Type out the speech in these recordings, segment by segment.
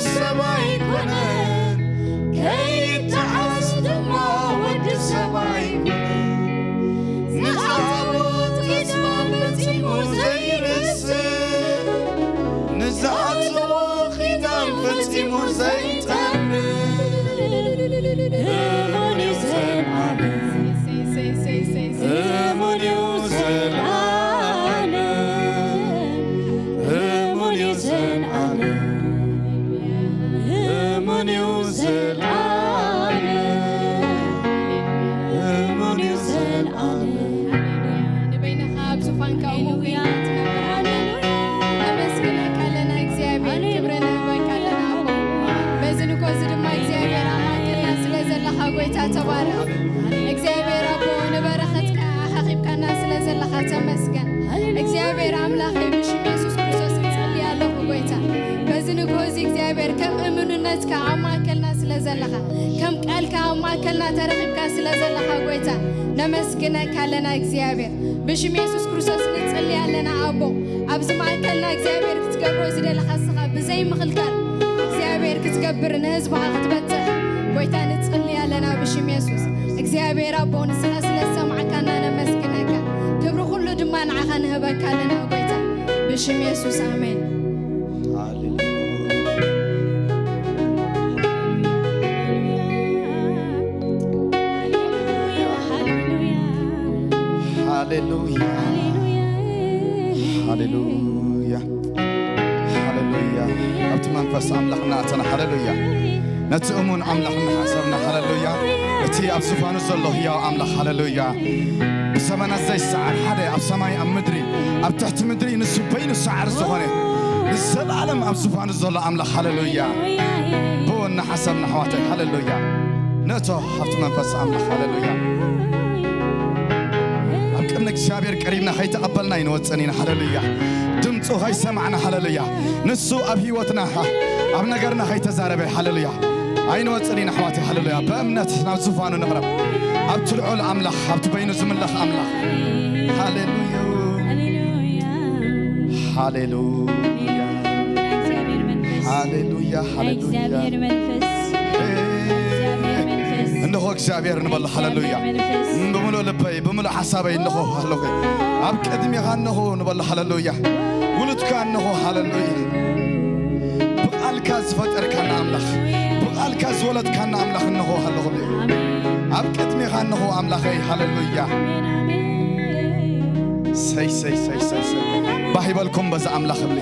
ሰብ ኣይኮነን፣ ከይተዓዝ ድማ ወዲ ሰብ ኣይኮነን። ንዝኣተዎ ኪዳን ፈጺሙ ዘይርስዕ፣ ንዝኣተዎ ኪዳን ፈጺሙ ዘይጠምር፣ እሙን እዩ ዘልኣለም። እሙን እዩ ዘልኣለም። እሙን እዩ ዘልኣለም። እሙን እዩ ዘልኣለም። እሙን እዩ ዘልኣለም። ንበይንኻ ኣብ ዙፋንካ እሙን ኮይንካ ትነብር ኣምላኽ። ነመስግነካ ኣለና እግዚኣብሔር፣ ክብሪ ንህበካ ኣለና ኣቦ። በዚ ንኮ እዚ ድማ እግዚኣብሔር ኣብ ማእከልና ስለ ዘለኻ ጎይታ ተባረኽ። እግዚኣብሔር ኣቦ ንበረኸትካ ኣኻኺብካና ስለ ዘለኻ ተመስገን። እግዚኣብሔር ኣምላኸይ ብሽም የሱስ ክርስቶስ እጽሊ ኣለኹ ጎይታ። በዚ ንግሆ እዚ እግዚኣብሔር ከም እምኑነትካ ኣብ ማእከልና ስለ ዘለኻ፣ ከም ቃልካ ኣብ ማእከልና ተረኺብካ ስለ ዘለኻ ጎይታ ነመስግነካ ኣለና እግዚኣብሔር። ብሽም የሱስ ክርስቶስ ንጽሊ ኣለና ኣቦ። ኣብዚ ማእከልና እግዚኣብሔር ክትገብሮ ዝደለኻ ንስኻ ብዘይ ምኽልካል እግዚኣብሔር ክትገብር ንህዝብኻ ክትበጽሕ ጎይታ ንጽሊ ኣለና ብሽም የሱስ። እግዚኣብሔር ኣቦ ንስኻ ስለ ዝሰማዕካና ነመስግነካ። ክብሪ ኩሉ ድማ ንዓኻ ንህበካ ኣለና ጎይታ ብሽም የሱስ ኣሜን። ሃሌሉያ። ሃሌሉያ። ሃሌሉያ። ኣብቲ መንፈስ ኣምላኽ እናእተና፣ ሃሌሉያ። ነቲ እሙን ኣምላኽ እናሓሰብና፣ ሃሌሉያ። እቲ ኣብ ዙፋኑ ዘሎ ህያው ኣምላኽ፣ ሃሌሉያ። ብዘመናት ዘይሰዓር ሓደ ኣብ ሰማይ ኣብ ምድሪ ኣብ ትሕቲ ምድሪ ንሱ በይኑ ሰዓር ዝኾነ ንዘለኣለም ኣብ ዙፋኑ ዘሎ ኣምላኽ፣ ሃሌሉያ። ብኡ እናሓሰብና ኣሕዋተይ፣ ሃሌሉያ። ነእቶ ኣብቲ መንፈስ ኣምላኽ፣ ሃሌሉያ። ኣብ ቅድሚ እግዚኣብሔር ቀሪብና ከይተቐበልና ኣይንወፅን ኢና፣ ሃሌሉያ። ድምፁ ከይሰማዕና፣ ሃሌሉያ። ንሱ ኣብ ህይወትና ኣብ ነገርና ከይተዛረበ፣ ሃሌሉያ፣ ኣይንወፅን ኢና ኣሕዋተይ፣ ሃሌሉያ። ብእምነት ናብ ዙፋኑ ንቕረብ። ኣብቲ ልዑል ኣምላኽ፣ ኣብቲ በይኑ ዝምለኽ ኣምላኽ፣ ሃሌሉያ። ሃሌሉያ። ሃሌሉያ። ሃሌሉያ። እንሆ እግዚኣብሔር ንበሎ፣ ሃሌሉያ። ብምሉእ ልበይ ብምሉእ ሓሳበይ እንሆ ኣለኹ፣ ኣብ ቅድሜኻ እንሆ ንበሎ፣ ሃሌሉያ። ውሉድካ እንሆ፣ ሃሌሉያ። ብቓልካ ዝፈጠርካና ኣምላኽ፣ ብቓልካ ዝወለድካና ኣምላኽ እንሆ ኣለኹ። ኣብ ቅድሜኻ እንሆ ኣምላኸይ፣ ሃሌሉያ። ሰይ ሰይ ሰይ ሰይ ሰይ። ባህ ይበልኩም በዛ ኣምላኽ እብሊ።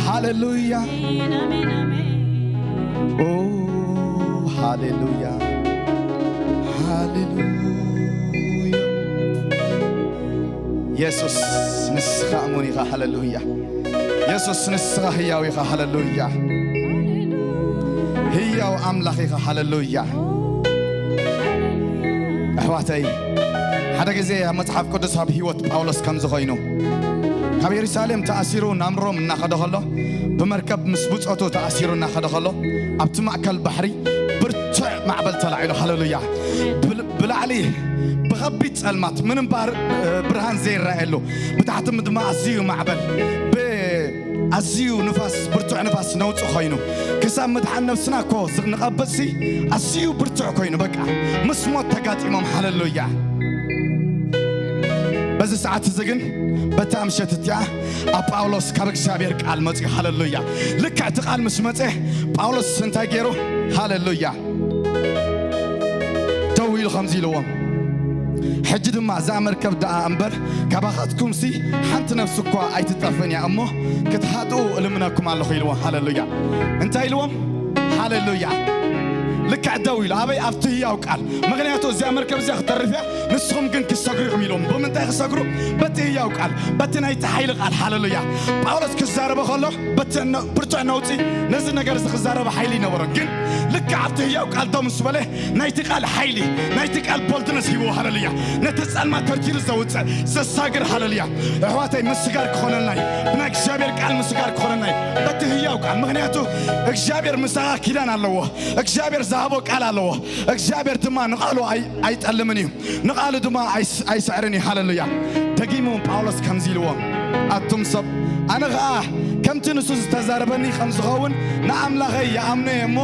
ሃሌሉያ። ኦ ሃሌሉያ። ሃሌሉያ። የሱስ ንስኻ እሙን ኢኻ። ሃሌሉያ። የሱስ ንስኻ ህያው ኢኻ። ሃሌሉያ። ህያው ኣምላኽ ኢኻ። ሃሌሉያ። ኣሕዋተይ፣ ሓደ ግዜ ኣብ መጽሓፍ ቅዱስ ኣብ ህይወት ጳውሎስ ከምዚ ኮይኑ፣ ካብ የሩሳሌም ተኣሲሩ ናብ ሮም እናኸደ ከሎ፣ ብመርከብ ምስ ብጾቱ ተኣሲሩ እናኸደ ከሎ፣ ኣብቲ ማእከል ባሕሪ ብርቱዕ ማዕበል ተላዒሉ። ሃሌሉያ። ብል-፣ ብላዕሊ ብኸቢድ ጸልማት፣ ምንም ባር-፣ ብርሃን ዘይረኣየሉ፣ ብታሕቲ ድማ ኣዝዩ ማዕበል፣ ብ-፣ ኣዝዩ ንፋስ፣ ብርቱዕ ንፋስ ነውጽ ኮይኑ፣ ክሳብ ምድሓን ነብስና እኮ ንቐብጽሲ ኣዝዩ ብርቱዕ ኮይኑ፣ በቃ ምስ ሞት ተጋጢሞም። ሃሌሉያ። በዚ ሰዓት እዚ ግን፣ በታ ምሸት እቲኣ ኣብ ጳውሎስ ካብ እግዚኣብሔር ቃል መጺኡ። ሃሌሉያ። ልክዕ እቲ ቃል ምስ መጸ፣ ጳውሎስ እንታይ ገይሩ? ሃሌሉያ። ደው ኢሉ ከምዚ ኢልዎም፣ ሕጂ ድማ እዛ መርከብ ደኣ እምበር ካባኻትኩምሲ ሓንቲ ነፍሲ እኳ ኣይትጠፍእን እያ እሞ፣ ክትሃጥኡ እልምነኩም ኣለኹ ኢልዎም። ሃሌሉያ። እንታይ ኢልዎም? ሃሌሉያ። ልክዕ ደው ኢሉ፣ ኣበይ? ኣብቲ ህያው ቃል። ምኽንያቱ እዚኣ መርከብ እዚኣ ክትተርፍ እያ፣ ንስኹም ግን ክትሰግሩ ኢኹም ኢልዎም። ብምንታይ ክሰግሩ? በቲ ህያው ቃል፣ በቲ ናይቲ ሓይሊ ቃል። ሃሌሉያ። ጳውሎስ ክዛረበ ከሎ፣ በቲ ነ-፣ ብርቱዕ ነውጺ ነዚ ነገር እዚ ክዛረበ ሓይሊ ይነበሮን። ግን ልክዕ ኣብቲ ህያው ቃል ደው ምስ በለ፣ ናይቲ ቃል ሓይሊ፣ ናይቲ ቃል ቦልድነስ ሂብዎ። ሃሌሉያ። ነቲ ጸልማት ተርቲሩ ዘውጽእ፣ ዘሳግር። ሃሌሉያ። ኣሕዋተይ፣ ምስጋር ክኾነልና እዩ። ብናይ እግዚኣብሔር ቃል ምስጋር ክኾነልና እዩ። በቲ ህያው ቃል። ምኽንያቱ እግዚኣብሔር ምሳኻ ኪዳን ኣለዎ። እግዚኣብሔር ዝሃቦ ቃል ኣለዎ። እግዚኣብሔር ድማ ንቓሉ ኣይ-፣ ኣይጠልምን እዩ። ንቓሉ ድማ ኣይስ-፣ ኣይስዕርን እዩ። ሃሌሉያ። ደጊሙ ጳውሎስ ከምዚ ኢልዎም፣ ኣቱም ሰብ፣ ኣነ ኸኣ ከምቲ ንሱ ዝተዛረበኒ ከም ዝኸውን ንኣምላኸይ ይኣምኖ እየ እሞ፣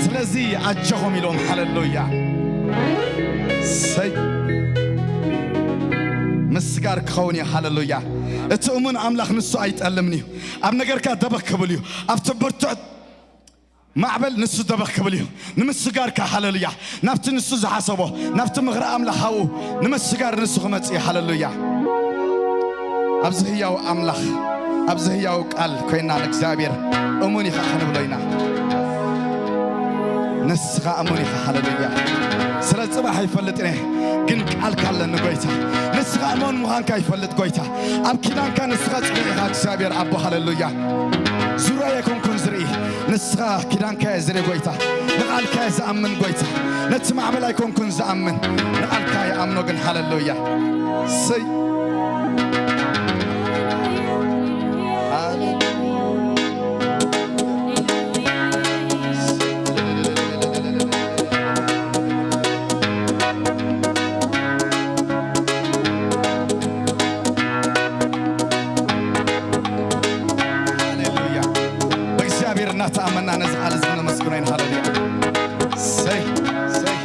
ስለዚ ኣጀኹም ኢሎም። ሃሌሉያ። ሰይ ምስጋር ክኸውን እዩ። ሃሌሉያ። እቲ እሙን ኣምላኽ ንሱ ኣይጠልምን እዩ። ኣብ ነገርካ ደበክ ክብል እዩ። ኣብቲ ብርቱዕ ማዕበል ንሱ ደበክ ክብል እዩ። ንምስጋርካ፣ ሃሌሉያ። ናብቲ ንሱ ዝሓሰቦ፣ ናብቲ ምኽሪ ኣምላኽ ሃብኡ ንምስጋር ንሱ ክመጽእ እዩ። ሃሌሉያ። ኣብዚ ህያው ኣምላኽ፣ ኣብዚ ህያው ቃል ኮይና ንእግዚኣብሔር እሙን ኢኻ ክንብሎ ኢና። ንስኻ እሙን ኢኻ። ሃሌሉያ። ስለ ጽባሕ ኣይፈልጥን እየ፣ ግን ቃልካ ኣለኒ ጎይታ። ንስኻ እሙን ምዃንካ ይፈልጥ ጎይታ። ኣብ ኪዳንካ ንስኻ ጽኑዕ ኢኻ እግዚኣብሔር ኣቦ። ሃሌሉያ። ዙርያ ኣይኮንኩን ዝርኢ፣ ንስኻ ኪዳንካ እየ ዝርኢ ጎይታ። ንቓልካ እየ ዝኣምን ጎይታ። ነቲ ማዕበል ኣይኮንኩን ዝኣምን፣ ንቓልካ ይኣምኖ ግን። ሃሌሉያ። ሰይ ሃሌሉያ። ብእግዚኣብሔር እናተኣመና ነዚ ቃል እዚ ነመስግኖ ኢና። ሃሌሉያ። ሰይ፣ ሰይ።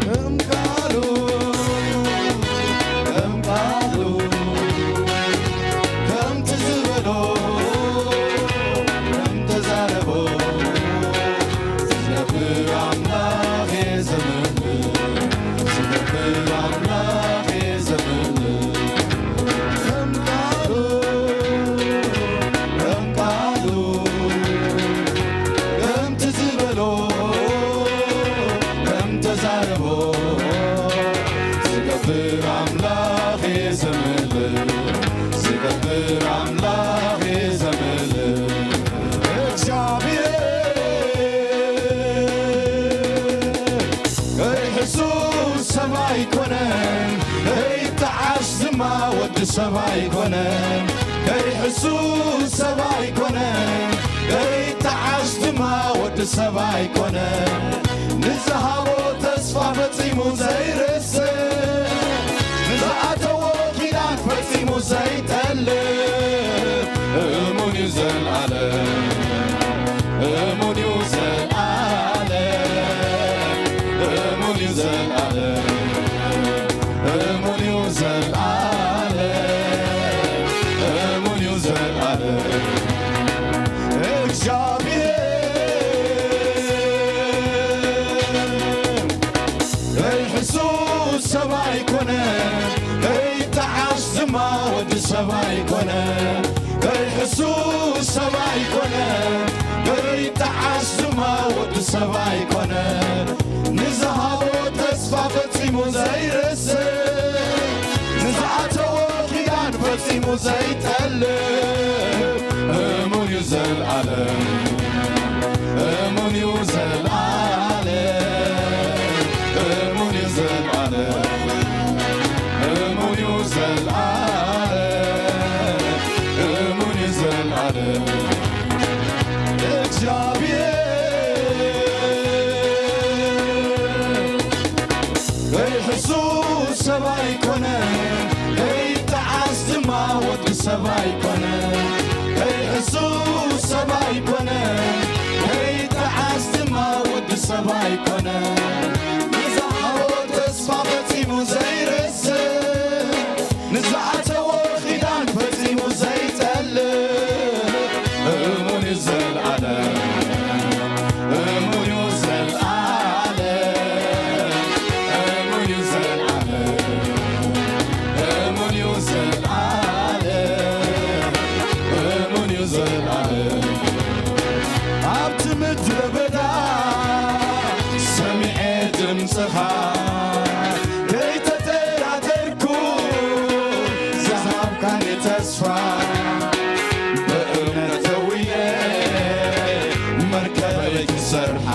ከም ቃሉ፣ ከም ቃሉ፣ ከምቲ ዝበሎ፣ ከም ተዛረቦ፣ ዝነብር ኣምላኽ እየ ዘምልኽ፣ ዝነብር ኣምላኽ እየ ዘምልኽ። ከም ቃሉ፣ ከም ቃሉ፣ ከምቲ ዝበሎ፣ ከም ተዛረቦ፣ ዝገብር ኣምላኽ እየ ዘምልኽ፣ ዝገብር ኣምላኽ እየ ዘምልኽ። እግዚኣብሔር ከይሕሱ ሰብ ኣይኮነን፣ ከይጠዓስ ድማ ወዲ ሰብ ኣይኮነን። ከይሕሱ ሰብ ኣይኮነን፣ ከይጠዓስ ድማ ወዲ ሰብ ኣይኮነን። ንዝሃቦ ተስፋ ፈጺሙ ዘይርስዕ፣ ንዝኣተዎ ኪዳን ፈጺሙ ዘይጠልም፣ እሙን እዩ ዘልኣለም። እሙን እዩ ዘልኣለም፣ እሙን እዩ ዘልኣለም፣ እሙን እዩ ዘልኣለም፣ እሙን እዩ ዘልኣለም። እግዚኣብሔር ከይሕሱ ሰብ ኣይኮነ፣ ከይጠዓስ ድማ ወዲ ሰብ ኣይኮነ። ከይሕሱ ሰብ ኣይኮነ፣ ከይጠዓስ ድማ ወዲ ሰብ ኣይኮነ። ንዝሃቦ ተስፋ ፈጺሙ ዘይርስዕ፣ ንዝኣተዎ ኪዳን ፈጺሙ ዘይጠልም፣ እሙን እዩ ዘልኣለም፣ እሙን እዩ ዘልኣለም፣ እሙን እዩ ዘልኣለም፣ እሙን እዩ ዘልኣለም፣ እሙን እዩ ዘልኣለም። እግዚኣብሔር ከይሕሱ ሰብ ኣይኮነ፣ ከይጠዓስ ድማ ወዲ ሰብ ኣይኮነ። ከይሕሱ ሰብ ኣይኮነ፣ ከይጠዓስ ድማ ወዲ ሰብ ኣይኮነ። ንዝሃቦ ተስፋ ፈጺሙ ዘይርስዕ፣ ንዝኣተዎ ኪዳን ፈጺሙ ዘይጠልም፣ እሙን እዩ ዘልኣለም፣ እሙን እዩ ዘልኣለም፣ እሙን እዩ ዘልኣለም፣ እሙን እዩ ዘልኣለም፣ እሙን እዩ ዘልኣለም። ኣብቲ ምድረ በዳ ተስፋ ብእምነት ደው ኢለ መርከበይ ክሰርሓ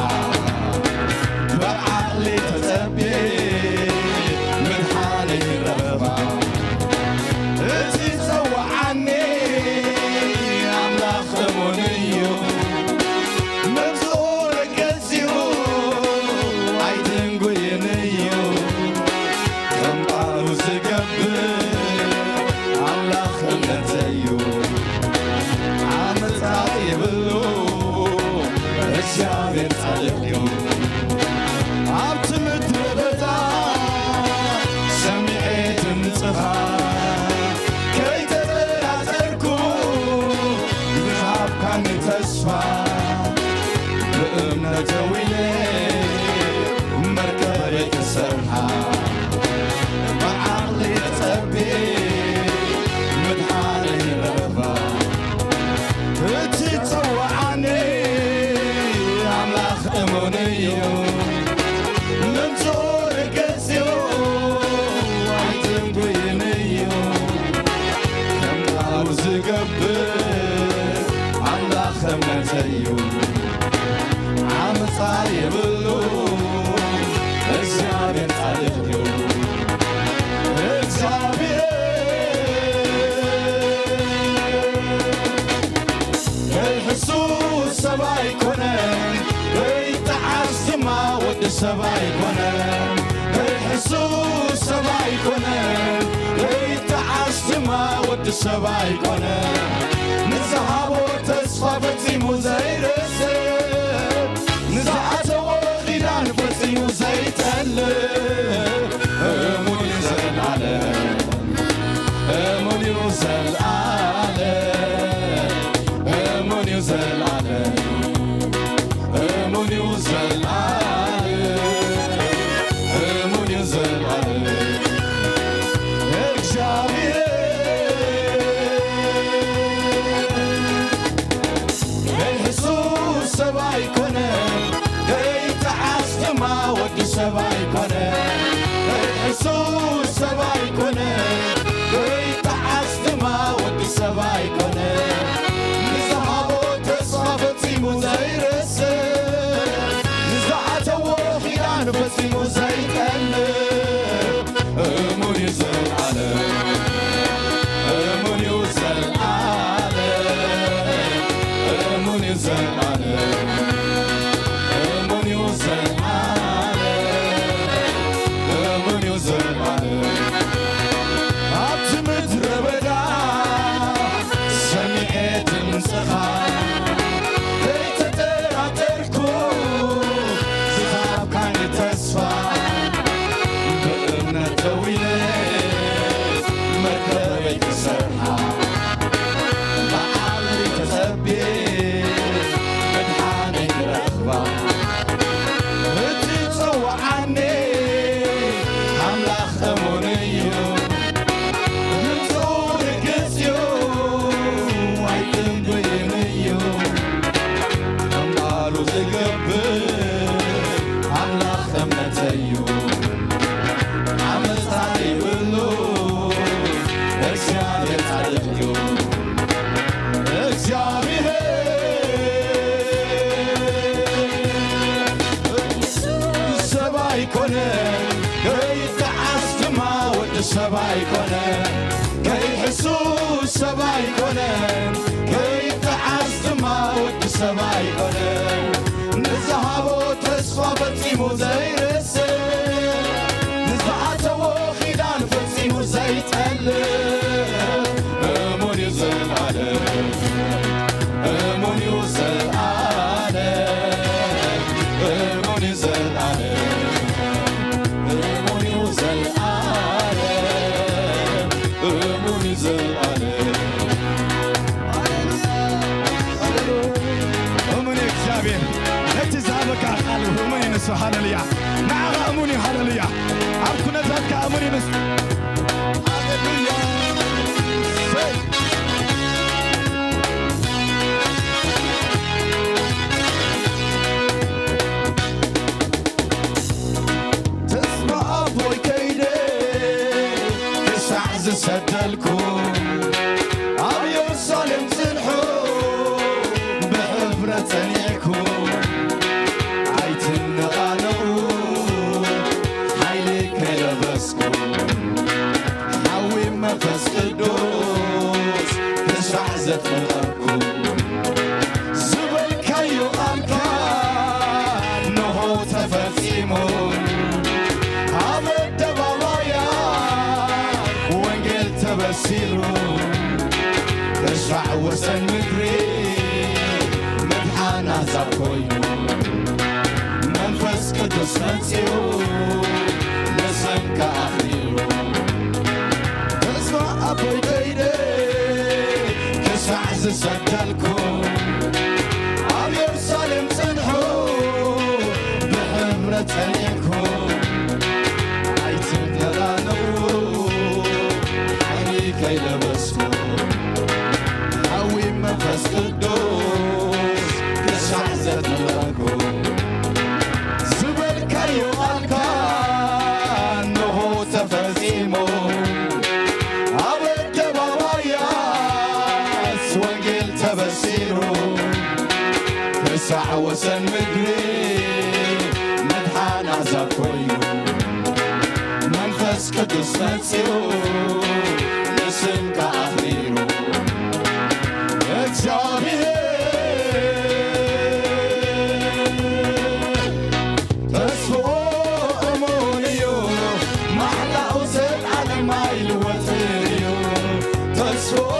ብዓቕሊ ተጸብየ ምድሓነይ ክረኽባ። እቲ ዝጸውዓኒ ኣምላኽ እሙን እዩ፣ መምጽኡ ርግጽ እዩ፣ ኣይትንጉይን እዩ። ከም ቃሉ ዝገብር ኣምላኽ እምነተይ እዩ። ዓመጻ የብሉ፣ እግዚኣብሔር ጻድቕ እዩ። ኣብቲ ምድረ በዳ ሰሚዐ ድምጽኻ፣ ከይተጠራጠርኩ ዝሃብካኒ ተስፋ። ብእምነት ደው ኢለ መርከበይ ክሰርሓ፣ ብዓቕሊ ክጸቢ ምድሓነይ ክረኽባ። እቲ ዝጸውዓኒ ኣምላኽ እሙን እዩ፣ ምምጽኡ ርግጽ እዩ፣ ኣይትንጉይን እዩ። ከም ቃሉ ዝገብር ኣምላኽ እምነተይ እዩ። ዓመጻ የብሉ፣ እግዚኣብሔር ጻድቕ እዩ። እግዚኣብሔር ከይሕሱ ሰብ ኣይኮነን፣ ከይጠዓስ ድማ ወዲ ሰብ ኣይኮነን። ከይሕሱ ሰብ ኣይኮነን፣ ከይጠዓስ ድማ ወዲ ሰብ ኣይኮነን። ንዝሃቦ ተስፋ ፈጺሙ ዘይርስዕ፣ ንዝኣተዎ ኪዳን ፈጺሙ ዘይጠልም፣ እሙን እዩ ዘልኣለም። እሙን እዩ ዘልኣለም፣ እሙን እዩ ዘልኣለም፣ እሙን እዩ ዘልኣለም፣ እሙን እዩ ዘልኣለም። እግዚኣብሔር ሕሱር ሰብ ኣይኮነን፣ ከይጠዓስ ድማ ወዲ ሰብ ኣይኮነን። ሕሱር ሰብ ኣይኮነን፣ ከይጠዓስ ድማ ወዲ ሰብ ኣይኮነን። ንዝሃቦ ተስፋ ፈጺሙ ዘይርስዕ፣ ንዝኣተዎ ኪዳን ፈጺሙ ዘይጠልም፣ እሙን እዩ ዘልኣለም፣ እሙን እዩ ዘልኣለም፣ እሙን እዩ ዘልኣለም፣ እሙን እዩ ዘልኣለም፣ እሙን እዩ ዘልኣለም። ኣብቲ ምድረ በዳ ሰሚዐ ድምፅኻ ከይተጠራጠርኩ ዝሃብካኒ ተስፋ ብእምነት ደው ኢለ መርከበይ ክሰርሓ ብዓቕሊ ተጸብየ ምድሓነይ ክረኽባ። እቲ ዝጸውዓኒ ኣምላኽ እሙን እዩ፣ ድምፁ ርግጽ እዩ፣ ኣይትንጉይን እዩ። ከም ቃሉ ዝገብር ኣምላኽ እምነተይ እዩ። ዓመጻ ይብሉ፣ እግዚኣብሔር ጻድቕ እዩ። እግዚኣብሔር ሰብ ኣይኮነን፣ ከይጠዓስ ድማ ወዲ ሰብ ኣይኮነን። ከይሕሱር ሰብ ኣይኮነን፣ ከይጠዓስ ድማ ወዲ ሰብ ኣይኮነን። ንዝሃቦ ተስፋ ፈጺሙ ዘይርስዕ፣ ንዝኣተዎ ኪዳን ፈጺሙ ዘይጠልም፣ እሙን እዩ ዘልኣለም፣ እሙን እዩ ዘልኣለም፣ እሙን እዩ ዘልኣለም፣ እሙን እዩ ዘልኣለም፣ እሙን እዩ ዘልኣለም። ሃሌሉያ፣ ሃሌሉያ። እሙን እዩ እግዚኣብሔር፣ ነቲ ዝሃበካ ቃል እሙን እዩ ንሱ። ሃሌሉያ። ንዓኻ እሙን እዩ። ሃሌሉያ። ኣብ ኩነታትካ እሙን እዩ ንሱ። ሃሌሉያ። ሰይ። ተስፋ ኣቦይ ከይደ ክሳዕ ዝሰደልኩ መንፈስ ቅዱስ ክሳዕ ዘጥምቐኩም ዝበልካዮ ቃልካ እንሆ ተፈጺሙ። ኣብ ኣደባባያ ወንጌል ተበሲሩ ክሳዕ ወሰን ምድሪ ምድሓን ኣዛብ ኮይኑ። መንፈስ ቅዱስ መጺኡ ንስምካ ኣኽቢሩ። ተስፋ ኣቦይ ደይደ ክሳዕ ዝሰደልኩ ኣብ የሩሳሌም ጽንሑ ብሕፍረት ጸኒሕኩ ኣይትተላለዉ ሓይሊ ከይለበስኩ ሓዊ መንፈስ ቅዱስ ክሳዕ ዘጥምቐኩ ዝበልካዮ ቃልካ እንሆ ተፈጺሙ። ኣብ ኣደባባያት ወንጌል ተበሲሩ ክሳዕ ወሰን ምድሪ መድሓን ኣዛብ ኮይኑ። መንፈስ ቅዱስ መጺኡ ንስምካ ኣኽቢሩ። እግዚኣብሔር ተስፍኡ እሙን እዩ፣ ማሕላኡ ዘልኣለም ኣይልወጥን እዩ። ተስፍኡ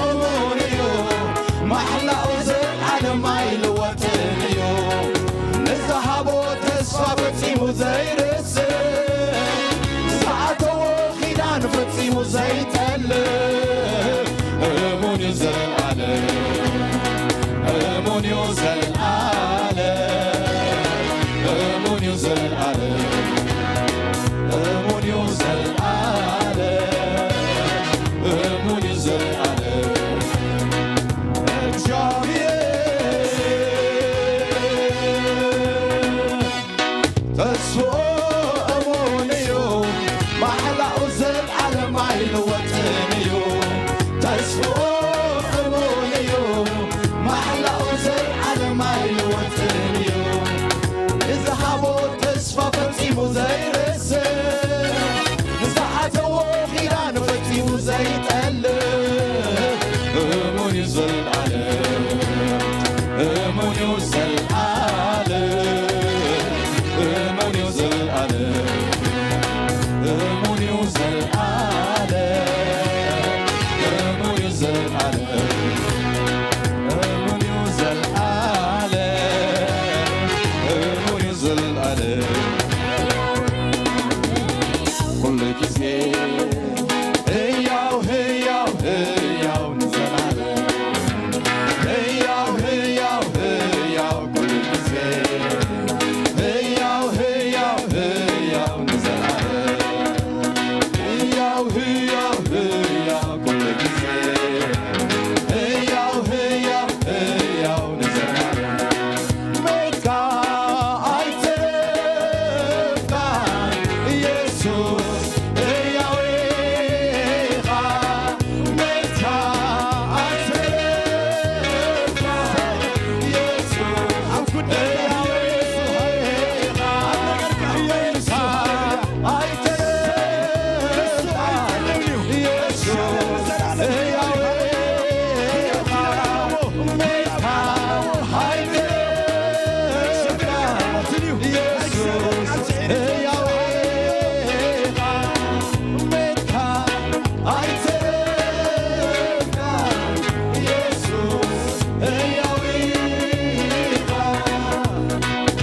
እሙን እዩ፣ ማሕላኡ ዘልኣለም ኣይልወጥን እዩ። ንዝሃቦ ተስፋ ፈጺሙ ዘይርስዕ፣ ዝኣተዎ ኪዳን ፈጺሙ ዘይጠልም፣ እሙን እዩ ዘልኣለም፣ እሙን እዩ ዘልኣለም፣ እሙን እዩ ዘልኣለም፣ እሙን እዩ ዘልኣለም፣ እሙን እዩ ዘልኣለም። እግዚኣብሔር ተስፍኡ እሙን እዩ፣ ማሕላኡ ዘልኣለም ኣይልወጥን እዩ። ተስፍኡ እሙን እዩ፣ ማሕላኡ ዘልኣለም ኣይልወጥን እዩ። ንዝሃቦ ተስፋ ፈጺሙ ዘይርስዕ፣ ንዝኣተዎ ኪዳን ፈጺሙ ዘይጠልም፣ እሙን እዩ ዘልኣለም፣ እሙን እዩ ዘልኣለም፣ እሙን እዩ ዘልኣለም፣ እሙን እዩ ዘልኣለም፣ እሙን እዩ ዘልኣለም፣ እሙን እዩ ዘልኣለም፣ እሙን እዩ ዘልኣለም። ኩሉ ግዜ ህያው፣ ህያው፣ ህያው ንዘላለም። ህያው፣ ህያው፣ ህያው ኩሉ ግዜ። ህያው፣ ህያው፣ ህያው ንዘላለም። ህያው፣ ህያው፣ ህያው ኩሉ ግዜ። ህያው፣ ህያው፣ ህያው ንዘላለም። ሞትካ ኣይተረፍካን ኢየሱስ፣ ህያው ኢኻ። ሞትካ ኣይተረፍካን ኢየሱስ፣ ህያው ኢኻ። ሞትካ ኣይተረፍካን ኢየሱስ፣ ህያው ኢኻ።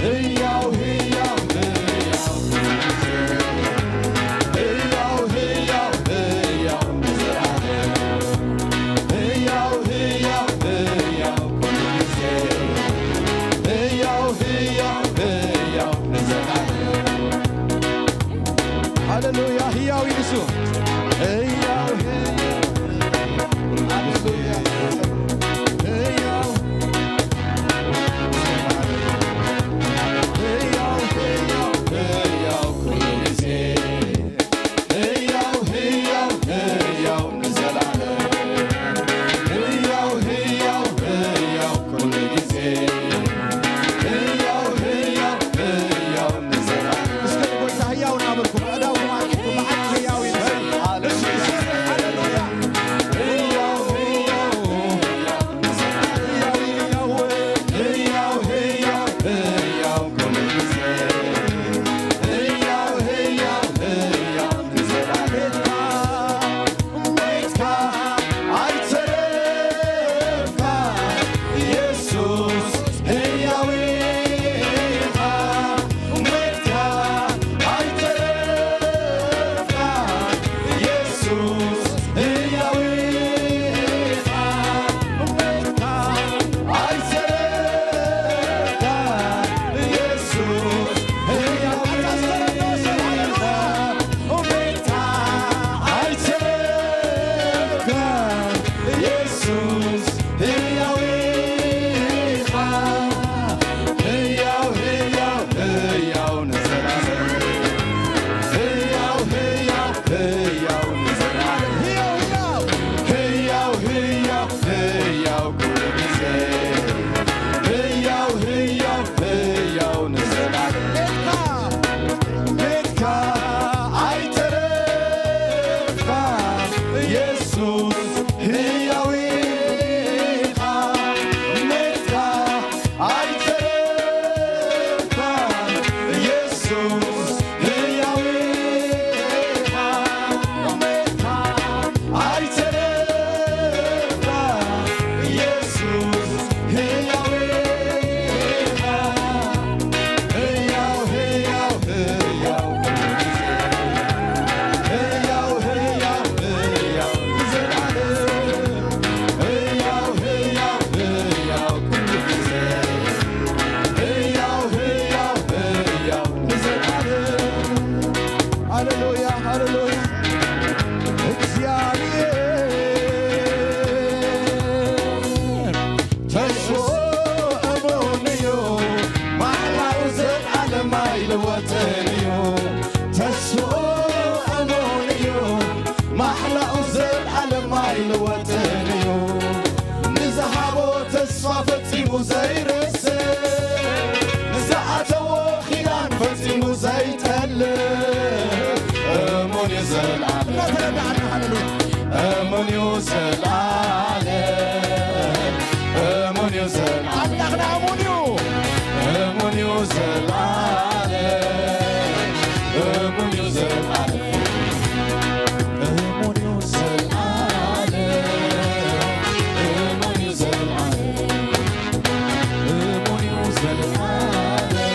ህያው፣ ህያው፣ ህያው ኩሉ ግዜ። ህያው፣ ህያው፣ ህያው ንዘላለም። ሃሌሉያ፣ ህያው እዩ ንሱ። ህያው፣ ህያው፣ ሃሌሉያ። ህያው፣ ህያው፣ ህያው፣ ህያው ኩሉ ግዜ። ህያው፣ ህያው፣ ህያው ንዘላለም። ህያው፣ ህያው፣ ህያው ኩሉ ግዜ። ህያው፣ ህያው፣ ህያው ንዘላለም። እስከ ንጎይታ ህያው እናበልኩም ኣእዳውኩም ኣልዒልኩም ብሓቂ ህያው እዩ። ህያው ንዘለዓለም። ህያው፣ ህያው። ህያው፣ ህያው፣ ህያው ኩሉ ግዜ። ህያው፣ ህያው፣ ህያው ንዘለዓለም። ሜትካ፣ ሜትካ ኣይተረፍካ የሱስ ህያው ኢኻ። ሜትካ ኣይተረፍካን የሱስ ህያው ኢኻ። ሜትካ ኣይተረፍካን የሱስ ህያው ኢኻ። ህያው፣ ህያው፣ ህያው፣ ህያው፣ ህያው፣ ህያው ንዘለዓለም። ህያው፣ ህያው፣ ህያው ኩሉ ግዜ። ህያው፣ ህያው፣ ህያው ንዘለዓለም። ሃሌሉያ፣ ሃሌሉያ። እግዚኣብሔር ተስፎ እሙን እዩ፣ ማሕላኡ ዘልኣለም ኣይልወጥን እዩ። ተስፎ እሙን እዩ፣ ማሕላኡ ዘልኣለም ኣይልወጥን እዩ። ንዝሃቦ ተስፋ ፈጺሙ ዘይርስዕ፣ ንዝኣተዎ ኪዳን ፈጺሙ ዘይጠልም፣ እሙን እዩ ዘልኣለም። እናተረዳእና፣ ሃሌሉያ። እሙን እዩ ዘልኣለም፣ እሙን እዩ ዘልኣለም። ኣምላኽና እሙን እዩ። እሙን እዩ ዘልኣለም፣ እሙን እዩ ዘልኣለም። እሙን እዩ ዘልኣለም፣ እሙን እዩ ዘልኣለም፣ እሙን እዩ ዘልኣለም፣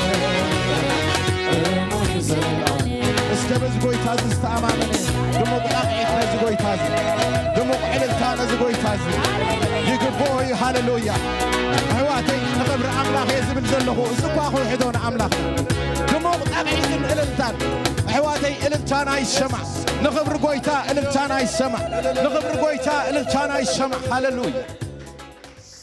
እሙን እዩ ዘልኣለም። እስከ በዚ ጎይታ እዚ ዝተኣማመነ ድሙቕ ጣቕዒት ነዚ ጎይታ እዚ፣ ድሙቕ ዕልልታ ነዚ ጎይታ እዚ። ይግብኦ እዩ። ሃሌሉያ። ኣሕዋተይ፣ ንኽብሪ ኣምላኽ እየ ዝብል ዘለኹ፣ እዚ እኳ ክውሕዶ ንኣምላኽ። ድሙቕ ጣቕዒትን እልልታን። ኣሕዋተይ፣ እልልታና ይሰማዕ። ንኽብሪ ጎይታ እልልታና ይሰማዕ። ንኽብሪ ጎይታ እልልታና ይሰማዕ። ሃሌሉያ።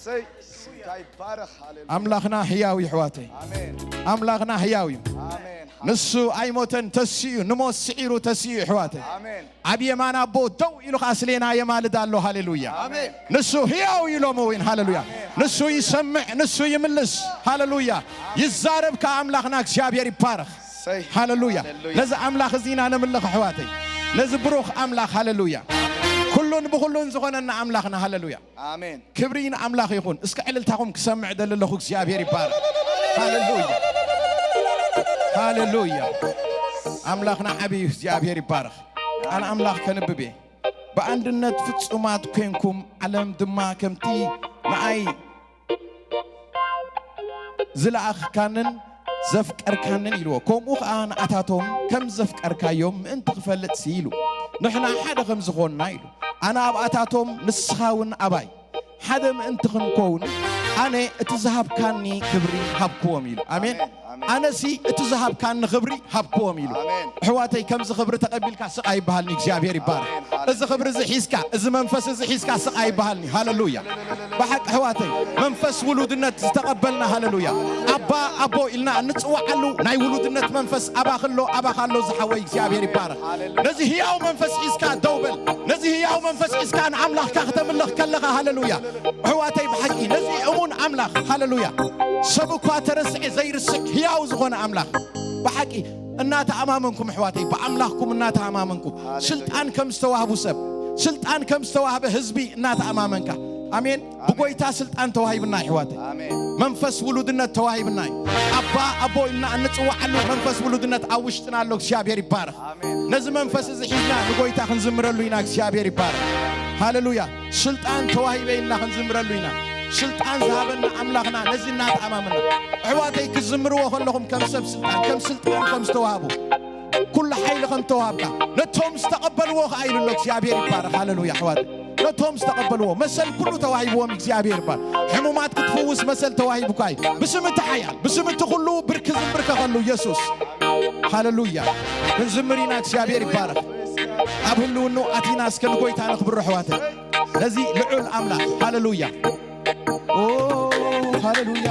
ሰይ፣ ስምካ ይባረኽ። ሃሌሉያ። ኣምላኽና ህያው እዩ፣ ኣሕዋተይ። ኣሜን። ኣምላኽና ህያው እዩ። ኣሜን። ንሱ ኣይሞተን፣ ተሲኡ፣ ንሞት ስዒሩ ተሲኡ፣ ኣሕዋተይ። ኣሜን። ኣብ የማን ኣቦ ደው ኢሉ ኸዓ ስሌና የማልድ ኣሎ። ሃሌሉያ። ኣሜን። ንሱ ህያው እዩ ሎሚ እውን። ሃሌሉያ። ኣሜን። ንሱ ይሰምዕ፣ ንሱ ይምልስ። ሃሌሉያ። ይዛረብ ከኣ ኣምላኽና እግዚኣብሔር ይባረኽ። ሰይ። ሃሌሉያ። ሃሌሉያ። ነዚ ኣምላኽ እዚ ኢና ነምልኽ ኣሕዋተይ። ነዚ ብሩኽ ኣምላኽ። ሃሌሉያ። ኩሉን ብኹሉን ዝኾነና ኣምላኽና። ሃሌሉያ። ኣሜን። ክብሪ ንኣምላኽ ይኹን። እስከ ዕልልታኹም ክሰምዕ ደሊ ኣለኹ። እግዚኣብሔር ይባረኽ። ሃሌሉያ። ሃሌሉያ። ኣምላኽና ዓቢ እዩ። እግዚኣብሔር ይባረኽ። ቃል ኣምላኽ ከንብብ እየ። ብኣንድነት ፍጹማት ኮይንኩም፣ ዓለም ድማ ከምቲ ንኣይ ዝለኣኽካንን ዘፍቀርካንን ኢልዎ። ከምኡ ኸዓ ንኣታቶም ከም ዘፍቀርካዮም ምእንቲ ክፈልጥሲ ኢሉ፣ ንሕና ሓደ ከም ዝኾንና ኢሉ። ኣነ ኣብኣታቶም ንስኻ እውን ኣባይ ሓደ ምእንቲ ክንከውን ኣነ እቲ ዝሃብካኒ ክብሪ ሃብክዎም ኢሉ። ኣሜን። ኣሜን፣ ኣሜን። ኣነሲ እቲ ዝሃብካኒ ክብሪ ሃብክዎም ኢሉ። ኣሜን። ኣሕዋተይ፣ ከምዚ ክብሪ ተቐቢልካ ስቕ ኣይበሃልኒ። እግዚኣብሔር ይባረክ። ኣሜን። እዚ ክብሪ እዚ ሒዝካ፣ እዚ መንፈስ እዚ ሒዝካ ስቕ ኣይበሃልኒ። ሃሌሉያ። ብሓቂ ኣሕዋተይ፣ መንፈስ ውሉድነት ዝተቐበልና፣ ሃሌሉያ፣ ኣባ ኣቦ ኢልና እንጽውዓሉ ናይ ውሉድነት መንፈስ ኣባኺ ኣሎ፣ ኣባኻ ኣሎ። ዝሓወይ እግዚኣብሔር ይባረክ። ሃሌሉያ። ነዚ ህያው መንፈስ ሒዝካ ደው በል። ነዚ ህያው መንፈስ ሒዝካ ንኣምላኽካ ክተምልኽ ከለኻ፣ ሃሌሉያ፣ ኣሕዋተይ፣ ብሓቂ ነዚ እሙን ኣምላኽ፣ ሃሌሉያ፣ ሰብ እኳ ተረስዐ ዘይርስዕ ህያው ዝኾነ ኣምላኽ፣ ብሓቂ እናተኣማመንኩም፣ ኣሕዋተይ፣ ብኣምላኽኩም እናተኣማመንኩም፣ ሃሌሉያ። ስልጣን ከም ዝተዋህቡ ሰብ፣ ስልጣን ከም ዝተዋህበ ህዝቢ እናተኣማመንካ፣ ኣሜን። ኣሜን። ብጎይታ ስልጣን ተዋሂብና፣ ኣሕዋተይ። ኣሜን። መንፈስ ውሉድነት ተዋሂብና እዩ። ኣባ ኣቦ ኢልና እንጽውዓሉ መንፈስ ውሉድነት ኣብ ውሽጥና ኣሎ። እግዚኣብሔር ይባረኽ። ኣሜን። ነዚ መንፈስ እዚ ሒዝና ንጎይታ ክንዝምረሉ ኢና። እግዚኣብሔር ይባረኽ። ሃሌሉያ። ስልጣን ተዋሂበ ኢልና ክንዝምረሉ ኢና። ስልጣን ዝሃበና ኣምላኽና ነዚ እናተኣማመና፣ ኣሕዋተይ፣ ክዝምርዎ ከለኹም ከም ሰብ ስልጣን፣ ከም ስልጣን ከም ዝተዋህቡ፣ ኩሉ ሓይሊ ከም ዝተዋህብካ፣ ነቶም ዝተቐበልዎ ኸዓ ኢሉ ኣሎ። እግዚኣብሔር ይባረኽ። ሃሌሉያ። ኣሕዋተይ፣ ነቶም ዝተቐበልዎ መሰል ኩሉ ተዋሂብዎም። እግዚኣብሔር ይባረኽ። ሕሙማት ክትፍውስ መሰል ተዋሂቡካ እዩ። ብስም እቲ ሓያል፣ ብስም እቲ ኩሉ ብርኪ ዝንብርከኸሉ ኢየሱስ። ሃሌሉያ። ክንዝምር ኢና። እግዚኣብሔር ይባረኽ። ኣብ ህልውኑ ኣቲና እስከ ንጎይታ ነኽብሮ ኣሕዋተይ። ነዚ ልዑል ኣምላኽ። ሃሌሉያ። ኦ፣ ሃሌሉያ።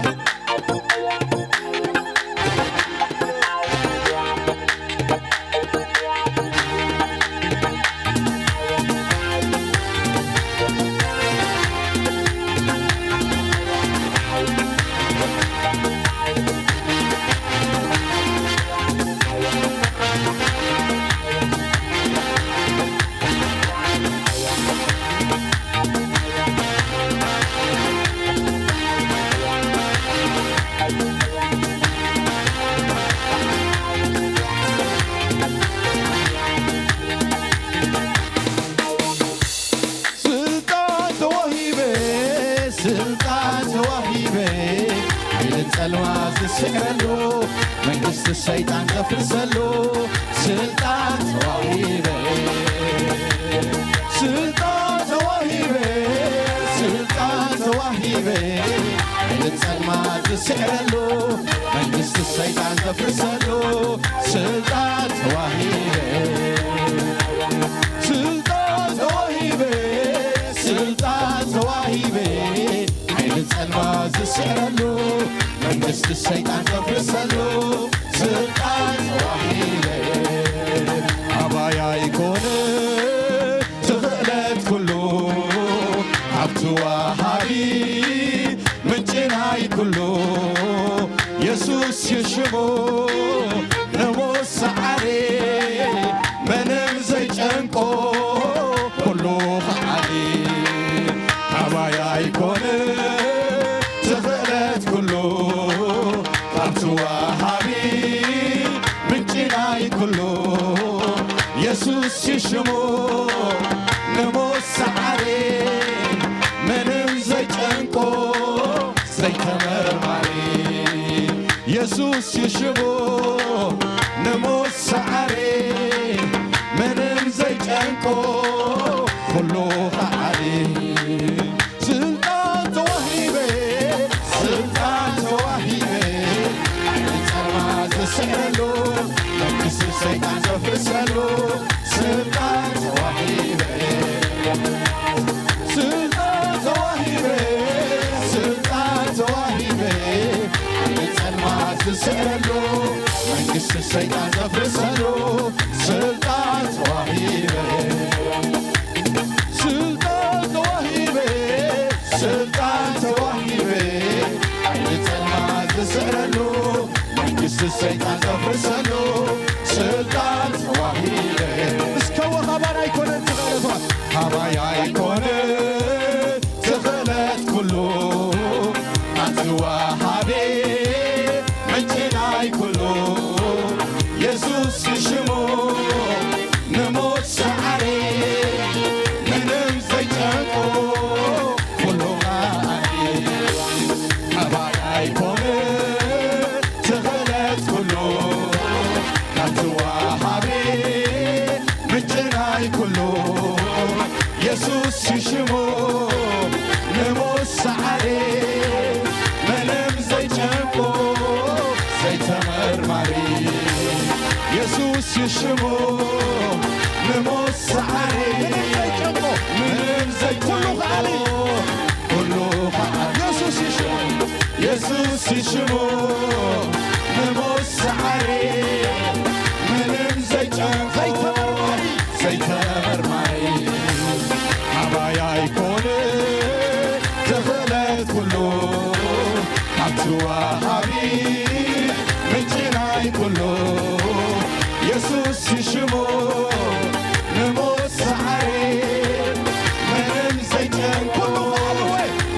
ማ ዝስዕረሉ መንግስቲ ሰይጣን ዘፍርሰሉ ስልጣን ተዋሂበ፣ ስልጣን ተዋሂበ፣ ስልጣን ተዋሂበ። ንጸልማ ዝስዕረሉ መንግስቲ ሰይጣን ዘፍርሰሉ ስልጣን ተዋሂበ፣ ስልጣን ተዋሂበ፣ ስልጣን ተዋሂበ። ሓይሊ ጸልማ ዝስዕረሉ መንግስቲ ሰይጣን ዘፍርሰሉ ስልጣን ተዋሂበ። ኣባይ ኣይኮነ ትኽእለት ኩሉ ኣብቲ ወሃቢ ምንጪ ናይ ኩሉ የሱስ ይሽሙ ንሞት ሰዓሪ ምንም ዘይጨንቆ ኩሉ ኸዓሊ ኣባይ ኣይኮነ ትኽእለት ኩሉ ካብቲ ወሃቢ ምንጪ ናይ ኩሉ የሱስ ይሽሙ ንሞት ሰዓሪ ምንም ዘይጨንቆ ዘይተመርማሪ የሱስ ይሽሙ ንሞት ሰዓሪ ምንም ዘይጨንቆ ኩሉ ኸዓሊ ስልጣን ተዋሂበ ስልጣን ተዋሂበ ጸልማ ዝስዕረሉ መንግስቲ ሰይጣን ዘፍርሰሉ ስልጣን ተዋሂበ ስልጣን ተዋሂበ ስልጣን ተዋሂበ ንጸልማ ዝስዕረሉ መንግስቲ ሰይጣን ዘፍርሰሉ ስልጣን ተዋሂበ ስልጣን ተዋሂበ ስልጣን ተዋሂበ ንጸልማ ዝስዕረሉ መንግስቲ ሰይጣን ዘፍርሰሉ ስልጣን ተዋሂበ እስከ ወሃባን ኣይኮነን ትኽእለት ካባይ ኣይኮነ ትኽእለት ኩሉ ኣንቲ ወሃቢ ምንጪ ናይ ኩሉ የሱስ ሽሙ ንሞት ሰዓሪ ምንም ዘይጨንቆ ኩሉ ኸዓኒ ካባይ ኣይኮነ ትኽእለት ኩሉ ካብቲ ወሃቢ ምንጪ ናይ ኩሉ የሱስ ሽሙ ንሞት ሰዓሪ ምንም ዘይጨንቆ ዘይተመርማሪ የሱስ ሽሙ ንሞት ሰዓሪ ምንም ዘይጨንቆ ኩሉ ኸዓኒ ኩሉ ኸዓኒ የሱስ ሽሙ የሱስ ሽሙ ንሞት ሰዓሪ ምንም ዘይጨንቆ ዘይተመርማሪ ካባይ ኣይኮነ ትኽእለት ኩሉ ካብቲ ወሃቢ ምንጪ ናይ ኩሉ የሱስ ሽሙ ንሞት ሰዓሪ ምንም ዘይጨንቆ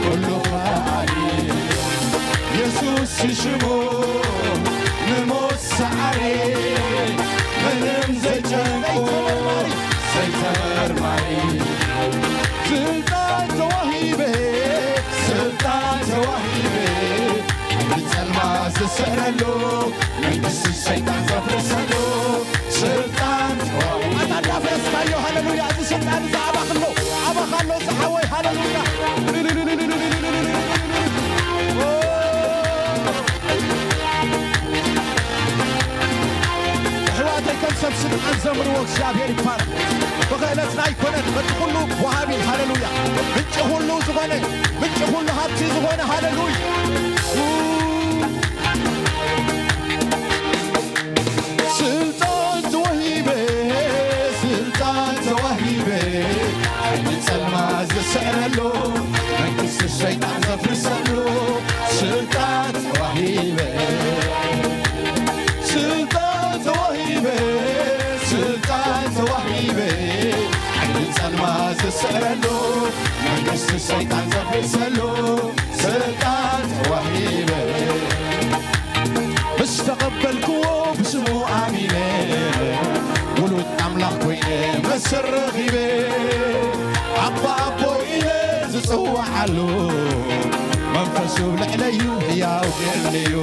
ኩሉ ኸዓኒ የሱስ ሽሙ ንሞት ሰዓሪ ምንም ዘይጨንቆ ዘይተመርማሪ ስልጣን ተዋሂበ ስልጣን ተዋሂበ ንጸልማ ዝስዕረሉ መንግስቲ ሰይጣን ዘፍርሰሉ ስልጣን ተዋሂበ ኣታ እንዳፈረስካዮ ሃለሉያ እዚ ስልጣን እዚ ኣባኽ ኣሎ ኣባኽ ኣሎ ዝሓወይ ሃለሉያ ኣሕዋተይ ከም ሰብ ስልጣን ዘምርዎ እግዚኣብሔር ይባረክ ብኽእለትና ኣይኮነን በቲ ኩሉ ወሃቢ ሃለሉያ ምንጪ ኩሉ ዝኾነ ምንጪ ኩሉ ሃብቲ ዝኾነ ሃለሉያ ስልጣን ተዋሂበ ስልጣን ተዋሂበ ንጸልማ ዝስዕረሉ መንግስቲ ሰይጣን ዘፍርሰሉ ስልጣን ተዋሂበ ስልጣን ተዋሂበ ስልጣን ተዋሂበ ንጸልማ ዝስዕረሉ መንግስቲ ሰይጣን ዘፍርሰሉ ስልጣን ተዋሂበ ምስ ተቐበልክዎ ብስሙ ኣሚነ ውሉድ ኣምላኽ ኮይነ መሰል ረኺበ ኣባ ኣቦ ኢለ ዝጽውዓሉ መንፈሱ ልዕለዩ ሕያው ገርንዩ።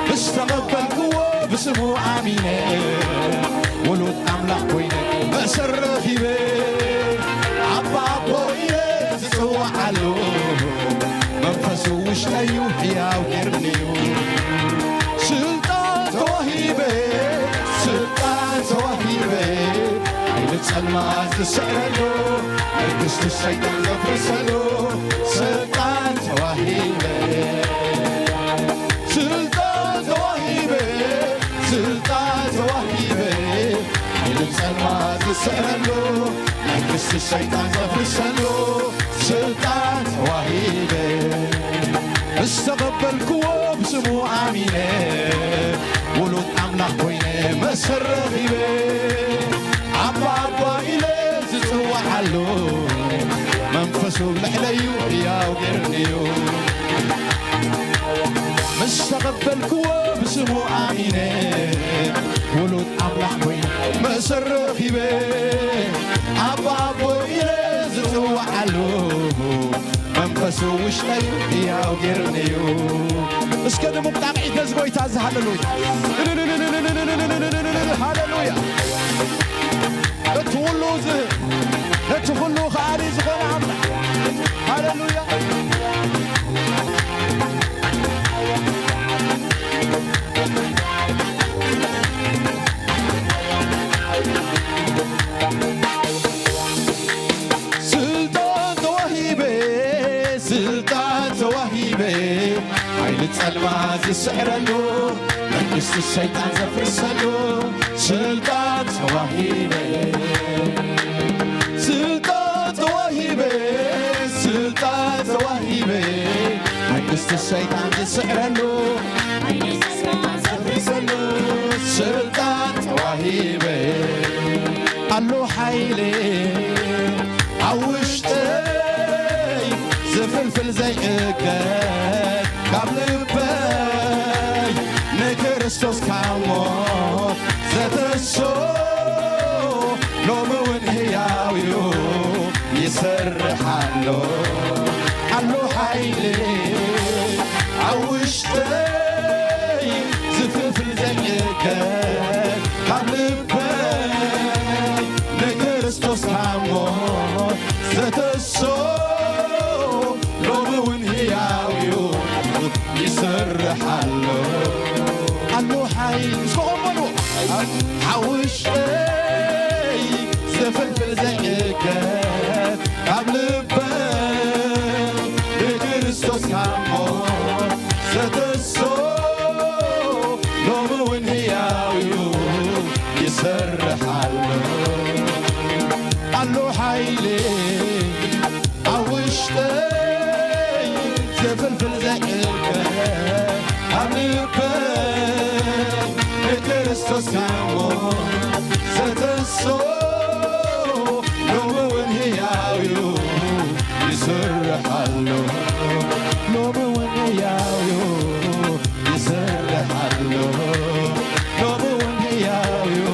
ምስ ተቐበልክዎ ብስሙ ኣሚነ፣ ውሉድ ኣምላኽ ኮይነ መእሰር ረኺበ። ኣባ ኣቦ ኢለ ዝጽውዓሉ፣ መንፈሱ ውሽጠዩ ሕያው ገርንዩ። ስልጣን ተዋሂበ፣ ስልጣን ተዋሂበ፣ ሓይሊ ጸልማት ዝስዕረሉ፣ መንግስቲ ሰይጣን ዘፍርሰሉ፣ ስልጣን ተዋሂበ፣ ስልጣን ተዋሂበ፣ ስልጣን ተዋሂበ፣ ሓይሊ ጸልማት ዝስዕረሉ፣ መንግስቲ ሰይጣን ዘፍርሰሉ፣ ስልጣን ተዋሂበ። ምስ ተቐበልክዎ ብስሙ ኣሚነ፣ ውሉድ ኣምላኽ ኮይነ መእሰር ረኺበ። ኣባ ኣባ ኢለ ዝጽውዓሉ፣ መንፈሱ ልዕለዩ ሕያው ገርንዩ። ምስ ተቐበልክዎ ብስሙ ኣሚነ፣ ውሉድ ኣምላኽ ኮይነ መእሰር ረኺበ። ኣባ ኣቦ ኢለ ዝጽውዓሉ፣ መንፈሱ ውሽጠይ ሕያው ገይሩኒዩ። እስከ ድሙቕ ጣቕዒት ነዚ ጎይታ እዚ ሃለሉያ። ሃለሉያ። ነቲ ኩሉ ዝህብ፣ ነቲ ኩሉ ከኣሊ ዝኾነ ኣምላኽ። ሃለሉያ። ስልጣን ተዋሂበ፣ ስልጣን ተዋሂበ፣ ሓይሊ ጸልማ ዝስዕረሉ፣ መንግስቲ ሰይጣን ዘፍርሰሉ፣ ስልጣን ተዋሂበ፣ ስልጣን ተዋሂበ፣ ስልጣን ተዋሂበ፣ መንግስቲ ሰይጣን ዝስዕረሉ፣ መንግስቲ ሰይጣን ዘፍርሰሉ፣ ስልጣን ተዋሂበ። ኣሎ ሓይሊ ኣብ ውሽጠይ ዝፍልፍል ዘይእገድ ካብ ልበይ ንክርስቶስ ካብ ሞት ዘተሶ ሎሚ እውን ህያው እዩ ይሰርሕ ኣሎ። ኣሎ ሓይሊ ኣብ ውሽጠይ ዝፍልፍል ዘይእገድ ካብ ልበይ ንክርስቶስ ካብ ሞት ዘተሶ ሎሚ እውን ህያው እዩ ይሰርሕ ኣሎ። ኣሎ ሓይሊ እስከ ቆም በሉ። ኣብ ውሽጠይ ዘፈልፍል ዘይእከል ካብ ልበይ ንክርስቶስ ካብ ሞት ዘተሶ ሎሚ እውን ህያው እዩ ይሰርሕ ኣሎ። ኣሎ ሓይሊ ኣብ ውሽጠይ ዘፍልፍል ዘዕልከ ኣብ ልበይ ንክርስቶስ ካሞ ዘተሶ ሎሚ እውን ህያው እዩ ይሰርሕ ኣሎ። ሎሚ እውን ህያው እዩ ይሰርሕ ኣሎ። ሎሚ እውን ህያው እዩ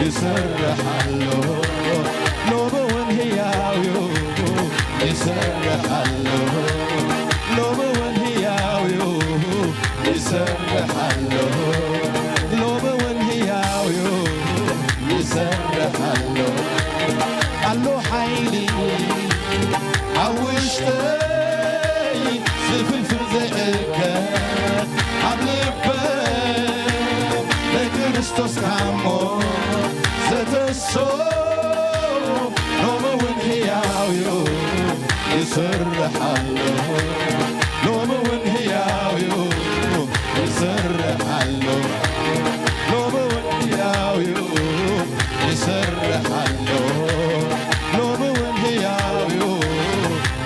ይሰርሕ ኣሎ። ሎሚ እውን ህያው እዩ ይሰርሕ ኣሎ። ሎሚ እውን ህያው እዩ ይሰርሕ ኣሎ። ሎሚ እውን ህያው እዩ ይሰርሕ ኣሎ። ኣሎ ሓይሊ ኣብ ውሽጠይ ዝፍልፍል ዘእከ ኣብ ልበይ ንክርስቶስ ካሞ ዘተሶ ሎሚ እውን ህያው እዩ ይሰርሕ ኣሎ። ሎሚ እውን ህያው እዩ ይሰርሕ ኣሎ። ሎሚ እውን ህያው እዩ ይሰርሕ ኣሎ። ሎሚ እውን ህያው እዩ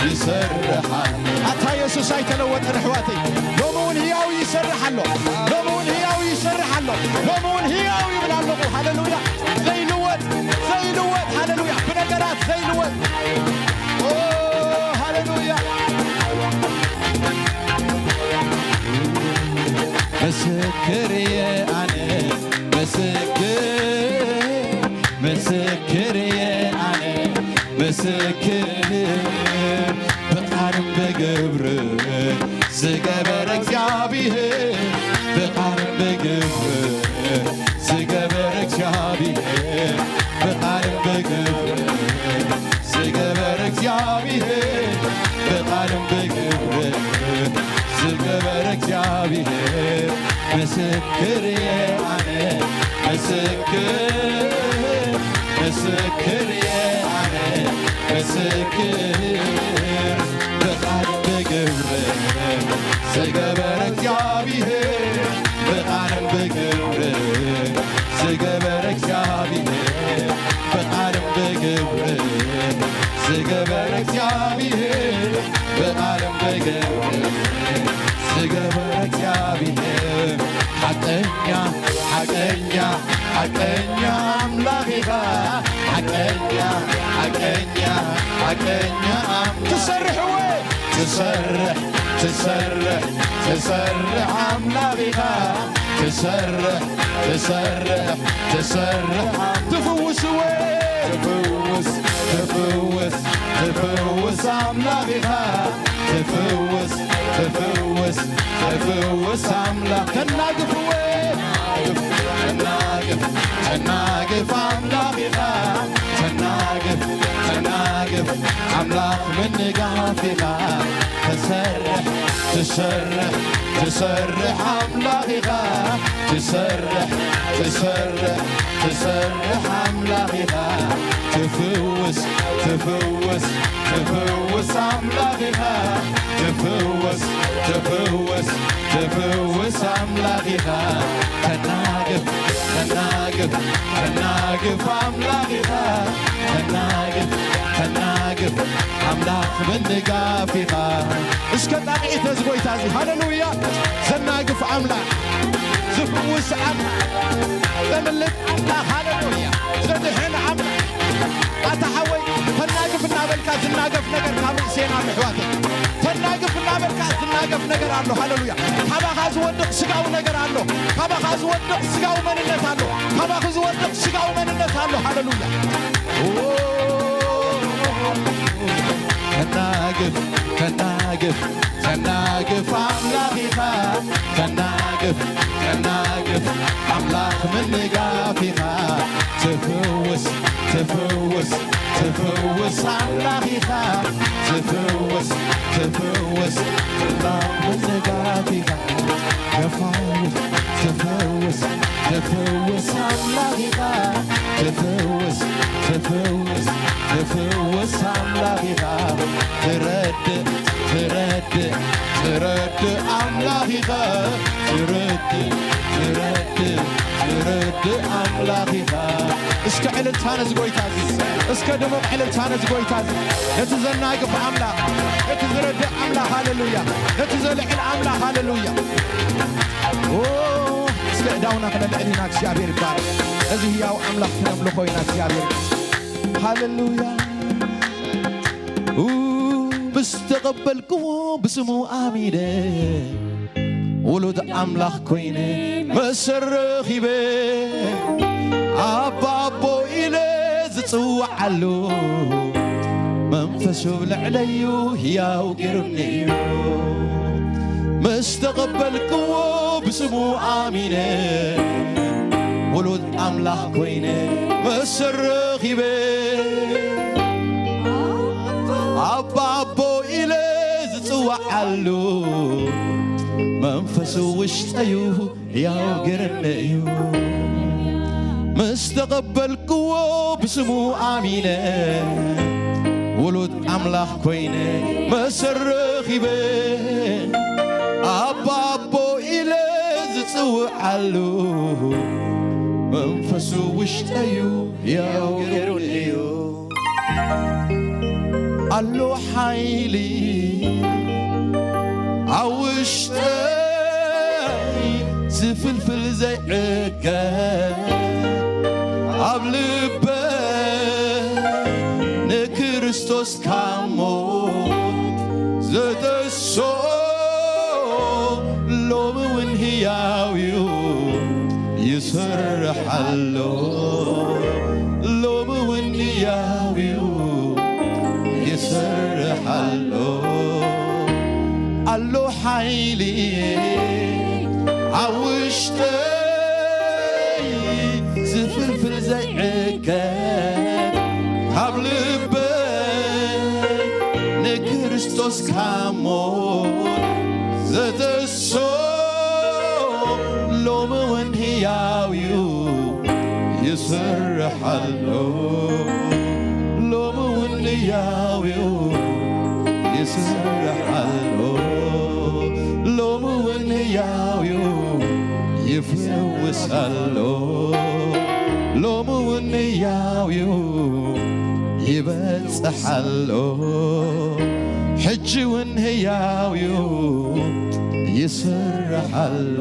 ይሰርሕ ኣሎ። ኣታ የሱስ ኣይተለወጠን ኣሕዋተይ። ሎሚ እውን ህያው ይሰርሕ ኣሎ። ሎሚ እውን ህያው ይሰርሕ ኣሎ። ሎሚ እውን ህያው ይብል ኣለኹ። ሃሌሉያ። ዘይልወጥ፣ ዘይልወጥ፣ ሃሌሉያ። ብነገራት ዘይልወጥ። ኦ፣ ሃሌሉያ። ምስክር እየ ኣነ፣ ምስክር፣ ምስክር እየ ኣነ፣ ምስክር፣ ብቃልን ብግብርን ግብር ዝገበረ እግዚኣብሔር፣ ብቃልን ብግብር ዝገበረ እግዚኣብሔር፣ ብቃልን ብግብር ዝገበረ እግዚኣብሔር፣ ብቃልን ብግብር ዝገበረ እግዚኣብሔር ምስክር እየ ኣነ፣ ምስክር፣ ምስክር እየ ኣነ፣ ምስክር። ብቃልን ብግብር ዝገበረ እግዚኣብሔር፣ ብቃልን ብግብር ዝገበረ እግዚኣብሔር፣ ብቃልን ብግብር ዝገበረ እግዚኣብሔር፣ ብቃልን ብግብር ዝገበረ እግዚኣብሔር። ሓቀኛ፣ ሓቀኛ፣ ሓቀኛ ኣምላኽ ኢኻ። ሓቀኛ፣ ሓቀኛ፣ ሓቀኛ ኣምላኽ። ትሰርሕ እወ። ትሰርሕ፣ ትሰርሕ፣ ትሰርሕ ኣምላኽ ኢኻ። ትሰርሕ፣ ትሰርሕ፣ ትሰርሕ ኣም-፣ ትፍውስ እወ። ትፍውስ፣ ትፍውስ፣ ትፍውስ ኣምላኽ ኢኻ። ትፍውስ፣ ትፍውስ፣ ትፍውስ ኣምላኽ። ተናግፍ እወ። ተናግፍ፣ ተናግፍ ኣምላኽ ኢኻ። ተናግፍ፣ ተናግፍ ኣምላኽ ምንጋፍ ኢኻ። ትሰርሕ፣ ትሰርሕ፣ ትሰርሕ ኣምላኽ ኢኻ። ትሰርሕ፣ ትሰርሕ፣ ትሰርሕ ኣምላኽ ኢኻ። ትፍውስ፣ ትፍውስ፣ ትፍውስ ኣምላኽ ኢኻ። ትፍውስ፣ ትፍውስ፣ ትፍውስ ኣምላኽ ኢኻ። ተናግፍ፣ ተናግፍ፣ ተናግፍ ኣምላኽ ኢኻ። ተናግፍ፣ ተናግፍ ኣምላኽ ምንጋፍ ኢኻ። እስከ ጣቕዒት ነዚ ጎይታ እዚ። ሃሌሉያ። ዘናግፍ ኣምላኽ፣ ዝፍውስ ኣምላኽ፣ ዘምልጥ ኣምላኽ። ሃሌሉያ። ዘድሕን ኣምላኽ። ኣታ ሓወይ፣ ተናግፍ እናበልካ ዝናገፍ ነገር ካብ ርእሴና ምሕዋተይ። ተናግፍ እናበልካ ዝናገፍ ነገር ኣሎ። ሃሌሉያ። ካባኻ ዝወድቕ ስጋዊ ነገር ኣሎ። ካባኻ ዝወድቕ ስጋዊ መንነት ኣሎ። ካባኺ ዝወድቕ ስጋዊ መንነት ኣሎ። ሃሌሉያ። ተናግፍ፣ ተናግፍ፣ ተናግፍ ኣምላኽ ኢኻ። ተናግፍ፣ ተናግፍ ኣምላኽ ምንጋፍ ኢኻ። ትፍውስ፣ ትፍውስ፣ ትፍውስ ኣምላኽ ኢኻ። ትፍውስ፣ ትፍውስ ኣምላኽ ምንጋፍ ኢኻ። ትፈውስ፣ ትፈውስ፣ ትፈውስ ኣምላኽ ኢኻ። ትፈውስ፣ ትፈውስ፣ ትፈውስ ኣምላኽ ኢኻ። ትረድእ፣ ትረድእ፣ ትረድእ ኣምላኽ ኢኻ። ትረድእ፣ ትረድእ፣ ትረድእ ኣምላኽ ኢኻ። እስከ ዕልልታ ነዚ ጎይታ እዚ፣ እስከ ድሙቕ ዕልልታ ነዚ ጎይታ እዚ። ነቲ ዘናግፍ ኣምላኽ፣ ነቲ ዝረድእ ኣምላኽ፣ ሃሌሉያ። ነቲ ዘልዕል ኣምላኽ፣ ሃሌሉያ። ኦ፣ እስከ እዳውና ክነልዕል ኢና፣ እግዚኣብሔር ይባረክ። እዚ ህያው ኣምላኽ ክነምልኾ ኢና፣ እግዚኣብሔር ይባረክ። ሃሌሉያ። ኡ፣ ምስ ተቐበልክዎ ብስሙ ኣሚነ፣ ውሉድ ኣምላኽ ኮይነ መሰል ረኺበ፣ ኣባ ኣቦ ኢለ ዝጽውዓሉ፣ መንፈሱ ኣብ ልዕለዩ ህያው ገይሩኒ እዩ። ምስ ተቐበልክዎ ብስሙ ኣሚነ፣ ውሉድ ኣምላኽ ኮይነ መሰል ረኺበ፣ ኣባ ኣቦ ኢለ ዝጽውዓሉ፣ መንፈሱ ውሽጠዩ ህያው ገይሩኒ እዩ። ምስ ተቐበልክዎ ብስሙ ኣሚነ፣ ውሉድ ኣምላኽ ኮይነ መሰል ረኺበ፣ ኣባ ኣቦ ኢለ ዝጽውዓሉ፣ መንፈሱ ውሽጠዩ ህያው ገይሩኒ እዩ። ኣሎ ሓይሊ ኣብ ውሽጠይ ዝፍልፍል ዘይዕገ፣ ኣብ ልበይ ንክርስቶስ ካብ ሞት ዘተሶ፣ ሎሚ እውን ህያው እዩ ይሰርሕ ኣሎ። ሎሚ እውን ህያው እዩ ይሰርሕ ኣሎ። ኣብ ውሽጠይ ዝፍልፍል ዘይዕከት ካብ ልበይ ንክርስቶስ ካብ ሞት ዘተሶ ሎሚ እውን ህያው እዩ ይሰርሕ ኣሎ። ሎሚ እውን ህያው እዩ ይሰርሕ ኣሎ። ሎሚ እውን ህያው እዩ ይፈውስ ኣሎ። ሎሚ እውን ህያው እዩ ይበጽሕ ኣሎ። ሕጂ እውን ህያው እዩ ይሰርሕ ኣሎ።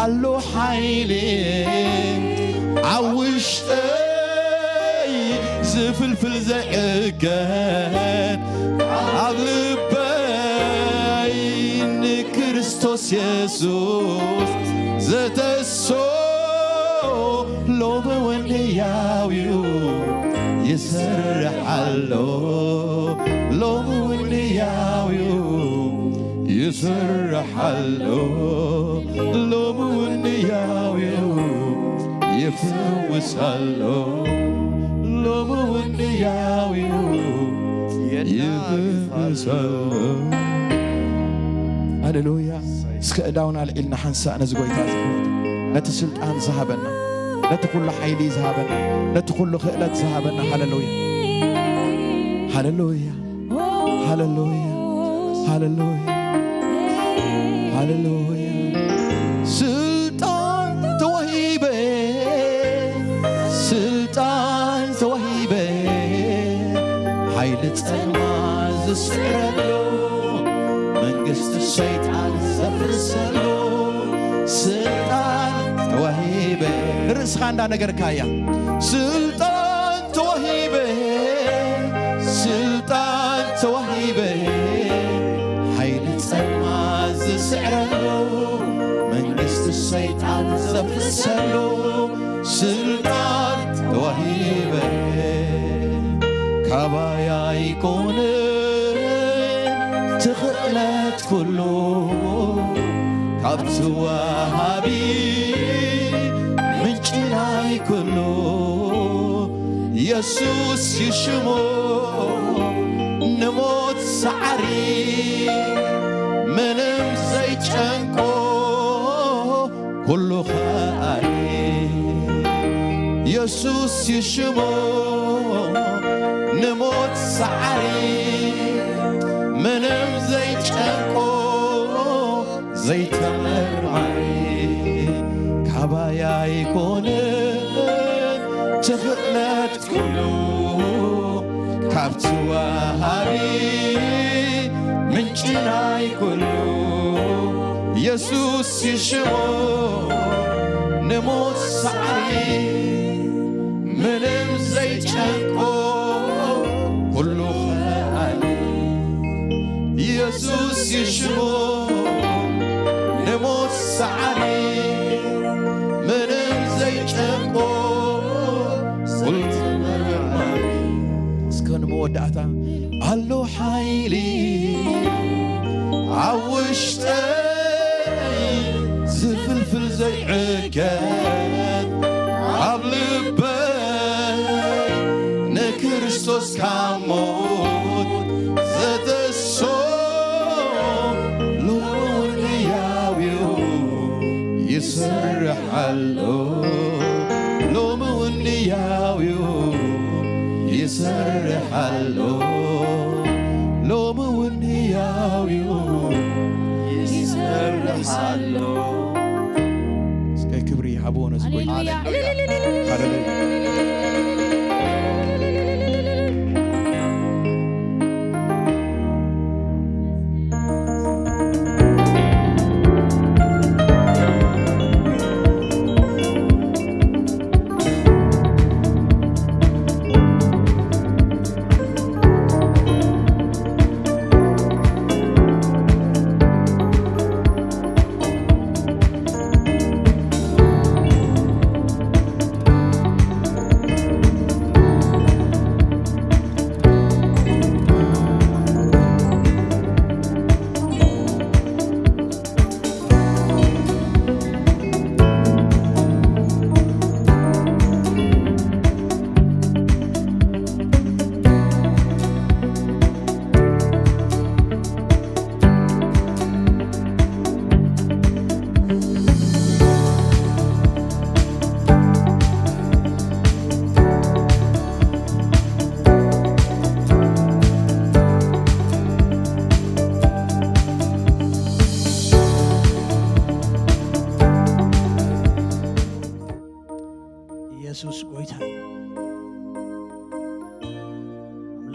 ኣሎ ሓይሊ ኣብ ውሽጠይ ዝፍልፍል ዘይዕገት ኣብ ልበይ ንክርስቶስ የሱስ ዘተሶ ሎሚ እውን ህያው እዩ ይሰርሕ ኣሎ። ሎሚ እውን ህያው እዩ ይሰርሕ ኣሎ። ሎሚ እውን ህያው እዩ ይፈውስ ኣሎ። ሎሚ እውን ህያው እዩ ይፈውስ ኣሎ። ሃሌሉያ። እስከ እዳውን ኣልዒልና ሓንሳእ ነዚ ጎይታ ዝሕወት ነቲ ስልጣን ዝሃበና፣ ነቲ ኩሉ ሓይሊ ዝሃበና፣ ነቲ ኩሉ ክእለት ዝሃበና። ሃሌሉያ፣ ሃሌሉያ፣ ሃሌሉያ፣ ሃሌሉያ፣ ሃሌሉያ። ስልጣን ተዋሂበ፣ ስልጣን ተዋሂበ፣ ሓይሊ ጸልማ ዝስዕረሉ፣ መንግስቲ ሰይጣን ዘፍርሰሉ ስልጣን ተዋሂበ። ርእስኻ እንዳነገርካያ ስልጣን ተዋሂበ፣ ስልጣን ተዋሂበ፣ ሓይሊ ጸልማ ዝስዕረሉ፣ መንግስቲ ሰይጣን ዘፍርሰሉ ስልጣን ተዋሂበ። ካባይ ኣይኮነ ትኽእለት ኩሉ፣ ካብቲ ወሃቢ ምንጪ ናይ ኩሉ የሱስ ይሽሞ። ንሞት ሰዓሪ ምንም ዘይጨንቆ ኩሉ ኸኣሊ የሱስ ይሽሞ። ንሞት ሰዓሪ ምንም ዘይጨንቆ ዘይተመርማሪ ካባይ ኣይኮነ ትኽእለት ኩሉ ካብቲ ወሃቢ ምንጪ ናይ ኩሉ የሱስ ይሽሞ። ንሞት ሰዓሪ ምንም ዘይጨንቆ ኩሉ ኸኣሊ የሱስ ይሽሞ። ንሞት ሰዓሪ ምንም ዘይጨንቆ ኩሉ ተመርማሪ። እስከ ንመወዳእታ ኣሎ ሓይሊ ኣብ ውሽጠይ ዝፍልፍል ዘይዕገት ኣብ ልበይ ንክርስቶስ ካብ ሞት ዘተሶ ሎሚ እውን ህያው እዩ ይሰርሕ ኣሎ። ሎሚ እውን ህያው እዩ ይሰርሕ ኣሎ። ሎሚ እውን ህያው እዩ ይሰርሕ ኣሎ። እስከ ክብሪ ይሃብዎ ነዚ ጎይታ። ሃሌሉያ። ሃሌሉያ።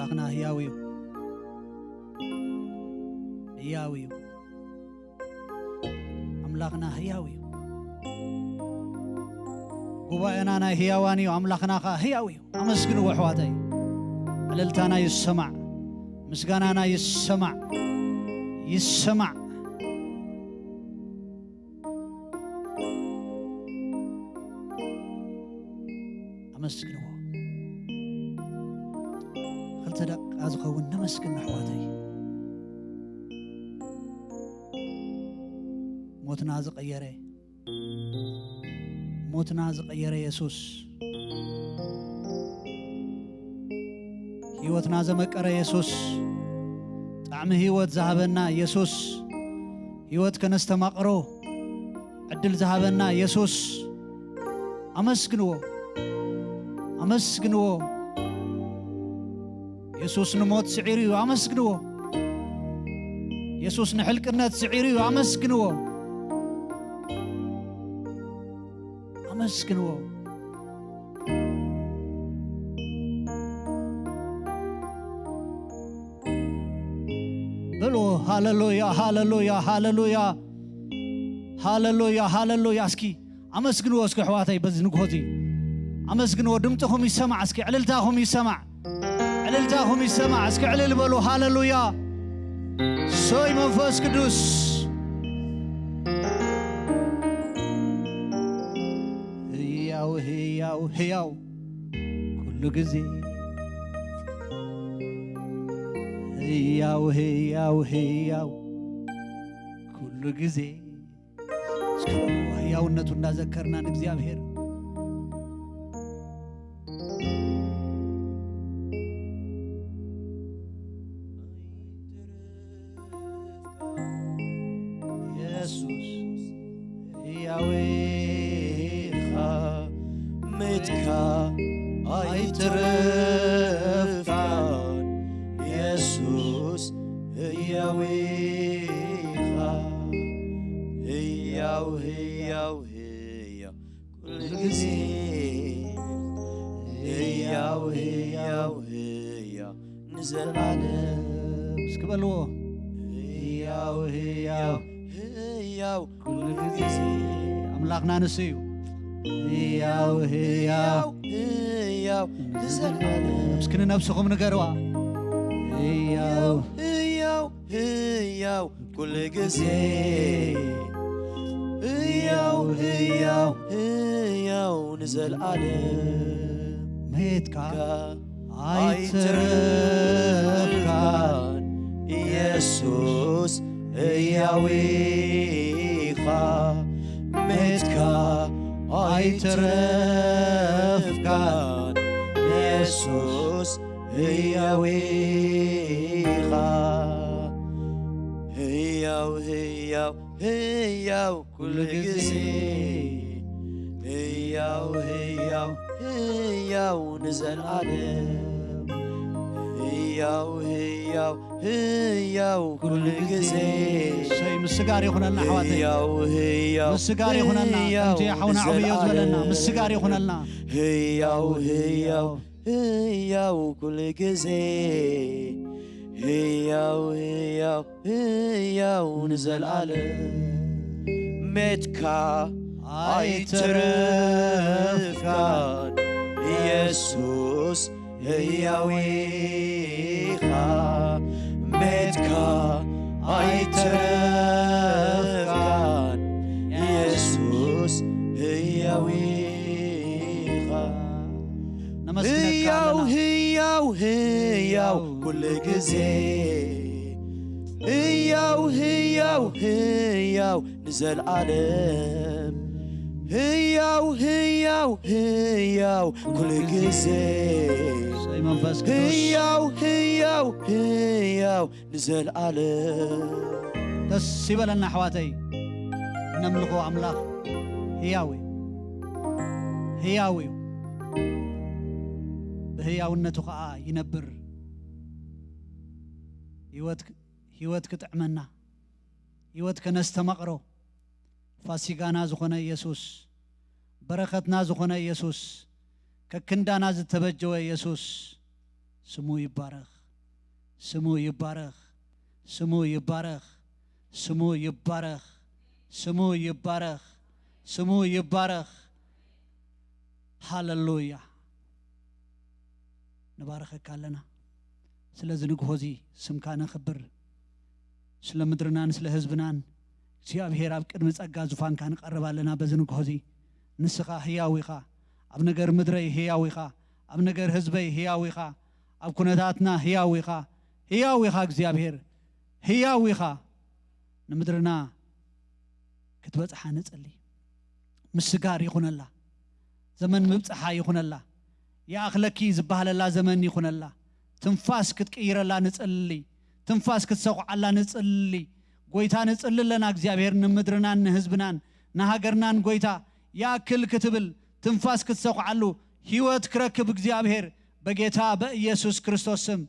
ኣምላኽና ህያው እዩ። ህያው እዩ። ኣምላኽና ህያው እዩ። ጉባኤና ናይ ህያዋን እዩ፣ ኣምላኽና ኸኣ ህያው እዩ። ኣመስግንዎ ኣሕዋተይ። ዕልልታና ይሰማዕ፣ ምስጋናና ይሰማዕ፣ ይሰማዕ። ኣመስግንዎ። ክልተ ደቂቃ ዝኸውን ነመስግን ኣሕዋተይ። ሞትና ዝቐየረ፣ ሞትና ዝቐየረ የሱስ፣ ህይወትና ዘመቀረ የሱስ፣ ጣዕሚ ህይወት ዝሃበና የሱስ፣ ህይወት ከነስተማቕሮ ዕድል ዝሃበና የሱስ፣ ኣመስግንዎ፣ ኣመስግንዎ። የሱስ ንሞት ስዒሩ እዩ፣ ኣመስግንዎ። የሱስ ንሕልቅነት ስዒሩ እዩ፣ ኣመስግንዎ፣ ኣመስግንዎ። በልዎ፣ ሃሌሉያ፣ ሃሌሉያ፣ ሃሌሉያ፣ ሃሌሉያ፣ ሃሌሉያ። እስኪ ኣመስግንዎ፣ እስኪ ኣሕዋተይ፣ በዚ ንግሆ እዚ ኣመስግንዎ። ድምፅኹም ይሰማዕ፣ እስኪ ዕልልታኹም ይሰማዕ፣ ዕልልታኹም ይሰማዕ። እስኪ ዕልል በሉ፣ ሃሌሉያ። ሶይ መንፈስ ቅዱስ ህያው፣ ህያው፣ ህያው ኩሉ ግዜ ህያው፣ ህያው፣ ህያው ኩሉ ግዜ። እስከ ህያውነቱ እንዳዘከርና ንእግዚኣብሔር የሱስ ህያው ኢኻ፣ ሜትካ ኣይትረፍካን። የሱስ ህያው ኢኻ፣ ህያው፣ ህያው፣ ህያው ኩሉ ግዜ። ህያው፣ ህያው፣ ህያው ንዘለዓለም። እስኪ በልዎ። ህያው፣ ህያው፣ ህያው ኩሉ ግዜ። ኣምላኽና ንሱ እዩ። ህያው፣ ህያው፣ ህያው ንዘለዓለም። እስኪ ንነብስኹም ንገርዋ። ህያው፣ ህያው፣ ህያው ኩሉ ግዜ። ህያው፣ ህያው፣ ህያው ንዘለዓለም። ሜትካ ኣይትረፍካን። የሱስ ህያው ኢኻ፣ ሜትካ ኣይትረፍካን። የሱስ ህያው ኢኻ። ህያው፣ ህያው፣ ህያው ኩሉ ግዜ። ህያው፣ ህያው፣ ህያው ንዘለዓለም። ህያው፣ ህያው፣ ህያው ኩሉ ግዜ። እሰይ፣ ምስጋር ይኹነልና ኣሕዋተይ። ህያው፣ ህያው፣ ምስጋር ይኹነልና። ህያው ከምቲ ሓውና ዓብዮ ዝበለና፣ ንዘለዓለም። ምስጋር ይኹነልና። ህያው፣ ህያው፣ ህያው ኩሉ ግዜ። ህያው፣ ህያው፣ ህያው ንዘለዓለም። ሜትካ ኣይትረፍካን። የሱስ ህያው ኢኻ፣ ሜትካ ኣይትረፍካን። የሱስ ህያው ኢኻ። ነመስግነካ ህያው፣ ኣለና። ህያው፣ ህያው ኩሉ ግዜ። ህያው፣ ህያው፣ ህያው ንዘለዓለም። ህያው፣ ህያው፣ ህያው ኩሉ ግዜ። እሰይ መንፈስ ቅዱስ። ህያው፣ ህያው፣ ህያው ንዘለዓለም። ደስ ይበለና ኣሕዋተይ፣ እነምልኾ ኣምላኽ ህያው እዩ፣ ህያው እዩ፣ ብህያውነቱ ኸዓ ይነብር። ህይወት፣ ህይወት ክጥዕመና፣ ህይወት ከነስተማቕሮ፣ ፋሲጋና ዝኾነ ኢየሱስ፣ በረኸትና ዝኾነ ኢየሱስ፣ ከክንዳና ዝተበጀወ ኢየሱስ ስሙ ይባረኽ። ስሙ ይባረኽ፣ ስሙ ይባረኽ፣ ስሙ ይባረኽ፣ ስሙ ይባረኽ፣ ስሙ ይባረኽ። ሃለሉያ። ንባረኸካ ኣለና። ስለዚ ንግሆ እዚ ስምካ ነኽብር። ስለ ምድርናን ስለ ህዝብናን እግዚኣብሔር ኣብ ቅድሚ ጸጋ ዙፋንካ ንቐርብ ኣለና። በዚ ንግሆ እዚ ንስኻ ህያው ኢኻ። ኣብ ነገር ምድረይ ህያው ኢኻ። ኣብ ነገር ህዝበይ ህያው ኢኻ። ኣብ ኩነታትና ህያው ኢኻ። ህያው ኢኻ እግዚኣብሔር። ህያው ኢኻ። ንምድርና ክትበጽሓ ንጽሊ። ምስጋር ይኹነላ። ዘመን ምብጽሓ ይኹነላ። ይኣኽለኪ ዝበሃለላ ዘመን ይኹነላ። ትንፋስ ክትቅይረላ ንጽሊ። ትንፋስ ክትሰኹዓላ ንጽሊ። ጎይታ ንጽሊ ኣለና። እግዚኣብሔር ንምድርናን ንህዝብናን ንሃገርናን ጎይታ ይኣክል ክትብል ትንፋስ ክትሰኹዓሉ ህይወት ክረክብ እግዚኣብሔር በጌታ በኢየሱስ ክርስቶስ ስም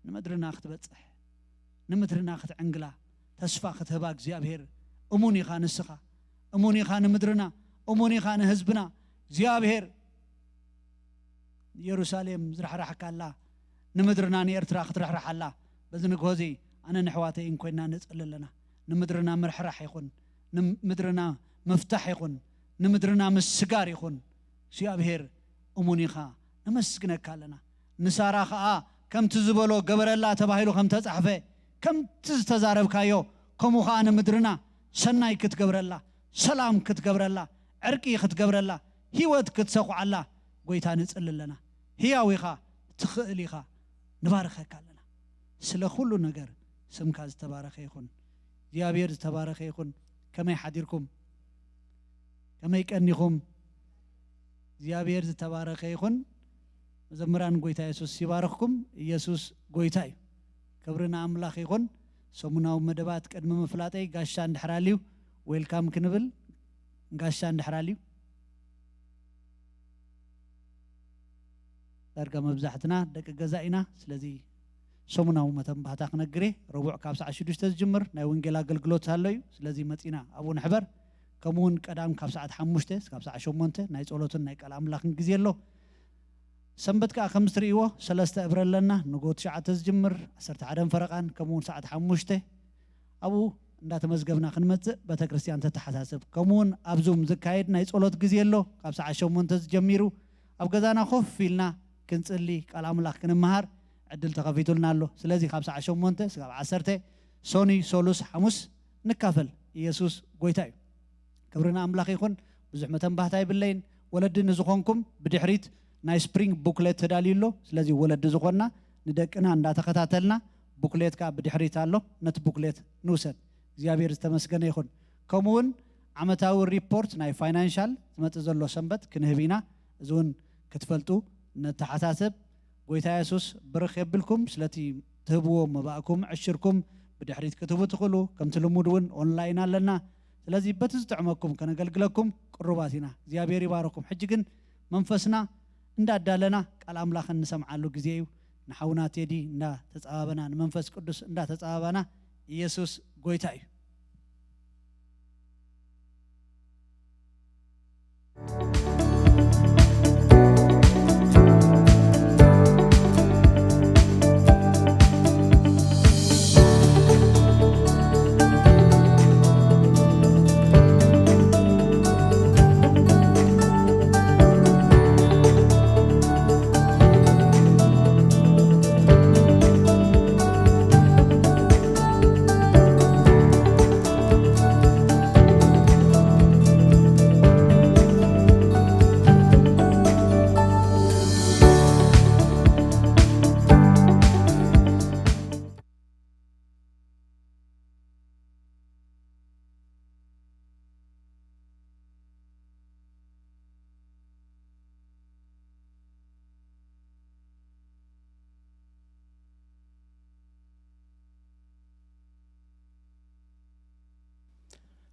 ንምድርና ክትበጽሕ፣ ንምድርና ክትዕንግላ፣ ተስፋ ክትህባ እግዚኣብሔር እሙን ኢኻ። ንስኻ እሙን ኢኻ ንምድርና፣ እሙን ኢኻ ንህዝብና። እግዚኣብሔር ንኢየሩሳሌም ዝራሕራሕካ ኣላ፣ ንምድርና ንኤርትራ ክትርሕርሕ ኣላ። በዚ ንግሆ እዚ ኣነ ንሕዋተይን ኮይና ንጽሊ ኣለና። ንምድርና ምርሕራሕ ይኹን፣ ንምድርና ምፍታሕ ይኹን፣ ንምድርና ምስጋር ይኹን። እግዚኣብሔር እሙን ኢኻ፣ ነመስግነካ ኣለና። ንሳራ ኸኣ ከምቲ ዝበሎ ገበረላ ተባሂሉ ከም ተጻሕፈ፣ ከምቲ ዝተዛረብካዮ ከምኡ ኸኣ ንምድርና ሰናይ ክትገብረላ፣ ሰላም ክትገብረላ፣ ዕርቂ ክትገብረላ፣ ህይወት ክትሰኹዓላ ጎይታ ንጽሊ ኣለና። ህያው ኢኻ፣ ትኽእል ኢኻ፣ ንባርኸካ ኣለና። ስለ ኩሉ ነገር ስምካ ዝተባረኸ ይኹን። እግዚኣብሔር ዝተባረኸ ይኹን። ከመይ ሓዲርኩም? ከመይ ቀኒኹም? እግዚኣብሔር ዝተባረኸ ይኹን። መዘምራን ጎይታ የሱስ ይባርኽኩም። ኢየሱስ ጎይታ እዩ። ክብሪ ንኣምላኽ ይኹን። ሰሙናዊ መደባት ቅድሚ ምፍላጠይ ጋሻ እንድሕር ኣልዩ ዌልካም ክንብል፣ ጋሻ እንድሕር ኣልዩ ዳርጋ መብዛሕትና ደቂ ገዛ ኢና። ስለዚ ሰሙናዊ መተንባህታ ክነግር እየ። ረቡዕ ካብ ሰዓት ሽዱሽተ ዝጅምር ናይ ወንጌል ኣገልግሎት ኣሎ እዩ። ስለዚ መጺና ኣብኡ ንሕበር። ከምኡ እውን ቀዳም ካብ ሰዓት ሓሙሽተ እስካብ ሰዓት ሸሞንተ ናይ ጸሎትን ናይ ቃል ኣምላኽን ግዜ ኣሎ። ሰንበት ከኣ ከም እትርእይዎ ሰለስተ እብረ ኣለና። ንግሆ ትሽዓተ ዝጅምር፣ ዓሰርተ ሓደን ፈረቓን፣ ከምኡ እውን ሰዓት ሓሙሽተ ኣብኡ እንዳተመዝገብና ክንመጽእ ቤተ ክርስቲያን ተተሓሳስብ። ከምኡ እውን ኣብ ዙም ዝካየድ ናይ ጸሎት ግዜ ኣሎ። ካብ ሰዓት ሸሞንተ ዝጀሚሩ ኣብ ገዛና ኮፍ ኢልና ክንጽሊ፣ ቃል ኣምላኽ ክንመሃር ዕድል ተኸፊቱልና ኣሎ። ስለዚ ካብ ሰዓት ሸሞንተ እስካብ ዓሰርተ ሶኒ፣ ሶሉስ፣ ሓሙስ ንካፈል። ኢየሱስ ጎይታ እዩ። ክብሪ ንኣምላኽ ይኹን። ብዙሕ መተንባህታ የብለይን። ወለዲ ንዝኾንኩም ብድሕሪት ናይ ስፕሪንግ ቡክሌት ተዳልዩ ኣሎ። ስለዚ ወለዲ ዝኾንና ንደቅና እንዳተኸታተልና ቡክሌት ከኣ ብድሕሪት ኣሎ። ነቲ ቡክሌት ንውሰድ። እግዚኣብሔር ዝተመስገነ ይኹን። ከምኡ እውን ዓመታዊ ሪፖርት ናይ ፋይናንሻል ዝመጽእ ዘሎ ሰንበት ክንህብ ኢና። እዚ እውን ክትፈልጡ ነተሓሳስብ። ጎይታ የሱስ ብርኽ የብልኩም ስለቲ ትህብዎ መባእኩም ዕሽርኩም ብድሕሪት ክትህቡ ትኽእሉ። ከምቲ ልሙድ እውን ኦንላይን ኣለና። ስለዚ በቲ ዝጥዕመኩም ከነገልግለኩም ቅሩባት ኢና። እግዚኣብሔር ይባርኩም። ሕጂ ግን መንፈስና እንዳዳለና ቃል ኣምላኽ እንሰምዓሉ ግዜ እዩ። ንሓውና ቴዲ እንዳተጸባበና፣ ንመንፈስ ቅዱስ እንዳተጸባባና፣ ኢየሱስ ጎይታ እዩ።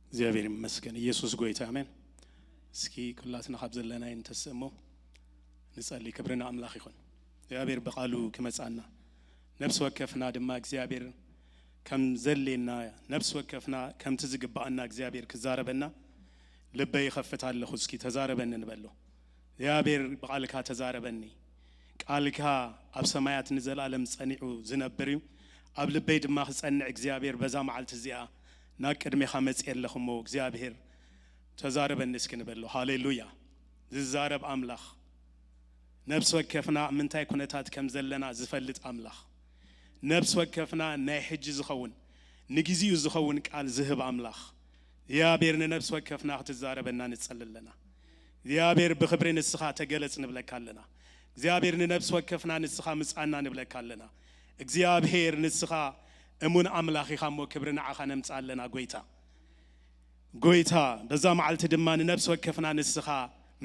እግዚኣብሔር ይመስገን። ኢየሱስ ጎይታ፣ ኣሜን። እስኪ ኩላትና ካብ ዘለናዮ እንተስእሞ ንጸሊ። ክብሪ ንኣምላኽ ይኹን። እግዚኣብሔር ብቓሉ ክመጻና፣ ነፍሲ ወከፍና ድማ እግዚኣብሔር ከም ዘሌና፣ ነፍሲ ወከፍና ከምቲ ዝግብኣና እግዚኣብሔር ክዛረበና ልበይ ይኸፍት ኣለኹ። እስኪ ተዛረበኒ ንበሎ። እግዚኣብሔር ብቓልካ ተዛረበኒ። ቃልካ ኣብ ሰማያት ንዘለኣለም ጸኒዑ ዝነብር እዩ። ኣብ ልበይ ድማ ክጸንዕ እግዚኣብሔር በዛ መዓልቲ እዚኣ ናብ ቅድሜኻ መጽእ ኣለኹ እሞ እግዚኣብሔር ተዛረበኒ እስኪ ንበሎ። ሃሌሉያ። ዝዛረብ ኣምላኽ፣ ነብሲ ወከፍና ኣብ ምንታይ ኩነታት ከም ዘለና ዝፈልጥ ኣምላኽ፣ ነብሲ ወከፍና ናይ ሕጂ ዝኸውን ንግዚኡ ዝኸውን ቃል ዝህብ ኣምላኽ እግዚኣብሔር ንነብሲ ወከፍና ክትዛረበና ንጸሊ ኣለና። እግዚኣብሔር ብኽብሪ ንስኻ ተገለጽ ንብለካ ኣለና። እግዚኣብሔር ንነብሲ ወከፍና ንስኻ ምጻና ንብለካ ኣለና። እግዚኣብሔር ንስኻ እሙን ኣምላኽ ኢኻ እሞ ክብሪ ንዓኻ ነምጽእ ኣለና ጎይታ። ጎይታ በዛ መዓልቲ ድማ ንነብሲ ወከፍና ንስኻ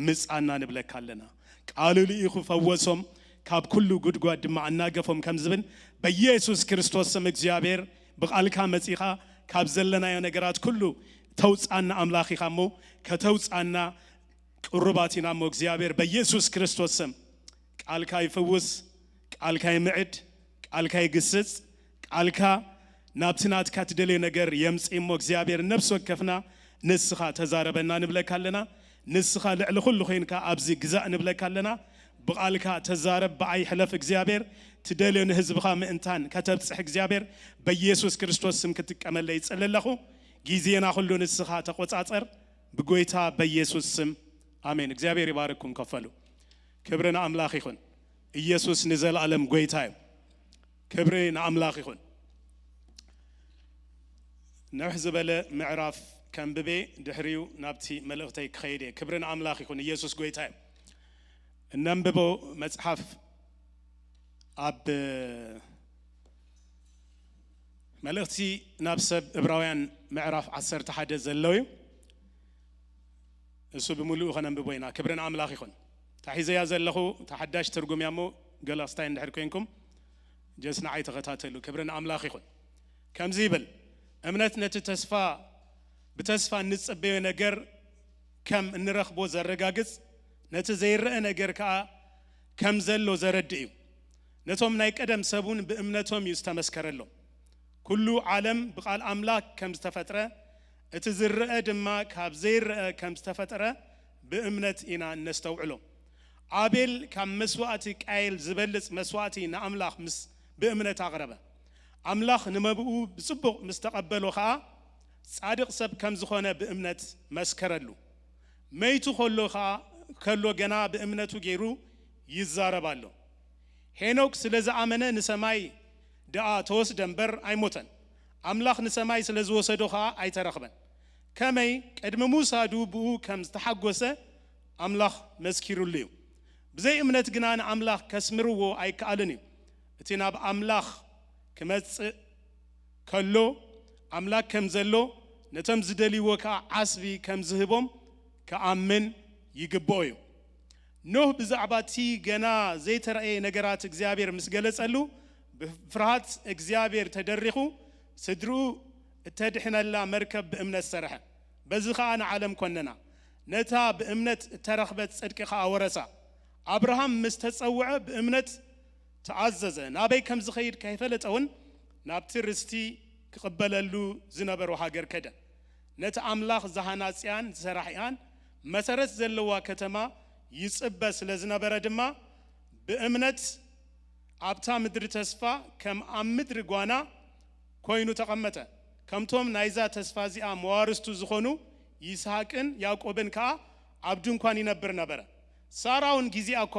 ምጻና ንብለካ ኣለና። ቃሉ ልኢኹ ፈወሶም፣ ካብ ኩሉ ጉድጓድ ድማ ኣናገፎም ከም ዝብል በኢየሱስ ክርስቶስ ስም እግዚኣብሔር ብቓልካ መጺኻ ካብ ዘለናዮ ነገራት ኩሉ ተውጻና ኣምላኽ ኢኻ እሞ ከተውጻና ቅሩባት ኢና እሞ እግዚኣብሔር በኢየሱስ ክርስቶስ ስም ቃልካ ይፍውስ፣ ቃልካ ይምዕድ፣ ቃልካ ይግስጽ፣ ቃልካ ናብቲ ናትካ ትደልዮ ነገር የምጽእ እሞ እግዚኣብሔር ነብሲ ወከፍና ንስኻ ተዛረበና ንብለካ ኣለና። ንስኻ ልዕሊ ኩሉ ኮይንካ ኣብዚ ግዛእ ንብለካ ኣለና። ብቓልካ ተዛረብ፣ ብኣይ ሕለፍ እግዚኣብሔር፣ ትደልዮ ንህዝብኻ ምእንታን ከተብጽሕ እግዚኣብሔር በኢየሱስ ክርስቶስ ስም ክትጥቀመለይ ይጽሊ ኣለኹ። ግዜና ኩሉ ንስኻ ተቆጻጸር ብጎይታ በኢየሱስ ስም ኣሜን። እግዚኣብሔር ይባርኩም ከፈሉ። ክብሪ ንኣምላኽ ይኹን። ኢየሱስ ንዘለኣለም ጎይታ እዩ። ክብሪ ንኣምላኽ ይኹን። ንውሕ ዝበለ ምዕራፍ ከንብቤ ድሕሪኡ ናብቲ መልእኽተይ ክኸይድ እየ። ክብሪ ንኣምላኽ ይኹን። ኢየሱስ ጎይታ እዩ። እነንብቦ መጽሓፍ ኣብ መልእኽቲ ናብ ሰብ ዕብራውያን ምዕራፍ ዓሰርተ ሓደ ዘሎ እዩ። እሱ ብምሉኡ ከነንብቦ ኢና። ክብሪ ንኣምላኽ ይኹን። ታሒዘያ ዘለኹ ተሓዳሽ ትርጉም እያ እሞ ገለ ክስታይ እንድሕር ኮይንኩም ጀስ ንዓይ ተኸታተሉ። ክብሪ ንኣምላኽ ይኹን። ከምዚ ይብል፣ እምነት ነቲ ተስፋ ብተስፋ እንጽበዮ ነገር ከም እንረኽቦ ዘረጋግጽ፣ ነቲ ዘይረአ ነገር ከኣ ከም ዘሎ ዘረድእ እዩ። ነቶም ናይ ቀደም ሰብ እውን ብእምነቶም እዩ ዝተመስከረሎም። ኩሉ ዓለም ብቓል ኣምላኽ ከም ዝተፈጥረ፣ እቲ ዝረአ ድማ ካብ ዘይረአ ከም ዝተፈጥረ ብእምነት ኢና እነስተውዕሎ። ኣቤል ካብ መስዋእቲ ቃየል ዝበልጽ መስዋእቲ ንኣምላኽ ምስ ብእምነት ኣቕረበ። ኣምላኽ ንመብኡ ብጽቡቕ ምስ ተቐበሎ ኸኣ፣ ጻድቕ ሰብ ከም ዝኾነ ብእምነት መስከረሉ። መይቱ ከሎ ኸኣ፣ ከሎ ገና ብእምነቱ ገይሩ ይዛረብ ኣሎ። ሄኖክ ስለ ዝኣመነ ንሰማይ ደኣ ተወስደ እምበር ኣይሞተን። ኣምላኽ ንሰማይ ስለ ዝወሰዶ ኸኣ ኣይተረኽበን። ከመይ ቅድሚ ምውሳዱ ብኡ ከም ዝተሓጎሰ ኣምላኽ መስኪሩሉ እዩ። ብዘይ እምነት ግና ንኣምላኽ ከስምርዎ ኣይከኣልን እዩ። እቲ ናብ ኣምላኽ ክመጽእ ከሎ ኣምላኽ ከም ዘሎ ነቶም ዝደልይዎ ከኣ ዓስቢ ከም ዝህቦም ክኣምን ይግብኦ እዩ። ኖህ ብዛዕባ እቲ ገና ዘይተራእየ ነገራት እግዚኣብሔር ምስ ገለጸሉ፣ ብፍርሃት እግዚኣብሔር ተደሪኹ፣ ስድርኡ እተድሕነላ መርከብ ብእምነት ሰርሐ። በዚ ኸኣ ንዓለም ኰነና። ነታ ብእምነት እተረኽበት ጽድቂ ኸኣ ወረሳ። ኣብርሃም ምስ ተጸውዐ ብእምነት ተኣዘዘ። ናበይ ከም ዝኸይድ ከይፈለጠ እውን ናብቲ ርስቲ ክቕበለሉ ዝነበሮ ሃገር ከደ። ነቲ ኣምላኽ ዝሃናጽያን ዝሰራሕያን መሰረት ዘለዋ ከተማ ይጽበ ስለ ዝነበረ ድማ ብእምነት ኣብታ ምድሪ ተስፋ ከም ኣብ ምድሪ ጓና ኮይኑ ተቐመጠ። ከምቶም ናይዛ ተስፋ እዚኣ መዋርስቱ ዝኾኑ ይስሐቅን ያዕቆብን ከኣ ኣብ ድንኳን ይነብር ነበረ። ሳራ እውን ግዜኣ እኳ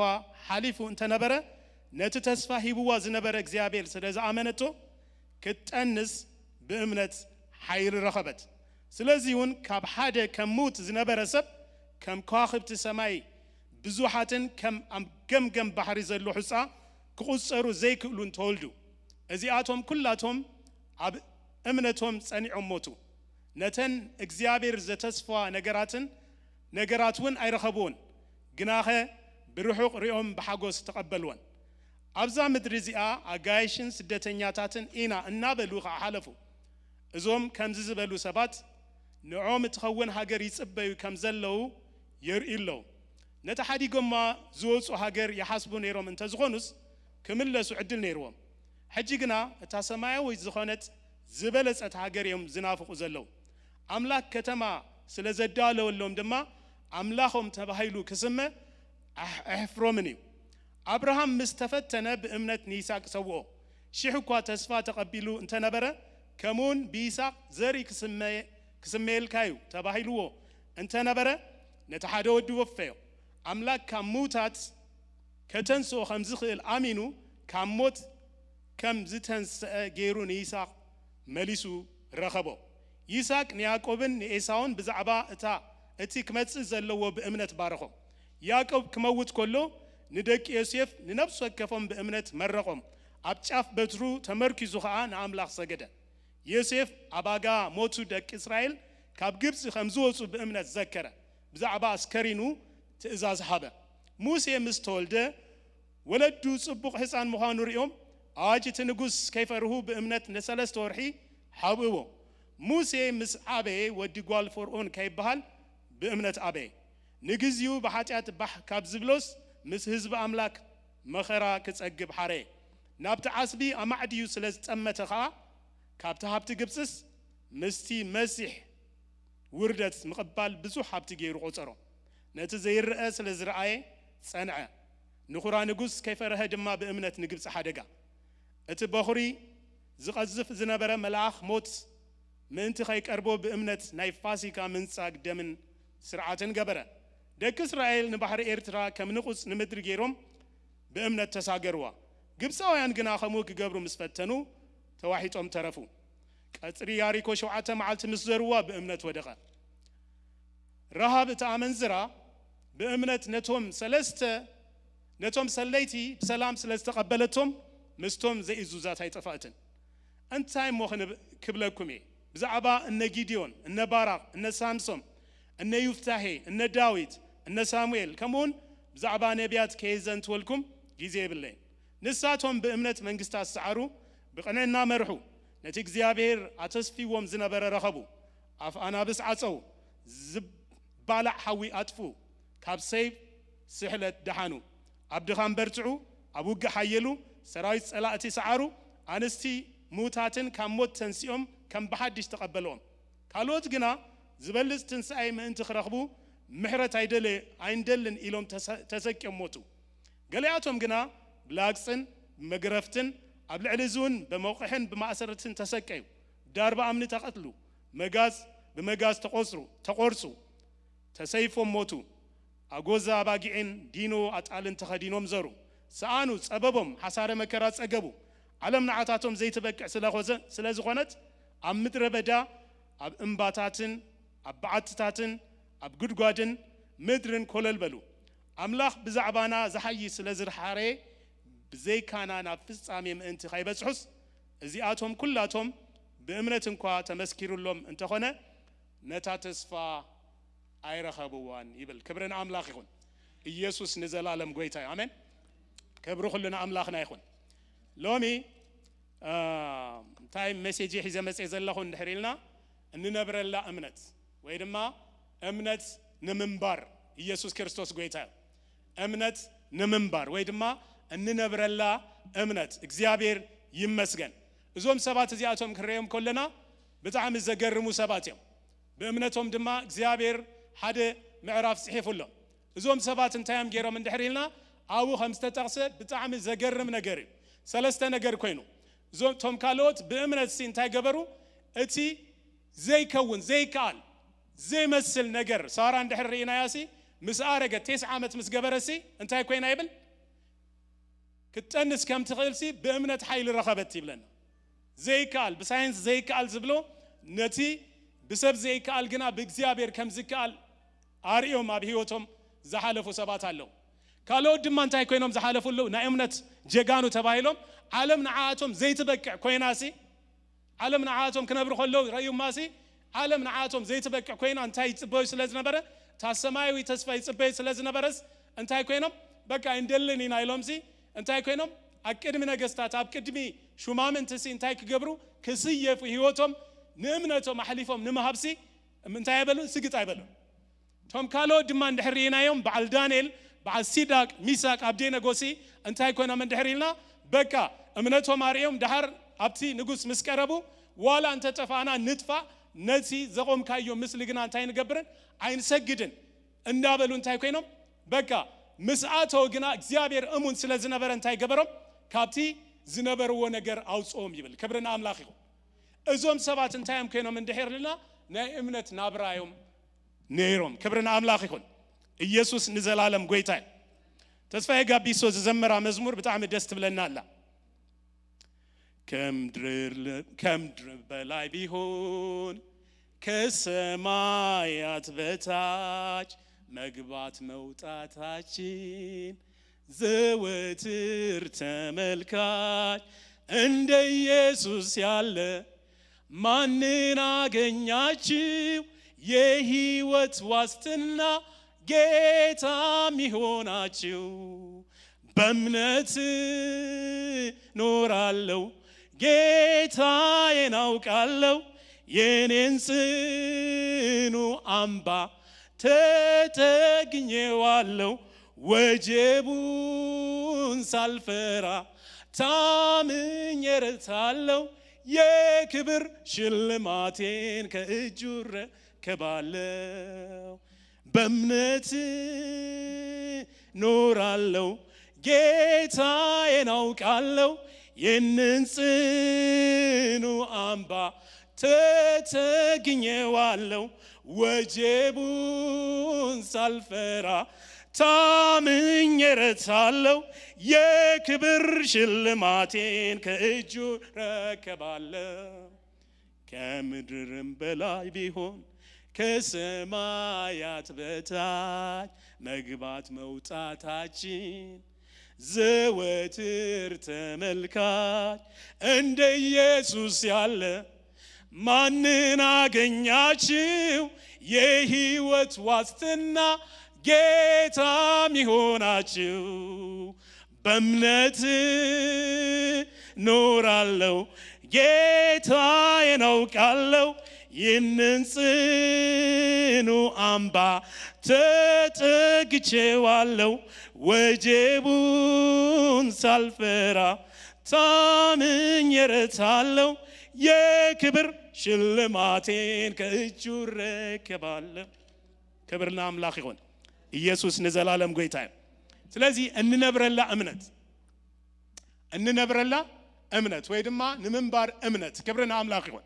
ሓሊፉ እንተነበረ፣ ነቲ ተስፋ ሂብዋ ዝነበረ እግዚኣብሔር ስለ ዝኣመነቶ፣ ክትጠንስ ብእምነት ሓይሊ ረኸበት። ስለዚ እውን ካብ ሓደ ከም ምዉት ዝነበረ ሰብ፣ ከም ከዋኽብቲ ሰማይ ብዙሓትን ከም ኣብ ገምገም ባሕሪ ዘሎ ሑጻ ክቑጸሩ ዘይክእሉን ተወልዱ። እዚኣቶም ኩላቶም ኣብ እምነቶም ጸኒዖም ሞቱ። ነተን እግዚኣብሔር ዘተስፋ ነገራትን ነገራት እውን ኣይረኸብዎን፣ ግናኸ ብርሑቕ ሪኦም ብሓጎስ ተቐበልወን። ኣብዛ ምድሪ እዚኣ ኣጋይሽን ስደተኛታትን ኢና እናበሉ ኸዓ ሓለፉ። እዞም ከምዚ ዝበሉ ሰባት ንዖም እትኸውን ሃገር ይጽበዩ ከም ዘለዉ የርእዩ ኣለዉ። ነታ ሓዲጎማ ዝወጹ ሃገር ይሓስቡ ነይሮም እንተ ዝኾኑስ፣ ክምለሱ ዕድል ነይርዎም። ሕጂ ግና እታ ሰማያዊት ዝኾነት ዝበለጸት ሃገር እዮም ዝናፍቑ ዘለዉ። ኣምላኽ ከተማ ስለ ዘዳለወሎም ድማ ኣምላኾም ተባሂሉ ክስመ ኣሕ-፣ ኣሕፍሮምን እዩ። ኣብርሃም ምስ ተፈተነ ብእምነት ንይስሐቅ ሰውኦ። ሽሕ እኳ ተስፋ ተቐቢሉ እንተነበረ፣ ከምኡውን ብይስሐቅ ዘርኢ ክስመ-፣ ክስመየልካ እዩ ተባሂልዎ እንተነበረ፣ ነቲ ሓደ ወዲ ወፈዮ። ኣምላክ ካብ ምውታት ከተንስኦ ከም ዝኽእል ኣሚኑ፣ ካብ ሞት ከም ዝተንስአ ገይሩ ንይስሐቅ መሊሱ ረኸቦ። ይስሐቅ ንያዕቆብን ንኤሳውን ብዛዕባ እታ፣ እቲ ክመጽእ ዘለዎ ብእምነት ባረኾም። ያዕቆብ ክመውት ከሎ፣ ንደቂ ዮሴፍ ንነፍሲ ወከፎም ብእምነት መረቖም። ኣብ ጫፍ በትሩ ተመርኪዙ ኸኣ ንኣምላኽ ሰገደ። ዮሴፍ ኣብ ኣጋ ሞቱ ደቂ እስራኤል ካብ ግብጺ ከም ዝወጹ ብእምነት ዘከረ። ብዛዕባ ኣስከሪኑ ትእዛዝ ሃበ። ሙሴ ምስ ተወልደ፣ ወለዱ ጽቡቕ ህጻን ምዃኑ ሪኦም፣ ኣዋጅ እቲ ንጉስ ከይፈርሁ ብእምነት ንሰለስተ ወርሒ ሓብእዎ። ሙሴ ምስ ዓበየ፣ ወዲ ጓል ፈርኦን ከይበሃል ብእምነት ኣበየ። ንግዚኡ ብሓጢኣት ባሕ ካብ ዝብሎስ፣ ምስ ህዝቢ ኣምላክ መኸራ ክጸግብ ሓረየ። ናብቲ ዓስቢ ኣማዕድዩ ስለ ዝጠመተ ኸኣ፣ ካብቲ ሃብቲ ግብጽስ ምስቲ መሲሕ ውርደት ምቕባል ብዙሕ ሃብቲ ገይሩ ቆጸሮ። ነቲ ዘይረኣ ስለ ዝረኣየ ጸንዐ። ንኹራ ንጉስ ከይፈረሀ ድማ ብእምነት ንግብጺ ሓደጋ። እቲ በኹሪ ዝቐዝፍ ዝነበረ መልኣኽ ሞት ምእንቲ ከይቀርቦ ብእምነት ናይ ፋሲካ ምንጻግ ደምን ስርዓትን ገበረ። ደቂ እስራኤል ንባሕሪ ኤርትራ ከም ንቑጽ ንምድሪ ገይሮም ብእምነት ተሳገርዋ። ግብጻውያን ግና ከምኡ ክገብሩ ምስ ፈተኑ ተዋሒጦም ተረፉ። ቀጽሪ ያሪኮ ሸውዓተ መዓልቲ ምስ ዘርዋ ብእምነት ወደቐ። ረሃብ እታ ኣመንዝራ ብእምነት ነቶም ሰለስተ፣ ነቶም ሰለይቲ ብሰላም ስለ ዝተቐበለቶም ምስቶም ዘይእዙዛት ኣይጠፋእትን። እንታይ እሞ ክንብ-፣ ክብለኩም እየ? ብዛዕባ እነ ጊድዮን፣ እነ ባራቕ፣ እነ ሳምሶም፣ እነ ዩፍታሄ፣ እነ ዳዊት፣ እነ ሳሙኤል፣ ከምኡውን ብዛዕባ ነቢያት ከየዘንትወልኩም ግዜ የብለይን። ንሳቶም ብእምነት መንግስታት ሰዓሩ፣ ብቕንዕና መርሑ፣ ነቲ እግዚኣብሔር ኣተስፊዎም ዝነበረ ረኸቡ። ኣፍ ኣናብስ ዓጸው፣ ዝባላዕ ሓዊ ኣጥፍኡ፣ ካብ ሰይፍ ስሕለት ደሓኑ፣ ኣብ ድኻም በርትዑ፣ ኣብ ውግእ ሓየሉ፣ ሰራዊት ጸላእቲ ሰዓሩ፣ ኣንስቲ ምዉታትን ካብ ሞት ተንሲኦም ከም ብሓድሽ ተቐበልኦም። ካልኦት ግና ዝበልጽ ትንሳኤ ምእንቲ ክረኽቡ ምሕረት ኣይደለ-፣ ኣይንደልን ኢሎም ተሰ-፣ ተሰቂዮም ሞቱ። ገሊኣቶም ግና ብላግጽን ብመግረፍትን ኣብ ልዕሊ እዚ እውን ብመቑሕን ብማእሰርትን ተሰቀዩ። ዳርባ እምኒ ተቐትሉ፣ መጋዝ ብመጋዝ ተቖጽሩ፣ ተቖርጹ፣ ተሰይፎም ሞቱ። ኣጎዛ ኣባጊዕን ዲኖ ኣጣልን ተኸዲኖም ዘሩ፣ ሰኣኑ፣ ጸበቦም፣ ሓሳረ መከራ ጸገቡ። ዓለም ንዓታቶም ዘይትበቅዕ ስለኾዘ-፣ ስለ ዝኾነት፣ ኣብ ምድረ በዳ፣ ኣብ እምባታትን ኣብ በዓትታትን ኣብ ጉድጓድን ምድርን ኮለል በሉ። ኣምላኽ ብዛዕባና ዝሓይሽ ስለ ዝረሓረ፣ ብዘይካና ናብ ፍጻሜ ምእንቲ ከይበጽሑስ፣ እዚኣቶም ኩላቶም ብእምነት እንኳ ተመስኪሩሎም እንተኾነ፣ ነታ ተስፋ ኣይረኸብዋን ይብል። ክብሪ ንኣምላኽ ይኹን። ኢየሱስ ንዘላለም ጐይታ እዩ። ኣሜን። ክብሪ ኩሉ ንኣምላኽና ይኹን። ሎሚ፣ እ፣ እንታይ ሜሴጅ ሒዘ መጽየ ዘለኹ እንድሕር ኢልና፣ እንነብረላ እምነት ወይ ድማ እምነት ንምንባር፣ ኢየሱስ ክርስቶስ ጐይታ እዩ። እምነት ንምንባር ወይ ድማ እንነብረላ እምነት፣ እግዚኣብሔር ይመስገን። እዞም ሰባት እዚኣቶም ክንርእዮም ከለና ብጣዕሚ ዘገርሙ ሰባት እዮም። ብእምነቶም ድማ እግዚኣብሔር ሓደ ምዕራፍ ጽሒፉሎም። እዞም ሰባት እንታይ እዮም ገይሮም እንድሕር ኢልና፣ ኣብኡ ከም ዝተጠቕሰ ብጣዕሚ ዘገርም ነገር እዩ። ሰለስተ ነገር ኮይኑ፣ እዞም፣ እቶም ካልኦት ብእምነትሲ እንታይ ገበሩ? እቲ ዘይከውን፣ ዘይከኣል፣ ዘይመስል ነገር፣ ሳራ እንድሕር ርኢናያሲ፣ ምስ ኣረገት፣ ቴስዓ ዓመት ምስ ገበረሲ፣ እንታይ ኮይና ይብል? ክትጠንስ ከም ትኽእልሲ ብእምነት ሓይሊ ረኸበት ይብለና። ዘይከኣል፣ ብሳይንስ ዘይከኣል ዝብሎ፣ ነቲ ብሰብ ዘይከኣል ግና ብእግዚኣብሔር ከም ዝከኣል ኣርእዮም ኣብ ህይወቶም ዝሓለፉ ሰባት ኣለዉ። ካልኦት ድማ እንታይ ኮይኖም ዝሓለፉ ኣለዉ? ናይ እምነት ጀጋኑ ተባሂሎም፣ ዓለም ንዓኣቶም ዘይትበቅዕ ኮይናሲ፣ ዓለም ንዓኣቶም ክነብሩ ከለዉ ረእዩማሲ፣ ዓለም ንዓኣቶም ዘይትበቅዕ ኮይና እንታይ ይጽበዩ ስለ ዝነበረ፣ እታ ሰማያዊ ተስፋ ይጽበዩ ስለ ዝነበረስ፣ እንታይ ኮይኖም? በቃ ኣይንደልን ኢና ኢሎምሲ፣ እንታይ ኮይኖም? ኣብ ቅድሚ ነገስታት፣ ኣብ ቅድሚ ሹማምንትሲ እንታይ ክገብሩ? ክስየፉ፣ ህይወቶም ንእምነቶም ኣሕሊፎም ንምሃብሲ፣ እንታይ ኣይበሉን? ስግጥ ኣይበሉን። እቶም ካልኦት ድማ እንድሕር ርኢናዮም፣ በዓል ዳንኤል፣ በዓል ሲድራቅ፣ ሚሳቅ፣ ኣብዴነጎሲ እንታይ ኮይኖም እንድሕር ኢልና፣ በቃ እምነቶም ኣርእዮም፣ ደሓር ኣብቲ ንጉስ ምስ ቀረቡ፣ ዋላ እንተጠፋእና ንጥፋእ፣ ነቲ ዘቖምካዮ ምስሊ ግና እንታይ ንገብርን? ኣይንሰግድን እንዳበሉ እንታይ ኮይኖም? በቃ ምስ ኣተወ ግና እግዚኣብሔር እሙን ስለ ዝነበረ እንታይ ገበሮም? ካብቲ ዝነበርዎ ነገር ኣውፅኦም ይብል። ክብሪ ንኣምላኽ ይኹን። እዞም ሰባት እንታይ እዮም ኮይኖም እንድሕር ኢልና፣ ናይ እምነት ናብራ እዮም ነይሮም። ክብሪ ንኣምላኽ ይኹን። ኢየሱስ ንዘላለም ጎይታ እዩ። ተስፋዬ ጋቢሶ ዝዘመራ መዝሙር ብጣዕሚ ደስ ትብለና ኣላ። ከምድር ከምድር በላይ ቢሆን ከሰማያት በታች መግባት መውጣታችን ዘወትር ተመልካች እንደ ኢየሱስ ያለ ማንን አገኛችሁ? የህይወት ዋስትና ጌታ ሚሆናችሁ በእምነት ኖራለሁ። ጌታዬን አውቃለሁ። የኔን ጽኑ አምባ ተጠግኜዋለሁ። ወጀቡን ሳልፈራ ታምኜ ረታለሁ። የክብር ሽልማቴን ከእጁ ረከባለሁ። በእምነት ኖራለሁ። ጌታዬን አውቃለሁ። ይህንን ጽኑ አምባ ተተግኘዋለሁ። ወጀቡን ሳልፈራ ታምኜ ረታለሁ። የክብር ሽልማቴን ከእጁ ረከባለሁ። ከምድርም በላይ ቢሆን ከሰማያት በታች መግባት መውጣታችን ዘወትር ተመልካች እንደ ኢየሱስ ያለ ማንን አገኛችሁ? የህይወት ዋስትና ጌታ ሚሆናችሁ በእምነት ኖራለሁ። ጌታዬን አውቃለሁ። ይህንን ጽኑ አምባ ተጠግቼዋለሁ። ወጀቡን ሳልፈራ ታምኜ ረታለሁ። የክብር ሽልማቴን ከእጁ ረከባለሁ። ክብር ለአምላክ ይሁን። ኢየሱስ ንዘላለም ጎይታ እዩ። ስለዚ እንነብረላ እምነት እንነብረላ እምነት ወይ ድማ ንምንባር እምነት ክብሪ ንኣምላኽ ይኹን።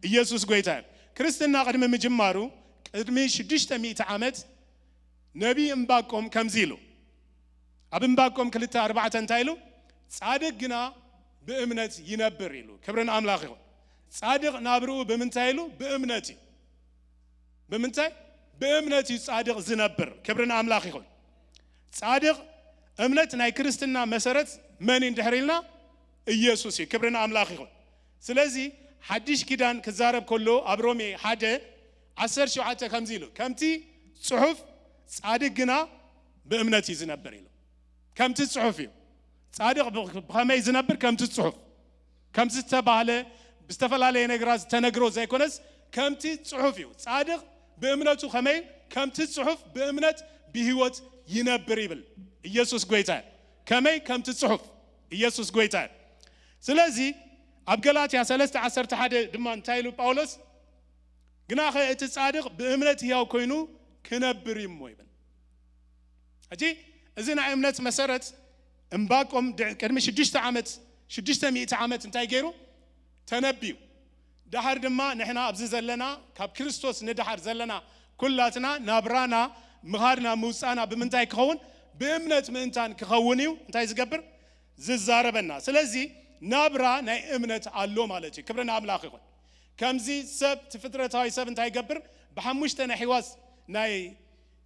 ኢየሱስ ጎይታ እዩ። ክርስትና ቅድሚ ምጅማሩ ቅድሚ ሽዱሽተ ሚእቲ ዓመት ነቢይ እምባቆም ከምዚ ኢሉ ኣብ እምባቆም ክልተ ኣርባዕተ እንታይ ኢሉ? ጻድቅ ግና ብእምነት ይነብር ኢሉ። ክብሪ ንኣምላኽ ይኹን። ጻድቅ ናብርኡ ብምንታይ ኢሉ? ብእምነት እዩ። ብምንታይ? ብእምነት እዩ ጻድቕ ዝነብር። ክብሪ ንኣምላኽ ይኹን። ጻድቕ እምነት ናይ ክርስትና መሰረት መን እዩ እንድሕር ኢልና? ኢየሱስ እዩ። ክብሪ ንኣምላኽ ይኹን። ስለዚ ሓድሽ ኪዳን ክዛረብ ከሎ ኣብ ሮሜ ሓደ ዓሰርተ ሸውዓተ ከምዚ ኢሉ፣ ከምቲ ጽሑፍ ጻድቕ ግና ብእምነት እዩ ዝነብር ኢሉ። ከምቲ ጽሑፍ እዩ። ጻድቕ ብ-፣ ብኸመይ ዝነብር? ከምቲ ጽሑፍ። ከምቲ ዝተባህለ ብዝተፈላለየ ነገራት ዝተነግሮ ዘይኮነስ ከምቲ ጽሑፍ እዩ። ጻድቕ ብእምነቱ ከመይ? ከምቲ ጽሑፍ ብእምነት ብህይወት ይነብር ይብል። ኢየሱስ ጎይታ እዩ። ከመይ? ከምቲ ጽሑፍ። ኢየሱስ ጎይታ እዩ። ስለዚ ኣብ ገላትያ ሰለስተ ዓሰርተ ሓደ ድማ እንታይ ኢሉ ጳውሎስ? ግናኸ እቲ ጻድቕ ብእምነት ህያው ኮይኑ ክነብር እዩ እሞ ይብል። ሕጂ እዚ ናይ እምነት መሰረት እምባቆም ድ-፣ ቅድሚ ሽዱሽተ ዓመት፣ ሽዱሽተ ሚእቲ ዓመት እንታይ ገይሩ? ተነብዩ። ደሓር ድማ ንሕና ኣብዚ ዘለና፣ ካብ ክርስቶስ ንደሓር ዘለና ኩላትና ናብራና፣ ምኻድና፣ ምውጻእና ብምንታይ ክኸውን? ብእምነት ምእንታን ክኸውን እዩ። እንታይ ዝገብር? ዝዛረበና። ስለዚ ናብራ ናይ እምነት ኣሎ ማለት እዩ። ክብሪ ንኣምላኽ ይኹን። ከምዚ ሰብ፣ እቲ ፍጥረታዊ ሰብ እንታይ ይገብር? ብሓሙሽተ ናይ ሕዋስ፣ ናይ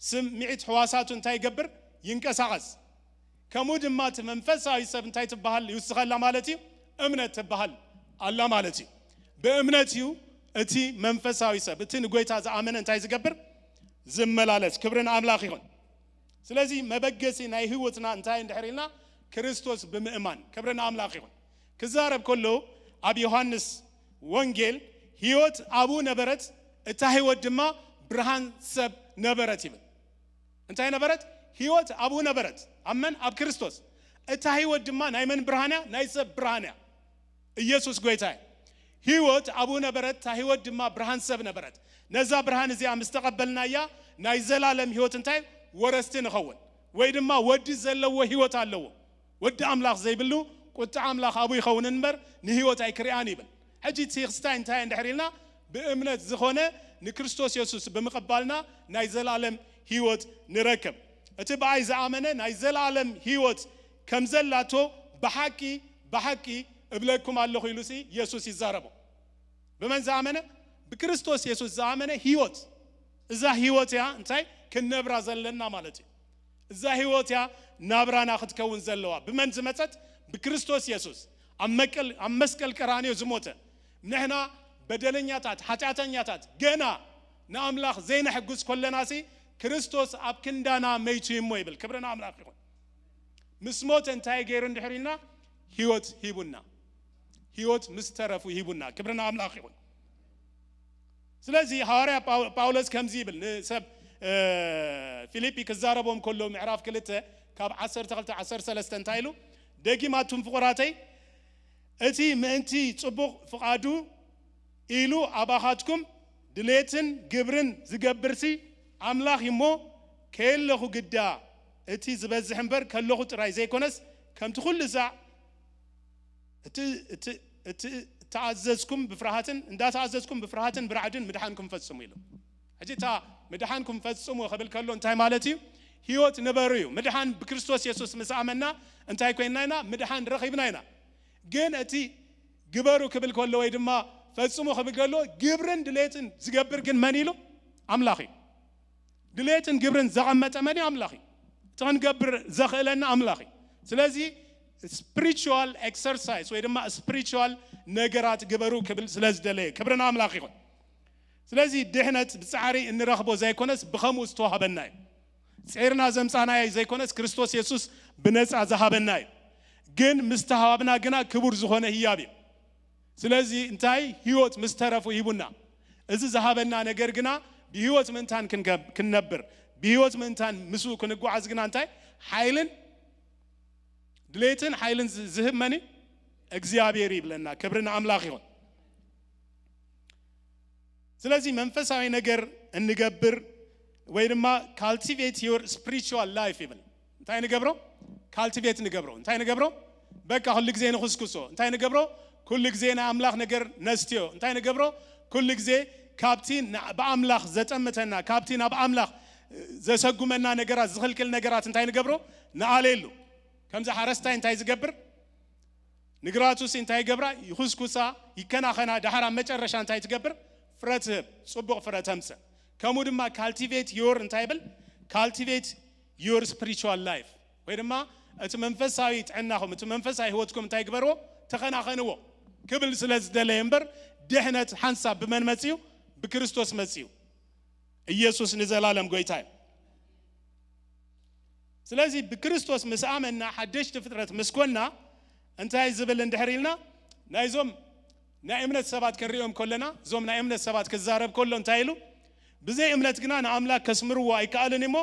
ስምዒት ሕዋሳቱ እንታይ ይገብር? ይንቀሳቐስ። ከምኡ ድማ እቲ መንፈሳዊ ሰብ እንታይ ትበሃል? ይውስኸላ ማለት እዩ። እምነት ትበሃል ኣላ ማለት እዩ። ብእምነት እዩ እቲ መንፈሳዊ ሰብ፣ እቲ ንጎይታ ዝኣመነ እንታይ ዝገብር? ዝመላለስ። ክብሪ ንኣምላኽ ይኹን። ስለዚ መበገሲ ናይ ህይወትና እንታይ እንድሕር ኢልና? ክርስቶስ ብምእማን። ክብሪ ንኣምላኽ ይኹን። ክዛረብ ከሎ ኣብ ዮሃንስ ወንጌል ህይወት ኣብኡ ነበረት፣ እታ ህይወት ድማ ብርሃን ሰብ ነበረት ይብል። እንታይ ነበረት? ህይወት ኣብኡ ነበረት። ኣብ መን? ኣብ ክርስቶስ። እታ ህይወት ድማ ናይ መን ብርሃን እያ? ናይ ሰብ ብርሃን እያ። ኢየሱስ ጎይታ እዩ። ህይወት ኣብኡ ነበረት፣ እታ ህይወት ድማ ብርሃን ሰብ ነበረት። ነዛ ብርሃን እዚኣ ምስ ተቐበልናያ ናይ ዘላለም ህይወት እንታይ? ወረስቲ ንኸውን። ወይ ድማ ወዲ ዘለዎ ህይወት ኣለዎ። ወዲ ኣምላኽ ዘይብሉ ቁጥዓ ኣምላኽ ኣብኡ ይኸውን እምበር ንህይወት ኣይክርኣን ይብል። ሕጂ እቲ ክስታይ እንታይ እንድሕር ኢልና፣ ብእምነት ዝኾነ ንክርስቶስ የሱስ ብምቕባልና ናይ ዘላለም ህይወት ንረክብ። እቲ ብኣይ ዝኣመነ ናይ ዘላለም ህይወት ከም ዘላቶ ብሓቂ ብሓቂ እብለኩም ኣለኹ ኢሉ ሲ የሱስ ይዛረቦ። ብመን ዝኣመነ? ብክርስቶስ የሱስ ዝኣመነ ህይወት። እዛ ህይወት እያ እንታይ ክንነብራ ዘለና ማለት እዩ። እዛ ህይወት እያ ናብራና ክትከውን ዘለዋ። ብመን ዝመጸት? ብክርስቶስ የሱስ ኣብ መቀል ኣብ መስቀል ቀራንዮ ዝሞተ። ንሕና በደለኛታት ሓጢኣተኛታት ገና ንኣምላኽ ዘይነሕጉስ ኮለናሲ ክርስቶስ ኣብ ክንዳና መይቱ እሞ ይብል። ክብሪ ንኣምላኽ ይኹን። ምስ ሞተ እንታይ ገይሩ እንድሕር ኢልና? ህይወት ሂቡና። ህይወት ምስ ተረፉ ሂቡና። ክብሪ ንኣምላኽ ይኹን። ስለዚ ሃዋርያ ጳው- ጳውሎስ ከምዚ ይብል ንሰብ እ፣ ፊልጲ ክዛረቦም ከሎ ምዕራፍ ክልተ ካብ ዓሰርተ ክልተ ዓሰርተ ሰለስተ እንታይ ኢሉ? ደጊም ኣቱም ፍቑራተይ፣ እቲ ምእንቲ ጽቡቕ ፍቓዱ ኢሉ ኣባኻትኩም ድሌትን ግብርን ዝገብርሲ ኣምላኽ እሞ፣ ከየለኹ ግዳ እቲ ዝበዝሕ እምበር ከለኹ ጥራይ ዘይኮነስ ከምቲ ኩሉ ሳዕ እቲ እቲ እቲ እተኣዘዝኩም ብፍርሃትን እንዳተኣዘዝኩም ብፍርሃትን ብራዕድን ምድሓንኩም ፈጽሙ ኢሉ። ሕጂ እታ ምድሓንኩም ፈጽሙ ክብል ከሎ እንታይ ማለት እዩ? ህይወት ንበሩ እዩ። ምድሓን ብክርስቶስ የሱስ ምስ ኣመና እንታይ ኮይንና ኢና? ምድሓን ረኺብና ኢና። ግን እቲ ግበሩ ክብል ከሎ ወይ ድማ ፈጽሙ ክብል ከሎ ግብርን ድሌትን ዝገብር ግን መን ኢሉ? ኣምላኽ እዩ። ድሌትን ግብርን ዘቐመጠ መን እዩ? ኣምላኽ እዩ። እቲ ክንገብር ዘኽእለና ኣምላኽ እዩ። ስለዚ ስፕሪቹዋል ኤክሰርሳይስ ወይ ድማ ስፕሪቹዋል ነገራት ግበሩ ክብል ስለ ዝደለየ ክብርን ኣምላኽ ይኹን። ስለዚ ድሕነት ብጻዕሪ እንረኽቦ ዘይኮነስ ብኸምኡ ዝተዋህበና እዩ። ጼርና ዘምጻናዮ ዘይኮነስ ክርስቶስ የሱስ ብነጻ ዝሃበና እዩ። ግን ምስ ተሃብና ግና ክቡር ዝኾነ ህያብ እዩ። ስለዚ እንታይ ህይወት ምስ ተረፉ ሂቡና። እዚ ዝሃበና ነገር ግና ብህይወት ምእንታን ክንገብ- ክንነብር ብህይወት ምእንታን ምስኡ ክንጓዓዝ ግና እንታይ ሓይልን ድሌትን ሓይልን ዝ- ዝህብ መን እዩ? እግዚኣብሔር ይብለና። ክብሪ ንኣምላኽ ይኹን። ስለዚ መንፈሳዊ ነገር እንገብር ወይ ድማ cultivate your spiritual life ይብል። እንታይ ንገብሮ? ካልቲቬት ንገብሮ። እንታይ ንገብሮ? በቃ ኩሉ ግዜ ንኹስኩሶ። እንታይ ንገብሮ? ኩሉ ግዜ ናይ ኣምላኽ ነገር ነስትዮ። እንታይ ንገብሮ? ኩሉ ግዜ ካብቲ ና- ብኣምላኽ ዘጠምተና ካብቲ ናብ ኣምላኽ ዘሰጉመና ነገራት ዝኽልክል ነገራት እንታይ ንገብሮ? ንኣልየሉ። ከምዚ ሓረስታይ እንታይ ዝገብር? ንግራቱ ሲ እንታይ ይገብራ? ይኹስኩሳ፣ ይከናኸና። ዳሕር ኣብ መጨረሻ እንታይ ትገብር? ፍረ ትህብ፣ ጽቡቕ ፍረ ተምጽእ። ከምኡ ድማ ካልቲቬት ዮር እንታይ ይብል? ካልቲቬት ዮር ስፕሪቹዋል ላይፍ ወይ ድማ እቲ መንፈሳዊ ጥዕናኹም እቲ መንፈሳዊ ህይወትኩም እንታይ ግበርዎ? ተኸናኸንዎ ክብል ስለ ዝደለየ እምበር ድሕነት ሓንሳብ ብመን መጽዩ? ብክርስቶስ መጽዩ። ኢየሱስ ንዘላለም ጎይታ እዩ። ስለዚ ብክርስቶስ ምስ ኣመና ሓደሽቲ ፍጥረት ምስ ኮና እንታይ ዝብል እንድሕር ኢልና ናይዞም ናይ እምነት ሰባት ክንሪኦም ከለና እዞም ናይ እምነት ሰባት ክዛረብ ከሎ እንታይ ኢሉ? ብዘይ እምነት ግና ንኣምላክ ከስምርዎ ኣይከኣልን እሞ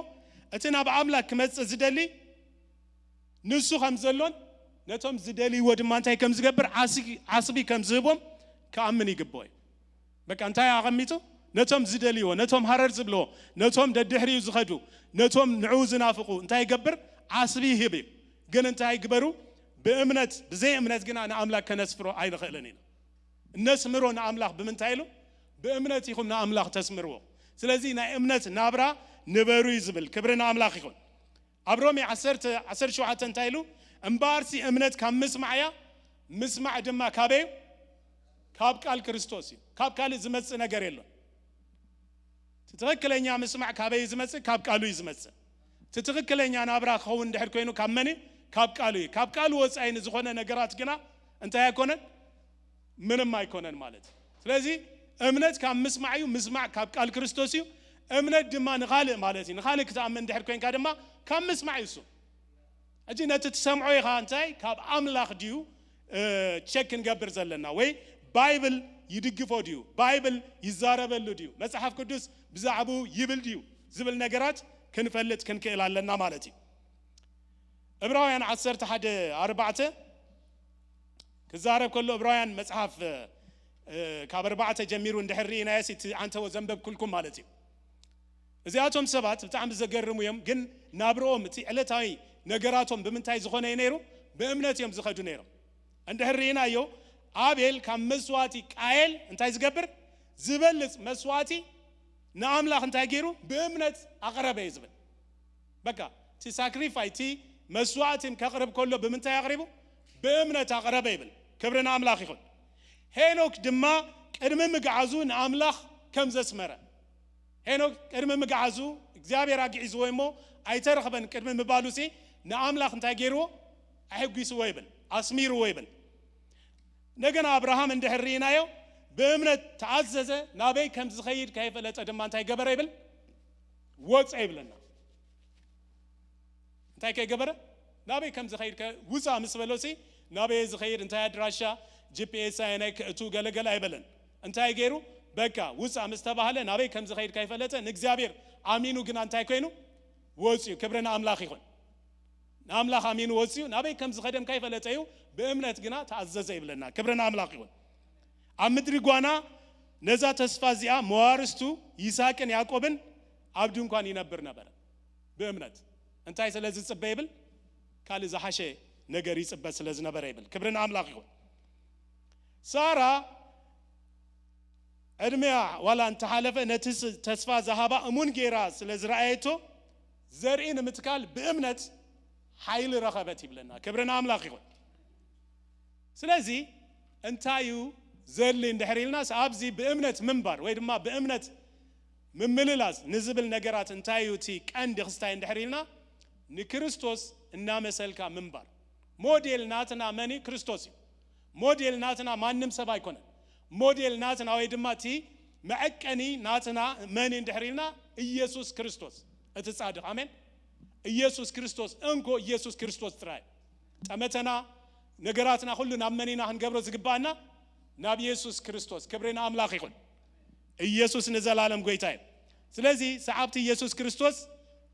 እቲ ናብ ኣምላክ ክመጽእ ዝደሊ ንሱ ከም ዘሎን ነቶም ዝደልይዎ ድማ እንታይ ከም ዝገብር ዓስቢ ዓስቢ ከም ዝህቦም ክኣምን ይግብኦ እዩ። በቃ እንታይ ኣቐሚጡ? ነቶም ዝደልይዎ፣ ነቶም ሃረር ዝብልዎ፣ ነቶም ደድሕሪኡ ዝኸዱ፣ ነቶም ንዕኡ ዝናፍቑ እንታይ ይገብር? ዓስቢ ይህብ እዩ። ግን እንታይ ግበሩ? ብእምነት ብዘይ እምነት ግና ንኣምላክ ከነስፍሮ ኣይንኽእልን ኢና። እነስምሮ ንኣምላኽ ብምንታይ ኢሉ? ብእምነት ኢኹም ንኣምላኽ ተስምርዎ። ስለዚ ናይ እምነት ናብራ ንበሩ እዩ ዝብል። ክብሪ ንኣምላኽ ይኹን። ኣብ ሮሜ ዓሰርተ ዓሰርተ ሸውዓተ እንታይ ኢሉ? እምበኣርሲ እምነት ካብ ምስማዕ እያ፣ ምስማዕ ድማ ካበይ እዩ? ካብ ቃል ክርስቶስ እዩ። ካብ ካልእ ዝመጽእ ነገር የሎን። እቲ ትኽክለኛ ምስማዕ ካበይ እዩ ዝመጽእ? ካብ ቃሉ እዩ ዝመጽእ። እቲ ትኽክለኛ ናብራ ክኸውን እንድሕር ኮይኑ ካብ መን እዩ? ካብ ቃሉ እዩ። ካብ ቃሉ ወጻኢ ንዝኾነ ነገራት ግና እንታይ ኣይኮነን? ምንም ኣይኮነን ማለት እዩ። ስለዚ እምነት ካብ ምስማዕ እዩ፣ ምስማዕ ካብ ቃል ክርስቶስ እዩ፣ እምነት ድማ ንኻልእ ማለት እዩ። ንኻልእ ክትኣምን እንድሕር ኮይንካ ድማ ካብ ምስማዕ እዩ እሱ። ሕጂ ነቲ ትሰምዖ ኢኻ እንታይ ካብ ኣምላኽ ድዩ እ፣ ቸክ ክንገብር ዘለና ወይ ባይብል ይድግፎ ድዩ ባይብል ይዛረበሉ ድዩ መጽሓፍ ቅዱስ ብዛዕባኡ ይብል ድዩ ዝብል ነገራት ክንፈልጥ ክንክእል ኣለና ማለት እዩ። ዕብራውያን ዓሰርተ ሓደ ኣርባዕተ ክዛረብ ከሎ ዕብራውያን መጽሓፍ እ፣ ካብ ኣርባዕተ ጀሚሩ እንድሕር ርኢናዮ እቲ ኣንተዎ ዘንበብኩልኩም ማለት እዩ። እዚኣቶም ሰባት ብጣዕሚ ዘገርሙ እዮም ግን ናብርኦም፣ እቲ ዕለታዊ ነገራቶም ብምንታይ ዝኾነ እዩ ነይሩ? ብእምነት እዮም ዝኸዱ ነይሮም። እንድሕር ርኢናዮ፣ ኣቤል ካብ መስዋዕቲ ቃየል እንታይ ዝገብር? ዝበልጽ መስዋዕቲ ንኣምላኽ እንታይ ገይሩ? ብእምነት ኣቕረበ እዩ ዝብል። በቃ፣ እቲ ሳክሪፋይ፣ እቲ መስዋዕቲ ከቕርብ ከሎ ብምንታይ ኣቕሪቡ? ብእምነት ኣቕረበ ይብል። ክብሪ ንኣምላኽ ይኹን። ሄኖክ ድማ ቅድሚ ምግዓዙ ንኣምላኽ ከም ዘስመረ፣ ሄኖክ ቅድሚ ምግዓዙ እግዚኣብሔር ኣግዒዝዎ እሞ ኣይተረኽበን ቅድሚ ምባሉሲ ንኣምላኽ እንታይ ገይርዎ? ኣሕጒስዎ ይብል፣ ኣስሚርዎ ይብል። እንደገና ኣብርሃም እንድሕር ርኢናዮ፣ ብእምነት ተኣዘዘ፣ ናበይ ከም ዝኸይድ ከይፈለጠ ድማ እንታይ ገበረ ይብል? ወፀ ይብለና። እንታይ ከይገበረ? ናበይ ከም ዝኸይድ ከ-፣ ውፃ ምስ በሎሲ፣ ናበይ ዝኸይድ፣ እንታይ ኣድራሻ፣ ጂ ፒ ኤስ ኣየናይ ከእቱ፣ ገለገለ ኣይበለን። እንታይ ገይሩ? በቃ ውፃ ምስ ተባህለ፣ ናበይ ከም ዝኸይድ ከይፈለጠ፣ ንእግዚኣብሔር ኣሚኑ ግና እንታይ ኮይኑ? ወፅዩ። ክብሪ ንኣምላኽ ይኹን። ንኣምላኽ ኣሚኑ ወፅዩ፣ ናበይ ከም ዝኸደም ከይፈለጠ እዩ፣ ብእምነት ግና ተኣዘዘ ይብለና። ክብሪ ንኣምላኽ ይኹን። ኣብ ምድሪ ጓና ነዛ ተስፋ እዚኣ መዋርስቱ ይስሐቅን ያዕቆብን ኣብ ድንኳን ይነብር ነበረ። ብእምነት እንታይ ስለ ዝጽበ ይብል? ካልእ ዝሓሸ ነገር ይጽበ ስለ ዝነበረ ይብል። ክብሪ ንኣምላኽ ይኹን። ሳራ ዕድሜያ ዋላ እንተሓለፈ፣ ነቲ ስ-፣ ተስፋ ዝሃባ እሙን ገይራ ስለ ዝረኣየቶ፣ ዘርኢ ንምትካል ብእምነት ሓይሊ ረኸበት ይብለና። ክብሪ ንኣምላኽ ይኹን። ስለዚ እንታይ እዩ ዘድሊ እንድሕር ኢልናስ፣ ኣብዚ ብእምነት ምንባር ወይ ድማ ብእምነት ምምልላስ ንዝብል ነገራት እንታይ እዩ እቲ ቀንዲ ክስታይ እንድሕር ኢልና፣ ንክርስቶስ እናመሰልካ ምንባር። ሞዴል ናትና መን እዩ? ክርስቶስ እዩ። ሞዴል ናትና ማንም ሰብ ኣይኮነን። ሞዴል ናትና ወይ ድማ እቲ መዐቀኒ ናትና መን እዩ እንድሕር ኢልና፣ ኢየሱስ ክርስቶስ እቲ ጻድቕ። ኣሜን። ኢየሱስ ክርስቶስ፣ እንኮ ኢየሱስ ክርስቶስ ጥራይ። ጠመተና፣ ነገራትና ኩሉ ናብ መን ኢና ክንገብሮ ዝግባኣና? ናብ ኢየሱስ ክርስቶስ። ክብሪ ንኣምላኽ ይኹን። ኢየሱስ ንዘላለም ጎይታ እዩ። ስለዚ ሰዓብቲ ኢየሱስ ክርስቶስ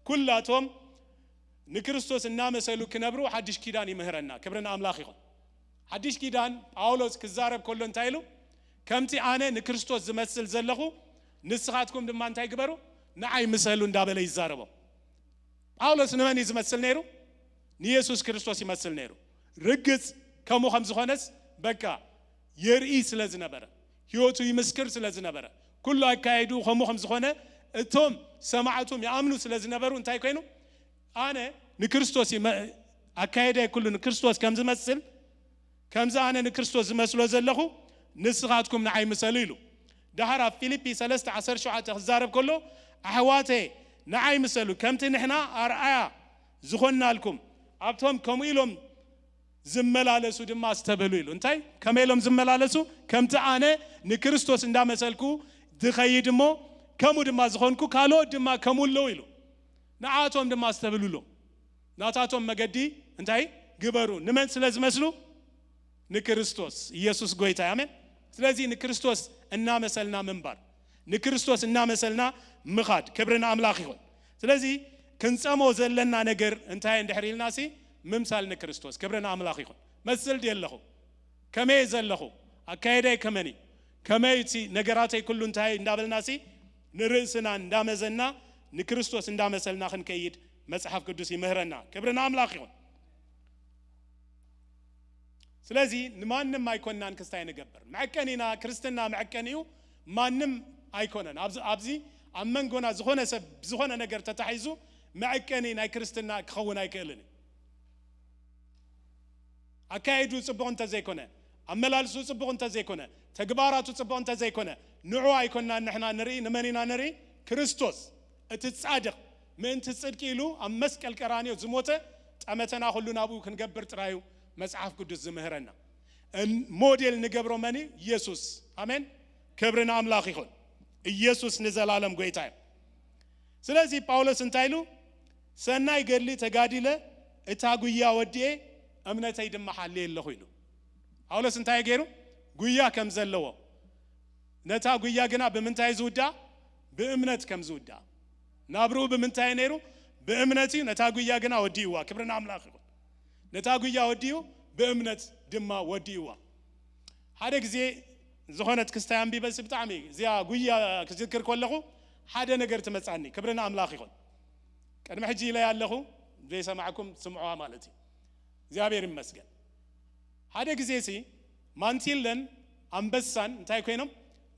ኩላቶም ንክርስቶስ እናመሰሉ ክነብሩ ሓድሽ ኪዳን ይምህረና። ክብሪ ንኣምላኽ ይኹን። ሓድሽ ኪዳን ጳውሎስ ክዛረብ ከሎ እንታይ ኢሉ? ከምቲ ኣነ ንክርስቶስ ዝመስል ዘለኹ ንስኻትኩም ድማ እንታይ ግበሩ? ንዓይ ምሰሉ እንዳበለ ይዛረቦም። ጳውሎስ ንመን እዩ ዝመስል ነይሩ? ንየሱስ ክርስቶስ ይመስል ነይሩ። ርግጽ ከምኡ ከም ዝኾነስ በቃ የርኢ ስለ ዝነበረ፣ ህይወቱ ይምስክር ስለ ዝነበረ፣ ኩሉ ኣካየዱ ከምኡ ከም ዝኾነ እቶም ሰማዕቱም ይኣምኑ ስለ ዝነበሩ እንታይ ኮይኑ? ኣነ ንክርስቶስ ይመ-፣ ኣካየዳይ ኩሉ ንክርስቶስ ከም ዝመስል፣ ከምዚ ኣነ ንክርስቶስ ዝመስሎ ዘለኹ ንስኻትኩም ንዓይ ምሰሉ ኢሉ። ደሓር ኣብ ፊልጲ ሰለስተ ዓሰርተ ሸውዓተ ክዛረብ ከሎ፣ ኣሕዋተየ ንዓይ ምሰሉ፣ ከምቲ ንሕና ኣርኣያ ዝኾንናልኩም፣ ኣብቶም ከምኡ ኢሎም ዝመላለሱ ድማ ኣስተብህሉ ኢሉ። እንታይ? ከመይ ኢሎም ዝመላለሱ? ከምቲ ኣነ ንክርስቶስ እንዳመሰልኩ ዝኸይድ እሞ፣ ከምኡ ድማ ዝኾንኩ፣ ካልኦት ድማ ከምኡ ኣለዉ ኢሉ። ንዓቶም ድማ ኣስተብህሉሎም። ናታቶም መገዲ እንታይ ግበሩ? ንመን ስለ ዝመስሉ? ንክርስቶስ ኢየሱስ ጎይታ። ኣሜን። ስለዚ ንክርስቶስ እናመሰልና ምንባር፣ ንክርስቶስ እናመሰልና ምኻድ። ክብሪ ንኣምላኽ ይኹን። ስለዚ ክንጸሞ ዘለና ነገር እንታይ እንድሕር ኢልናሲ፣ ምምሳል ንክርስቶስ። ክብሪ ንኣምላኽ ይኹን። መስል ድየ ኣለኹ? ከመይ ዘለኹ? ኣካየዳይ ከመኒ? ከመይ እቲ ነገራተይ ኩሉ እንታይ እንዳበልናሲ፣ ንርእስና እንዳመዘና፣ ንክርስቶስ እንዳመሰልና ክንከይድ መጽሓፍ ቅዱስ ይምህረና። ክብሪ ንኣምላኽ ይኹን። ስለዚ ንማንም ኣይኮንናን ክስታይ ንገብር። መዐቀኒና፣ ክርስትና መዐቀኒኡ ማንም ኣይኮነን። ኣብዚ፣ ኣብዚ ኣብ መንጎና ዝኾነ ሰብ ዝኾነ ነገር ተታሒዙ መዐቀኒ ናይ ክርስትና ክኸውን ኣይክእልን እዩ። ኣካይዱ ጽቡቕ እንተዘይኮነ፣ ኣመላልሱ ጽቡቕ እንተዘይኮነ፣ ተግባራቱ ጽቡቕ እንተዘይኮነ፣ ንዑ ኣይኮንናን ንሕና ንርኢ። ንመን ኢና ንርኢ? ክርስቶስ እቲ ጻድቕ፣ ምእንቲ ጽድቂ ኢሉ ኣብ መስቀል ቀራንዮ ዝሞተ፣ ጠመተና ኩሉ ናብኡ ክንገብር ጥራዩ መጽሓፍ ቅዱስ ዝምህረና። እን-፣ ሞዴል ንገብሮ መን እዩ? ኢየሱስ። ኣሜን። ክብሪ ንኣምላኽ ይኹን። ኢየሱስ ንዘላለም ጎይታ እዩ። ስለዚ ጳውሎስ እንታይ ኢሉ? ሰናይ ገድሊ ተጋዲለ፣ እታ ጉያ ወዲኤ፣ እምነተይ ድማ ሓልየ ኣለኹ ኢሉ። ጳውሎስ እንታይ ገይሩ? ጉያ ከም ዘለዎ፣ ነታ ጉያ ግና ብምንታይ ዝውዳ? ብእምነት ከም ዝውዳ። ናብርኡ ብምንታይ ነይሩ? ብእምነት እዩ። ነታ ጉያ ግና ወዲእዋ። ክብሪ ንኣምላኽ ይኹን። ነታ ጉያ ወዲኡ፣ ብእምነት ድማ ወዲእዋ። ሓደ ግዜ ዝኾነት ክስታይ ኣንቢበ፣ ብጣዕሚ እዚኣ ጉያ ክዝክር ከለኹ ሓደ ነገር ትመጻኒ። ክብሪ ንኣምላኽ ይኹን። ቅድሚ ሕጂ ኢለ ኣለኹ፣ ዘይሰማዕኩም ስምዕዋ ማለት እዩ። እግዚኣብሔር ይመስገን። ሓደ ግዜ ሲ ማንቲለን ኣንበሳን እንታይ ኮይኖም?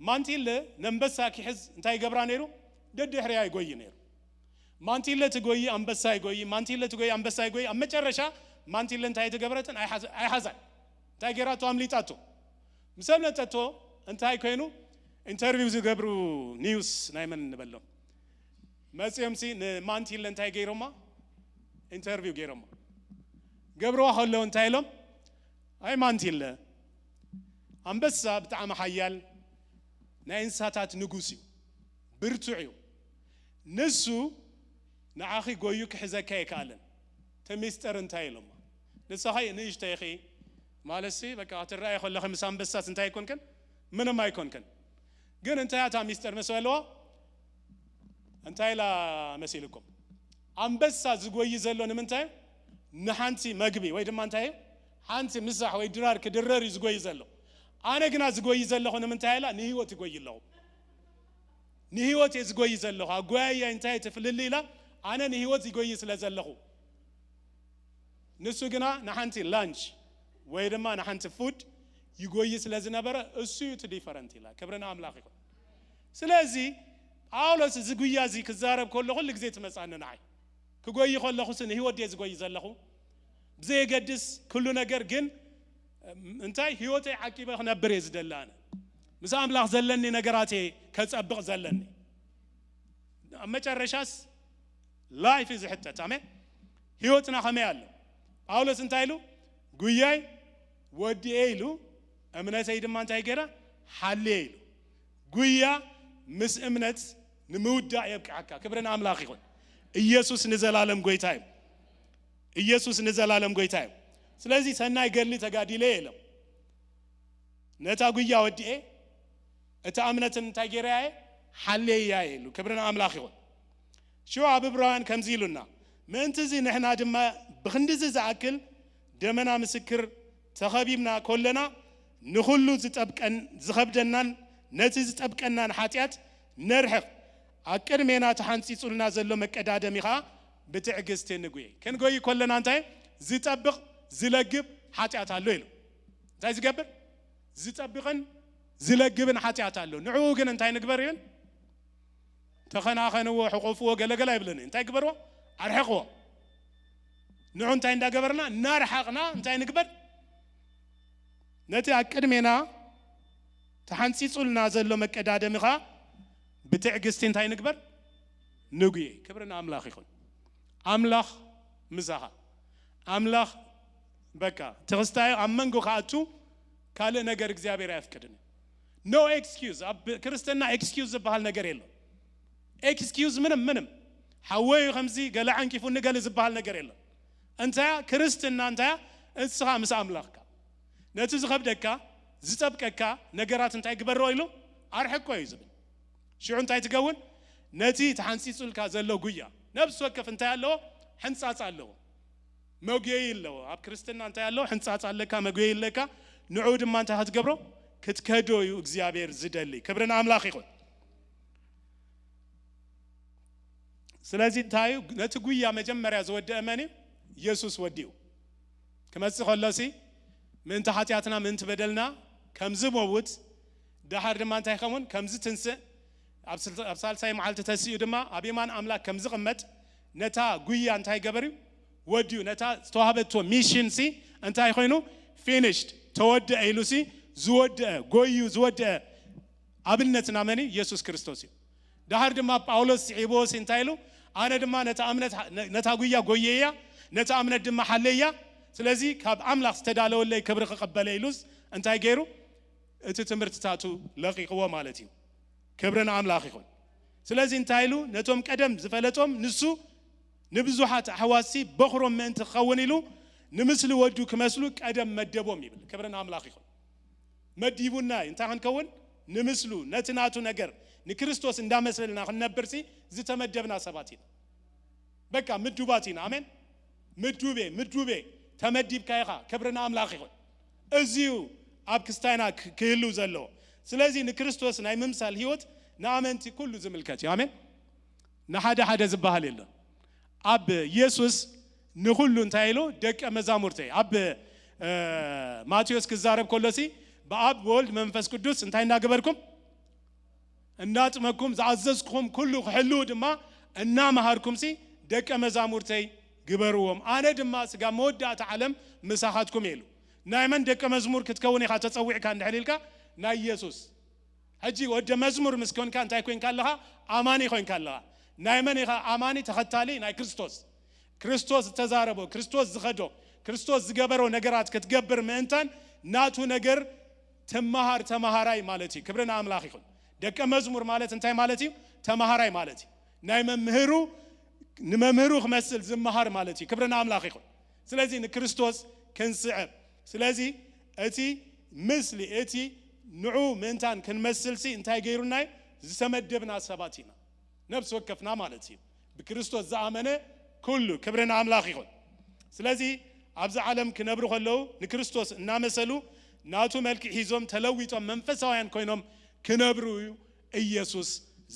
ማንቲለ ነንበሳ ኪሕዝ እንታይ ይገብራ ነይሩ? ደድሕርያ ይጎይ ነይሩ። ማንቲለ ትጎይ፣ ኣንበሳ ይጎይ፣ ማንቲለ ትጎይ፣ ኣንበሳ ይጎይ። ኣብ መጨረሻ ማንቲለ እንታይ ትገበረትን? ኣይሓዘ-፣ ኣይሓዛን። እንታይ ገይራቶ? ኣምሊጣቶ። ምስ ኣምለጠቶ እንታይ ኮይኑ? ኢንተርቪው ዝገብሩ ኒውስ ናይ መን ንበሎም መጺኦም ሲ ንማንቲለ እንታይ ገይሮማ? ኢንተርቪው ገይሮማ። ገብርዋ ከለዉ እንታይ ኢሎም? ኣይ ማንቲለ፣ ኣንበሳ ብጣዕሚ ሓያል ናይ እንስሳታት ንጉስ እዩ፣ ብርቱዕ እዩ። ንሱ ንዓኺ ጎዩ ክሕዘካ ኣይከኣለን። እቲ ሚስጥር እንታይ ኢሎማ? ንስኻ ንእሽተይ ኢኺ ማለት ሲ በቃ ክትረኣይ ከለኺ ምስ ኣንበሳስ እንታይ ኣይኮንክን? ምንም ኣይኮንክን። ግን እንታይ እያ እታ ሚስጥር ምስ በልዋ እንታይ ኢላ መሲልኩም? ኣንበሳ ዝጎይ ዘሎ ንምንታይ? ንሓንቲ መግቢ ወይ ድማ እንታይ ሓንቲ ምሳሕ ወይ ድራር ክድረር እዩ ዝጎይ ዘሎ። ኣነ ግና ዝጎይ ዘለኹ ንምንታይ ኢላ? ንህይወት ይጎይ ኣለኹ። ንህይወት እየ ዝጎይ ዘለኹ። ኣጎያያይ እንታይ ትፍልል ኢላ? ኣነ ንህይወት ይጎይ ስለ ዘለኹ። ንሱ ግና ንሓንቲ ላንች ወይ ድማ ንሓንቲ ፉድ ይጎይ ስለ ዝነበረ እሱ እዩ እቲ ዲፈረንት ኢላ። ክብሪ ንኣምላኽ ይኹን። ስለዚ ጳውሎስ እዚ ጉያ እዚ ክዛረብ ከሎ ኩሉ ግዜ ትመጻኒ ንዓይ። ክጎይ ከለኹ ሲ ንህይወት ድየ ዝጎይ ዘለኹ? ብዘየገድስ ኩሉ ነገር ግን እንታይ ህይወተይ ዓቂበ ክነብር እየ ዝደሊ ኣነ። ምስ ኣምላኽ ዘለኒ ነገራት እየ ከጸብቕ ዘለኒ። ኣብ መጨረሻስ ላይፍ እዩ ዝሕተት። ኣሜን። ህይወትና ከመይ ኣሎ? ጳውሎስ እንታይ ኢሉ? ጉያይ ወዲኤ ኢሉ፣ እምነተይ ድማ እንታይ ገይረ? ሓልየ ኢሉ። ጉያ ምስ እምነት ንምውዳእ የብቅዓካ። ክብሪ ንኣምላኽ ይኹን። ኢየሱስ ንዘላለም ጎይታ እዩ። ኢየሱስ ንዘላለም ጎይታ እዩ። ስለዚ ሰናይ ገድሊ ተጋዲለ ኢሎም ነታ ጉያ ወዲኤ፣ እታ እምነትን እንታይ ገይረያ እየ? ሓልየያ እየ ኢሉ። ክብሪ ንኣምላኽ ይኹን። ሽዑ ኣብ ዕብራውያን ከምዚ ኢሉና፣ ምእንቲ እዚ ንሕና ድማ ብኽንድዚ ዝኣክል ደመና ምስክር ተኸቢብና ኮለና፣ ንኹሉ ዝጠብቀን ዝኸብደናን ነቲ ዝጠብቀናን ሓጢኣት ነርሕቕ፣ ኣብ ቅድሜና ተሓንጺጹልና ዘሎ መቀዳደሚ ኸኣ ብትዕግስቲ ንጉየ። ክንጎይ ኮለና እንታይ ዝጠብቕ ዝለግብ ሓጢኣት ኣሎ ኢሉ። እንታይ ዝገብር? ዝጠብቕን ዝለግብን ሓጢኣት ኣሎ። ንዕኡ ግን እንታይ ንግበር ይብል? ተኸናኸንዎ፣ ሕቆፍዎ፣ ገለገለ ኣይብልን። እንታይ ግበርዎ? ኣርሕቕዎ። ንዑ እንታይ እንዳገበርና? እናርሓቕና እንታይ ንግበር? ነቲ ኣብ ቅድሜና ተሓንጺጹልና ዘሎ መቀዳደሚ ኸኣ ብትዕግስቲ እንታይ ንግበር? ንጉየ። ክብሪ ንኣምላኽ ይኹን። ኣምላኽ ምሳኻ። ኣምላኽ በቃ ትኽስታዮ ኣብ መንጎ ክኣቱ ካልእ ነገር እግዚኣብሔር ኣየፍቅድን እዩ። ኖ ኤክስኪውዝ። ኣብ ክርስትና ኤክስኪውዝ ዝበሃል ነገር የለን። ኤክስኪውዝ ምንም ምንም። ሓወይ ከምዚ ገለ ዓንቂፉኒ ገለ ዝበሃል ነገር የለን። እንታያ ክርስትና እንታያ? እስኻ ምስ ኣምላኽካ። ነቲ ዝኸብደካ ዝጸብቀካ ነገራት እንታይ ግበሮ ኢሉ? ኣርሕቆ እዩ ዝብል። ሽዑ እንታይ ትከውን? ነቲ ተሓንጺጹልካ ዘሎ ጉያ ነብሲ ወከፍ እንታይ ኣለዎ? ሕንጻጽ ኣለዎ። መጉየዪ ኣለዎ። ኣብ ክርስትና እንታይ ኣለዎ? ሕንጻጽ ኣለካ፣ መጉየዪ ኣለካ። ንዕኡ ድማ እንታይ ክትገብሮ? ክትከዶ እዩ እግዚኣብሔር ዝደሊ። ክብሪ ንኣምላኽ ይኹን። ስለዚ እንታይ እዩ? ነቲ ጉያ መጀመርያ ዝወደአ መን እዩ? ኢየሱስ ወዲኡ ክመጽእ ከሎሲ ምእንቲ ሓጢኣትና ምእንቲ በደልና ከም ዝመውት፣ ደሓር ድማ እንታይ ከምውን ከም ዝትንስእ፣ ኣብ ስል-፣ ኣብ ሳልሳይ መዓልቲ ተሲኡ ድማ ኣብ የማን ኣምላኽ ከም ዝቕመጥ፣ ነታ ጉያ እንታይ ገበር እዩ? ወዲኡ። ነታ ዝተዋህበቶ ሚሽን ሲ እንታይ ኮይኑ? ፊኒሽድ፣ ተወደአ ኢሉ ሲ ዝወደአ፣ ጎዩ ዝወደአ ኣብነትና መን እዩ? ኢየሱስ ክርስቶስ እዩ። ደሓር ድማ ጳውሎስ ስዒብዎ ሲ እንታይ ኢሉ? ኣነ ድማ ነታ እምነት፣ ነታ ጉያ ጎየያ፣ ነታ እምነት ድማ ሓለያ። ስለዚ ካብ ኣምላኽ ዝተዳለወለይ ክብሪ ክቐበለ ኢሉስ እንታይ ገይሩ? እቲ ትምህርትታቱ ለቂቕዎ ማለት እዩ። ክብሪ ንኣምላኽ ይኹን። ስለዚ እንታይ ኢሉ? ነቶም ቀደም ዝፈለጦም ንሱ ንብዙሓት ኣሕዋትሲ በኹሮም ምእንቲ ክኸውን ኢሉ ንምስሊ ወዱ ክመስሉ ቀደም መደቦም ይብል። ክብሪ ንኣምላኽ ይኹን። መዲቡና እዩ። እንታይ ክንከውን? ንምስሉ፣ ነቲ ናቱ ነገር ንክርስቶስ እንዳመሰልና ክንነብርሲ ዝተመደብና ሰባት ኢና። በቃ ምዱባት ኢና። ኣሜን። ምዱቤ፣ ምዱቤ ተመዲብካ ኢኻ። ክብሪ ንኣምላኽ ይኹን። እዚዩ ኣብ ክስታይና ክ-፣ ክህልው ዘለዎ። ስለዚ ንክርስቶስ ናይ ምምሳል ህይወት ንኣመንቲ ኩሉ ዝምልከት እዩ። ኣሜን። ንሓደ ሓደ ዝበሃል የለን። ኣብ ኢየሱስ ንኹሉ እንታይ ኢሉ? ደቀ መዛሙርተይ። ኣብ ማቴዎስ ክዛረብ ከሎሲ ብኣብ ወልድ መንፈስ ቅዱስ እንታይ እናገበርኩም እናጥመኩም ዝኣዘዝኩኹም ኩሉ ክሕልዉ ድማ እናመሃርኩምሲ ደቀ መዛሙርተይ ግበርዎም፣ ኣነ ድማ ስጋ መወዳእታ ዓለም ምሳኻትኩም እየ ኢሉ። ናይ መን ደቀ መዝሙር ክትከውን ኢኻ ተጸዊዕካ እንድሕር ኢልካ? ናይ ኢየሱስ። ሕጂ ወደ መዝሙር ምስ ኮንካ እንታይ ኮንካ ኣለኻ? ኣማኒ ኮንካ ኣለኻ። ናይ መን ኢኻ ኣማኒ? ተኸታሊ ናይ ክርስቶስ። ክርስቶስ ዝተዛረቦ፣ ክርስቶስ ዝኸዶ፣ ክርስቶስ ዝገበሮ ነገራት ክትገብር ምእንታን ናቱ ነገር ትመሃር ተመሃራይ ማለት እዩ። ክብሪ ንኣምላኽ ይኹን። ደቀ መዝሙር ማለት እንታይ ማለት እዩ? ተመሃራይ ማለት እዩ። ናይ መምህሩ ንመምህሩ ክመስል ዝመሃር ማለት እዩ። ክብሪ ንኣምላኽ ይኹን። ስለዚ ንክርስቶስ ክንስዕብ። ስለዚ እቲ ምስሊ እቲ ንዑ ምእንታን ክንመስልሲ እንታይ ገይሩና እዩ? ዝተመደብና ሰባት ኢና። ነፍሲ ወከፍና ማለት እዩ። ብክርስቶስ ዝኣመነ ኩሉ። ክብሪ ንኣምላኽ ይኹን። ስለዚ ኣብዚ ዓለም ክነብሩ ከለዉ ንክርስቶስ እናመሰሉ ናቱ መልክዕ ሒዞም ተለዊጦም መንፈሳውያን ኮይኖም ክነብሩ እዩ ኢየሱስ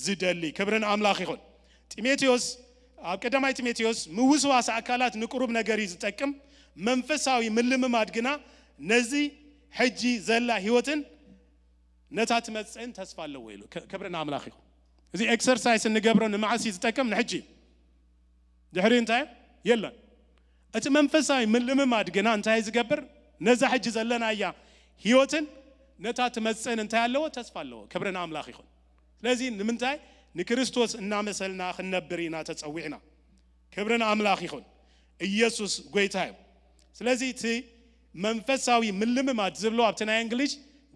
ዝደሊ። ክብሪ ንኣምላኽ ይኹን። ጢሞቴዎስ ኣብ ቀዳማይ ጢሞቴዎስ ምውስዋስ ኣካላት ንቁሩብ ነገር እዩ ዝጠቅም፣ መንፈሳዊ ምልምማድ ግና ነዚ ሕጂ ዘላ ህይወትን ነታ ትመጽእን ተስፋ ኣለዎ ኢሉ። ክ- ክብሪ ንኣምላኽ ይኹን። እዚ ኤክሰርሳይስ እንገብሮ ንመዓስ እዩ ዝጠቅም? ንሕጂ እዩ። ድሕሪ እንታይ የለን። እቲ መንፈሳዊ ምልምማድ ግና እንታይ ዝገብር? ነዛ ሕጂ ዘለናያ ህይወትን ነታ ትመጽእን እንታይ ኣለዎ? ተስፋ ኣለዎ። ክብሪ ንኣምላኽ ይኹን። ስለዚ ንምንታይ? ንክርስቶስ እናመሰልና ክንነብር ኢና ተጸዊዕና። ክብሪ ንኣምላኽ ይኹን። ኢየሱስ ጎይታ እዩ። ስለዚ እቲ መንፈሳዊ ምልምማድ ዝብሎ ኣብቲ ናይ እንግሊሽ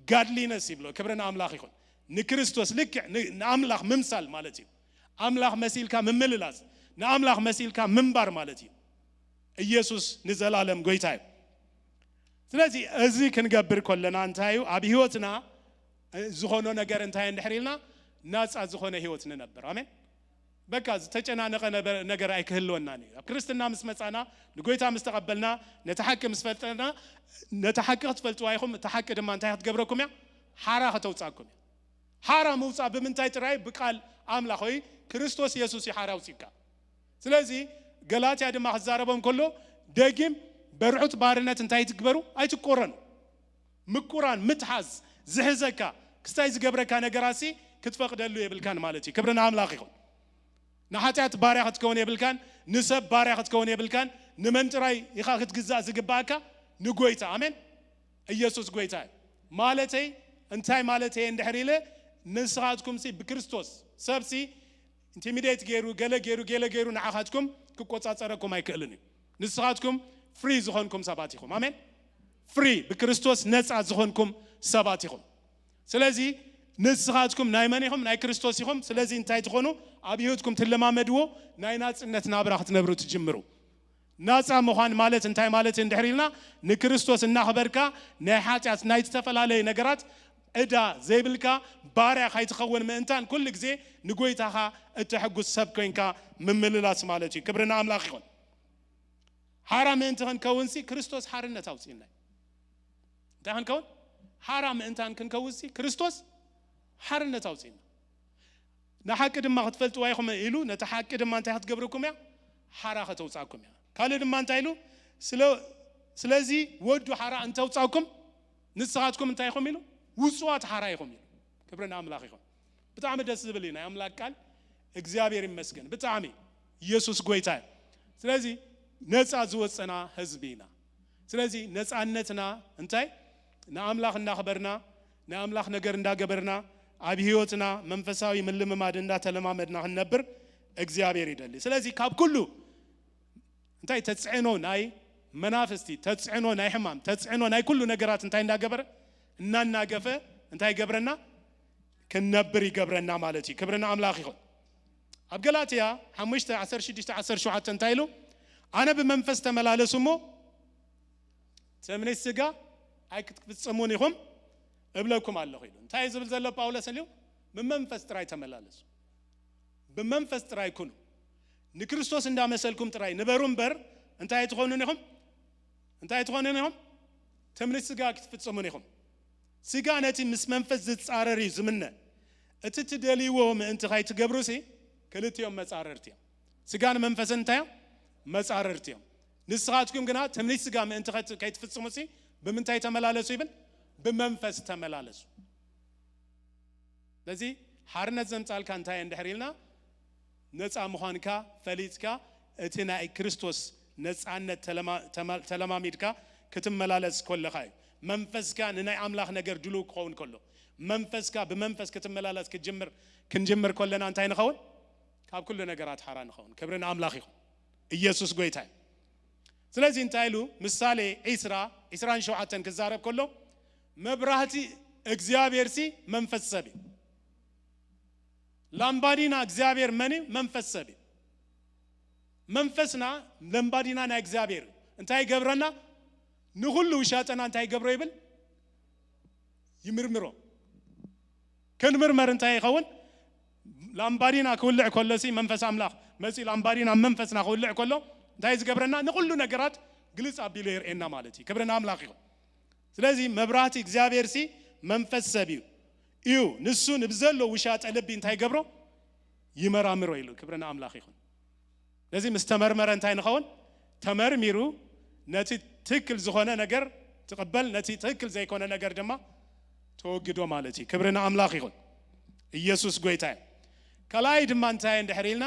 ጋድሊነስ ይብሎ። ክብሪ ንኣምላኽ ይኹን። ንክርስቶስ ልክዕ ን- ንኣምላኽ ምምሳል ማለት እዩ። ኣምላኽ መሲልካ ምምልላስ፣ ንኣምላኽ መሲልካ ምንባር ማለት እዩ። ኢየሱስ ንዘላለም ጎይታ እዩ። ስለዚ እዚ ክንገብር ከለና እንታይ እዩ ኣብ ህይወትና ዝኾኖ ነገር እንታይ እንድሕር ኢልና ናፃ ዝኾነ ህይወት ንነብር። ኣሜን። በቃ ዝተጨናነቐ ነበ- ነገር ኣይክህልወናን እዩ። ኣብ ክርስትና ምስ መፃና ንጎይታ ምስ ተቐበልና ነቲ ሓቂ ምስ ፈልጠና ነቲ ሓቂ ክትፈልጥዋ ኢኹም። እቲ ሓቂ ድማ እንታይ ክትገብረኩም እያ? ሓራ ከተውፃኩም እያ። ሓራ ምውፃእ ብምንታይ ጥራይ? ብቃል ኣምላኽ ወይ ክርስቶስ የሱስ እዩ ሓራ ኣውፂካ። ስለዚ ገላትያ ድማ ክዛረቦም ከሎ ደጊም በርሑት ባርነት እንታይ ትግበሩ? ኣይትቆረኑ። ምቁራን ምትሓዝ ዝሕዘካ ክስታይ ዝገብረካ ነገራሲ ክትፈቅደሉ የብልካን ማለት እዩ። ክብሪ ንኣምላኽ ይኹን። ንሓጢኣት ባርያ ክትከውን የብልካን፣ ንሰብ ባርያ ክትከውን የብልካን። ንመን ጥራይ ኢኻ ክትግዛእ ዝግባእካ? ንጎይታ። ኣሜን። ኢየሱስ ጎይታ እዩ። ማለተይ እንታይ ማለተይ እንድሕር ኢለ ንስኻትኩምሲ ብክርስቶስ ሰብሲ ኢንቲሚዴት ገይሩ ገለ ገይሩ ገለ ገይሩ ንዓኻትኩም ክቆጻጸረኩም ኣይክእልን እዩ። ንስኻትኩም ፍሪ ዝኾንኩም ሰባት ኢኹም። ኣሜን። ፍሪ ብክርስቶስ ነፃ ዝኾንኩም ሰባት ኢኹም። ስለዚ ንስኻትኩም ናይ መን ኢኹም? ናይ ክርስቶስ ኢኹም። ስለዚ እንታይ ትኾኑ? ኣብ ህይወትኩም ትለማመድዎ ናይ ናጽነት ናብራ ክትነብሩ ትጅምሩ። ናጻ ምዃን ማለት እንታይ ማለት እንድሕር ኢልና ንክርስቶስ እናኽበርካ ናይ ሓጢኣት ናይ ዝተፈላለዩ ነገራት ዕዳ ዘይብልካ ባርያ ካይትኸውን ምእንታን ኩሉ ግዜ ንጎይታኻ እተሐጉስ ሰብ ኮይንካ ምምልላስ ማለት እዩ። ክብሪ ንኣምላኽ ይኹን። ሓራ ምእንቲ ክንከውንሲ ክርስቶስ ሓርነት ኣውፅእና እዩ። እንታይ ክንከውን? ሓራ ምእንታን ክንከውንሲ ክርስቶስ ሓርነት ኣውፅእና። ንሓቂ ድማ ክትፈልጥዋ ኢኹም ኢሉ ነቲ ሓቂ ድማ እንታይ ክትገብረኩም እያ? ሓራ ከተውፃኩም እያ። ካልእ ድማ እንታይ ኢሉ? ስለ ስለዚ ወዱ ሓራ እንተውፃኩም ንስኻትኩም እንታይ ኢኹም ኢሉ? ውፁዋት ሓራ ኢኹም ኢሉ። ክብሪ ንኣምላኽ ይኹን። ብጣዕሚ ደስ ዝብል እዩ ናይ ኣምላክ ቃል። እግዚኣብሔር ይመስገን። ብጣዕሚ ኢየሱስ ጎይታ እዩ። ስለዚ ነፃ ዝወፀና ህዝቢ ኢና። ስለዚ ነፃነትና እንታይ? ንኣምላኽ እናኽበርና ንኣምላኽ ነገር እንዳገበርና ኣብ ህይወትና መንፈሳዊ ምልምማድ እንዳተለማመድና ክንነብር እግዚኣብሔር ይደሊ። ስለዚ ካብ ኩሉ እንታይ ተፅዕኖ ናይ መናፍስቲ፣ ተፅዕኖ ናይ ሕማም፣ ተፅዕኖ ናይ ኩሉ ነገራት እንታይ እንዳገበረ እናናገፈ እንታይ ይገብረና? ክንነብር ይገብረና ማለት እዩ። ክብሪ ንኣምላኽ ይኹን። ኣብ ገላትያ ሓሙሽተ ዓሰርተ ሽዱሽተ ዓሰርተ ሸውዓተ እንታይ ኢሉ? ኣነ ብመንፈስ ተመላለሱ እሞ ትምኒት ስጋ ኣይክትፍጽሙን ኢኹም እብለኩም ኣለኹ ኢሉ። እንታይ ዝብል ዘሎ ጳውሎስ ኢሉ? ብመንፈስ ጥራይ ተመላለሱ። ብመንፈስ ጥራይ ኩኑ። ንክርስቶስ እንዳመሰልኩም ጥራይ ንበሩ እምበር እንታይ ትኾኑን ኢኹም? እንታይ ትኾኑን ኢኹም? ትምኒት ስጋ ክትፍጽሙን ኢኹም። ስጋ ነቲ ምስ መንፈስ ዝጻረር እዩ ዝምነ። እቲ ትደልይዎ ምእንቲ ከይትገብሩሲ ክልቲኦም መጻረርቲ እዮም። ስጋን መንፈስን እንታይ እዮም? መጻርርቲ እዮም። ንስኻትኩም ግና ትምኒት ስጋ ምእንቲ ከት-፣ ከይትፍጽሙ ሲ ብምንታይ ተመላለሱ ይብል? ብመንፈስ ተመላለሱ። ስለዚ ሓርነት ዘምጻልካ እንታይ እንድሕር ኢልና፣ ነጻ ምዃንካ ፈሊጥካ፣ እቲ ናይ ክርስቶስ ነጻነት ተለማ-፣ ተማ-፣ ተለማሚድካ ክትመላለስ ከለኻ እዩ። መንፈስካ ንናይ ኣምላኽ ነገር ድሉው ክኸውን ከሎ፣ መንፈስካ ብመንፈስ ክትመላለስ ክትጅምር፣ ክንጅምር ከለና እንታይ ንኸውን? ካብ ኩሉ ነገራት ሓራ ንኸውን። ክብሪ ንኣምላኽ ይኹን። ኢየሱስ ጎይታ እዩ። ስለዚ እንታይ ኢሉ? ምሳሌ ዒስራ፣ ዒስራን ሸውዓተን ክዛረብ ከሎ፣ መብራህቲ እግዚኣብሔር ሲ መንፈስ ሰብ እዩ። ላምባዲና እግዚኣብሔር መን እዩ? መንፈስ ሰብ እዩ። መንፈስና ለምባዲና ናይ እግዚኣብሔር እዩ። እንታይ ይገብረና? ንኹሉ ውሻጠና እንታይ ይገብሮ ይብል? ይምርምሮ። ክንምርመር እንታይ ይኸውን? ላምባዲና ክውልዕ ከሎ ሲ መንፈስ ኣምላኽ መጺኡ ላምባዲና መንፈስና ክውልዕ ከሎ እንታይ ዝገብረና? ንኹሉ ነገራት ግልጽ ኣቢሉ የርእየና ማለት እዩ። ክብሪ ንኣምላኽ ይኹን። ስለዚ መብራህቲ እግዚኣብሔር ሲ መንፈስ ሰብ እዩ። እዩ። ንሱ ንብዘሎ ውሻጠ ልቢ እንታይ ይገብሮ? ይመራምሮ ኢሉ። ክብሪ ንኣምላኽ ይኹን። ስለዚ ምስ ተመርመረ እንታይ ንኸውን? ተመርሚሩ ነቲ ትክክል ዝኾነ ነገር ትቕበል፣ ነቲ ትክክል ዘይኮነ ነገር ድማ ተወግዶ ማለት እዩ። ክብሪ ንኣምላኽ ይኹን። ኢየሱስ ጎይታ እዩ። ካልኣይ ድማ እንታይ እንድሕር ኢልና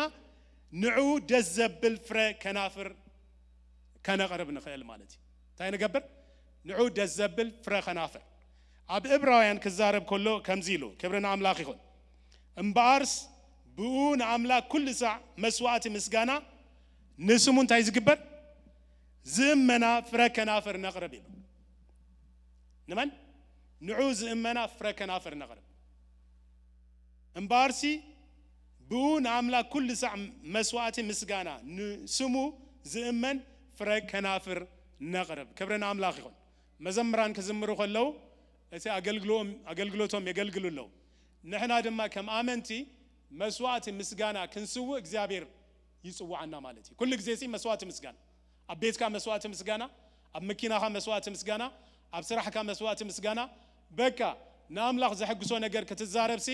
ንዕኡ ደስ ዘብል ፍረ ከናፍር ከነቕርብ ንኽእል ማለት እዩ። እንታይ ንገብር? ንዕኡ ደስ ዘብል ፍረ ከናፍር። ኣብ ዕብራውያን ክዛረብ ከሎ ከምዚ ኢሉ፣ ክብሪ ንኣምላኽ ይኹን። እምበኣርስ ብኡ ንኣምላኽ ኩሉ ሳዕ መስዋእቲ ምስጋና ንስሙ እንታይ ዝግበር? ዝእመና ፍረ ከናፍር ነቕርብ ኢሉ። ንመን? ንዑ ዝእመና ፍረ ከናፍር ነቕርብ። እምበኣርሲ ብኡ ንኣምላኽ ኩሉ ሳዕ መስዋእቲ ምስጋና ንስሙ ዝእመን ፍረ ከናፍር ነቕርብ። ክብሪ ንኣምላኽ ይኹን። መዘምራን ክዝምሩ ከለዉ እቲ ኣገልግሎም-፣ ኣገልግሎቶም የገልግሉ ኣለዉ። ንሕና ድማ ከም ኣመንቲ መስዋእቲ ምስጋና ክንስውእ እግዚኣብሔር ይጽውዓና ማለት እዩ። ኩሉ ግዜ ሲ መስዋእቲ ምስጋና፣ ኣብ ቤትካ መስዋእቲ ምስጋና፣ ኣብ መኪናኻ መስዋእቲ ምስጋና፣ ኣብ ስራሕካ መስዋእቲ ምስጋና፣ በቃ ንኣምላኽ ዘሐግሶ ነገር ክትዛረብ ሲ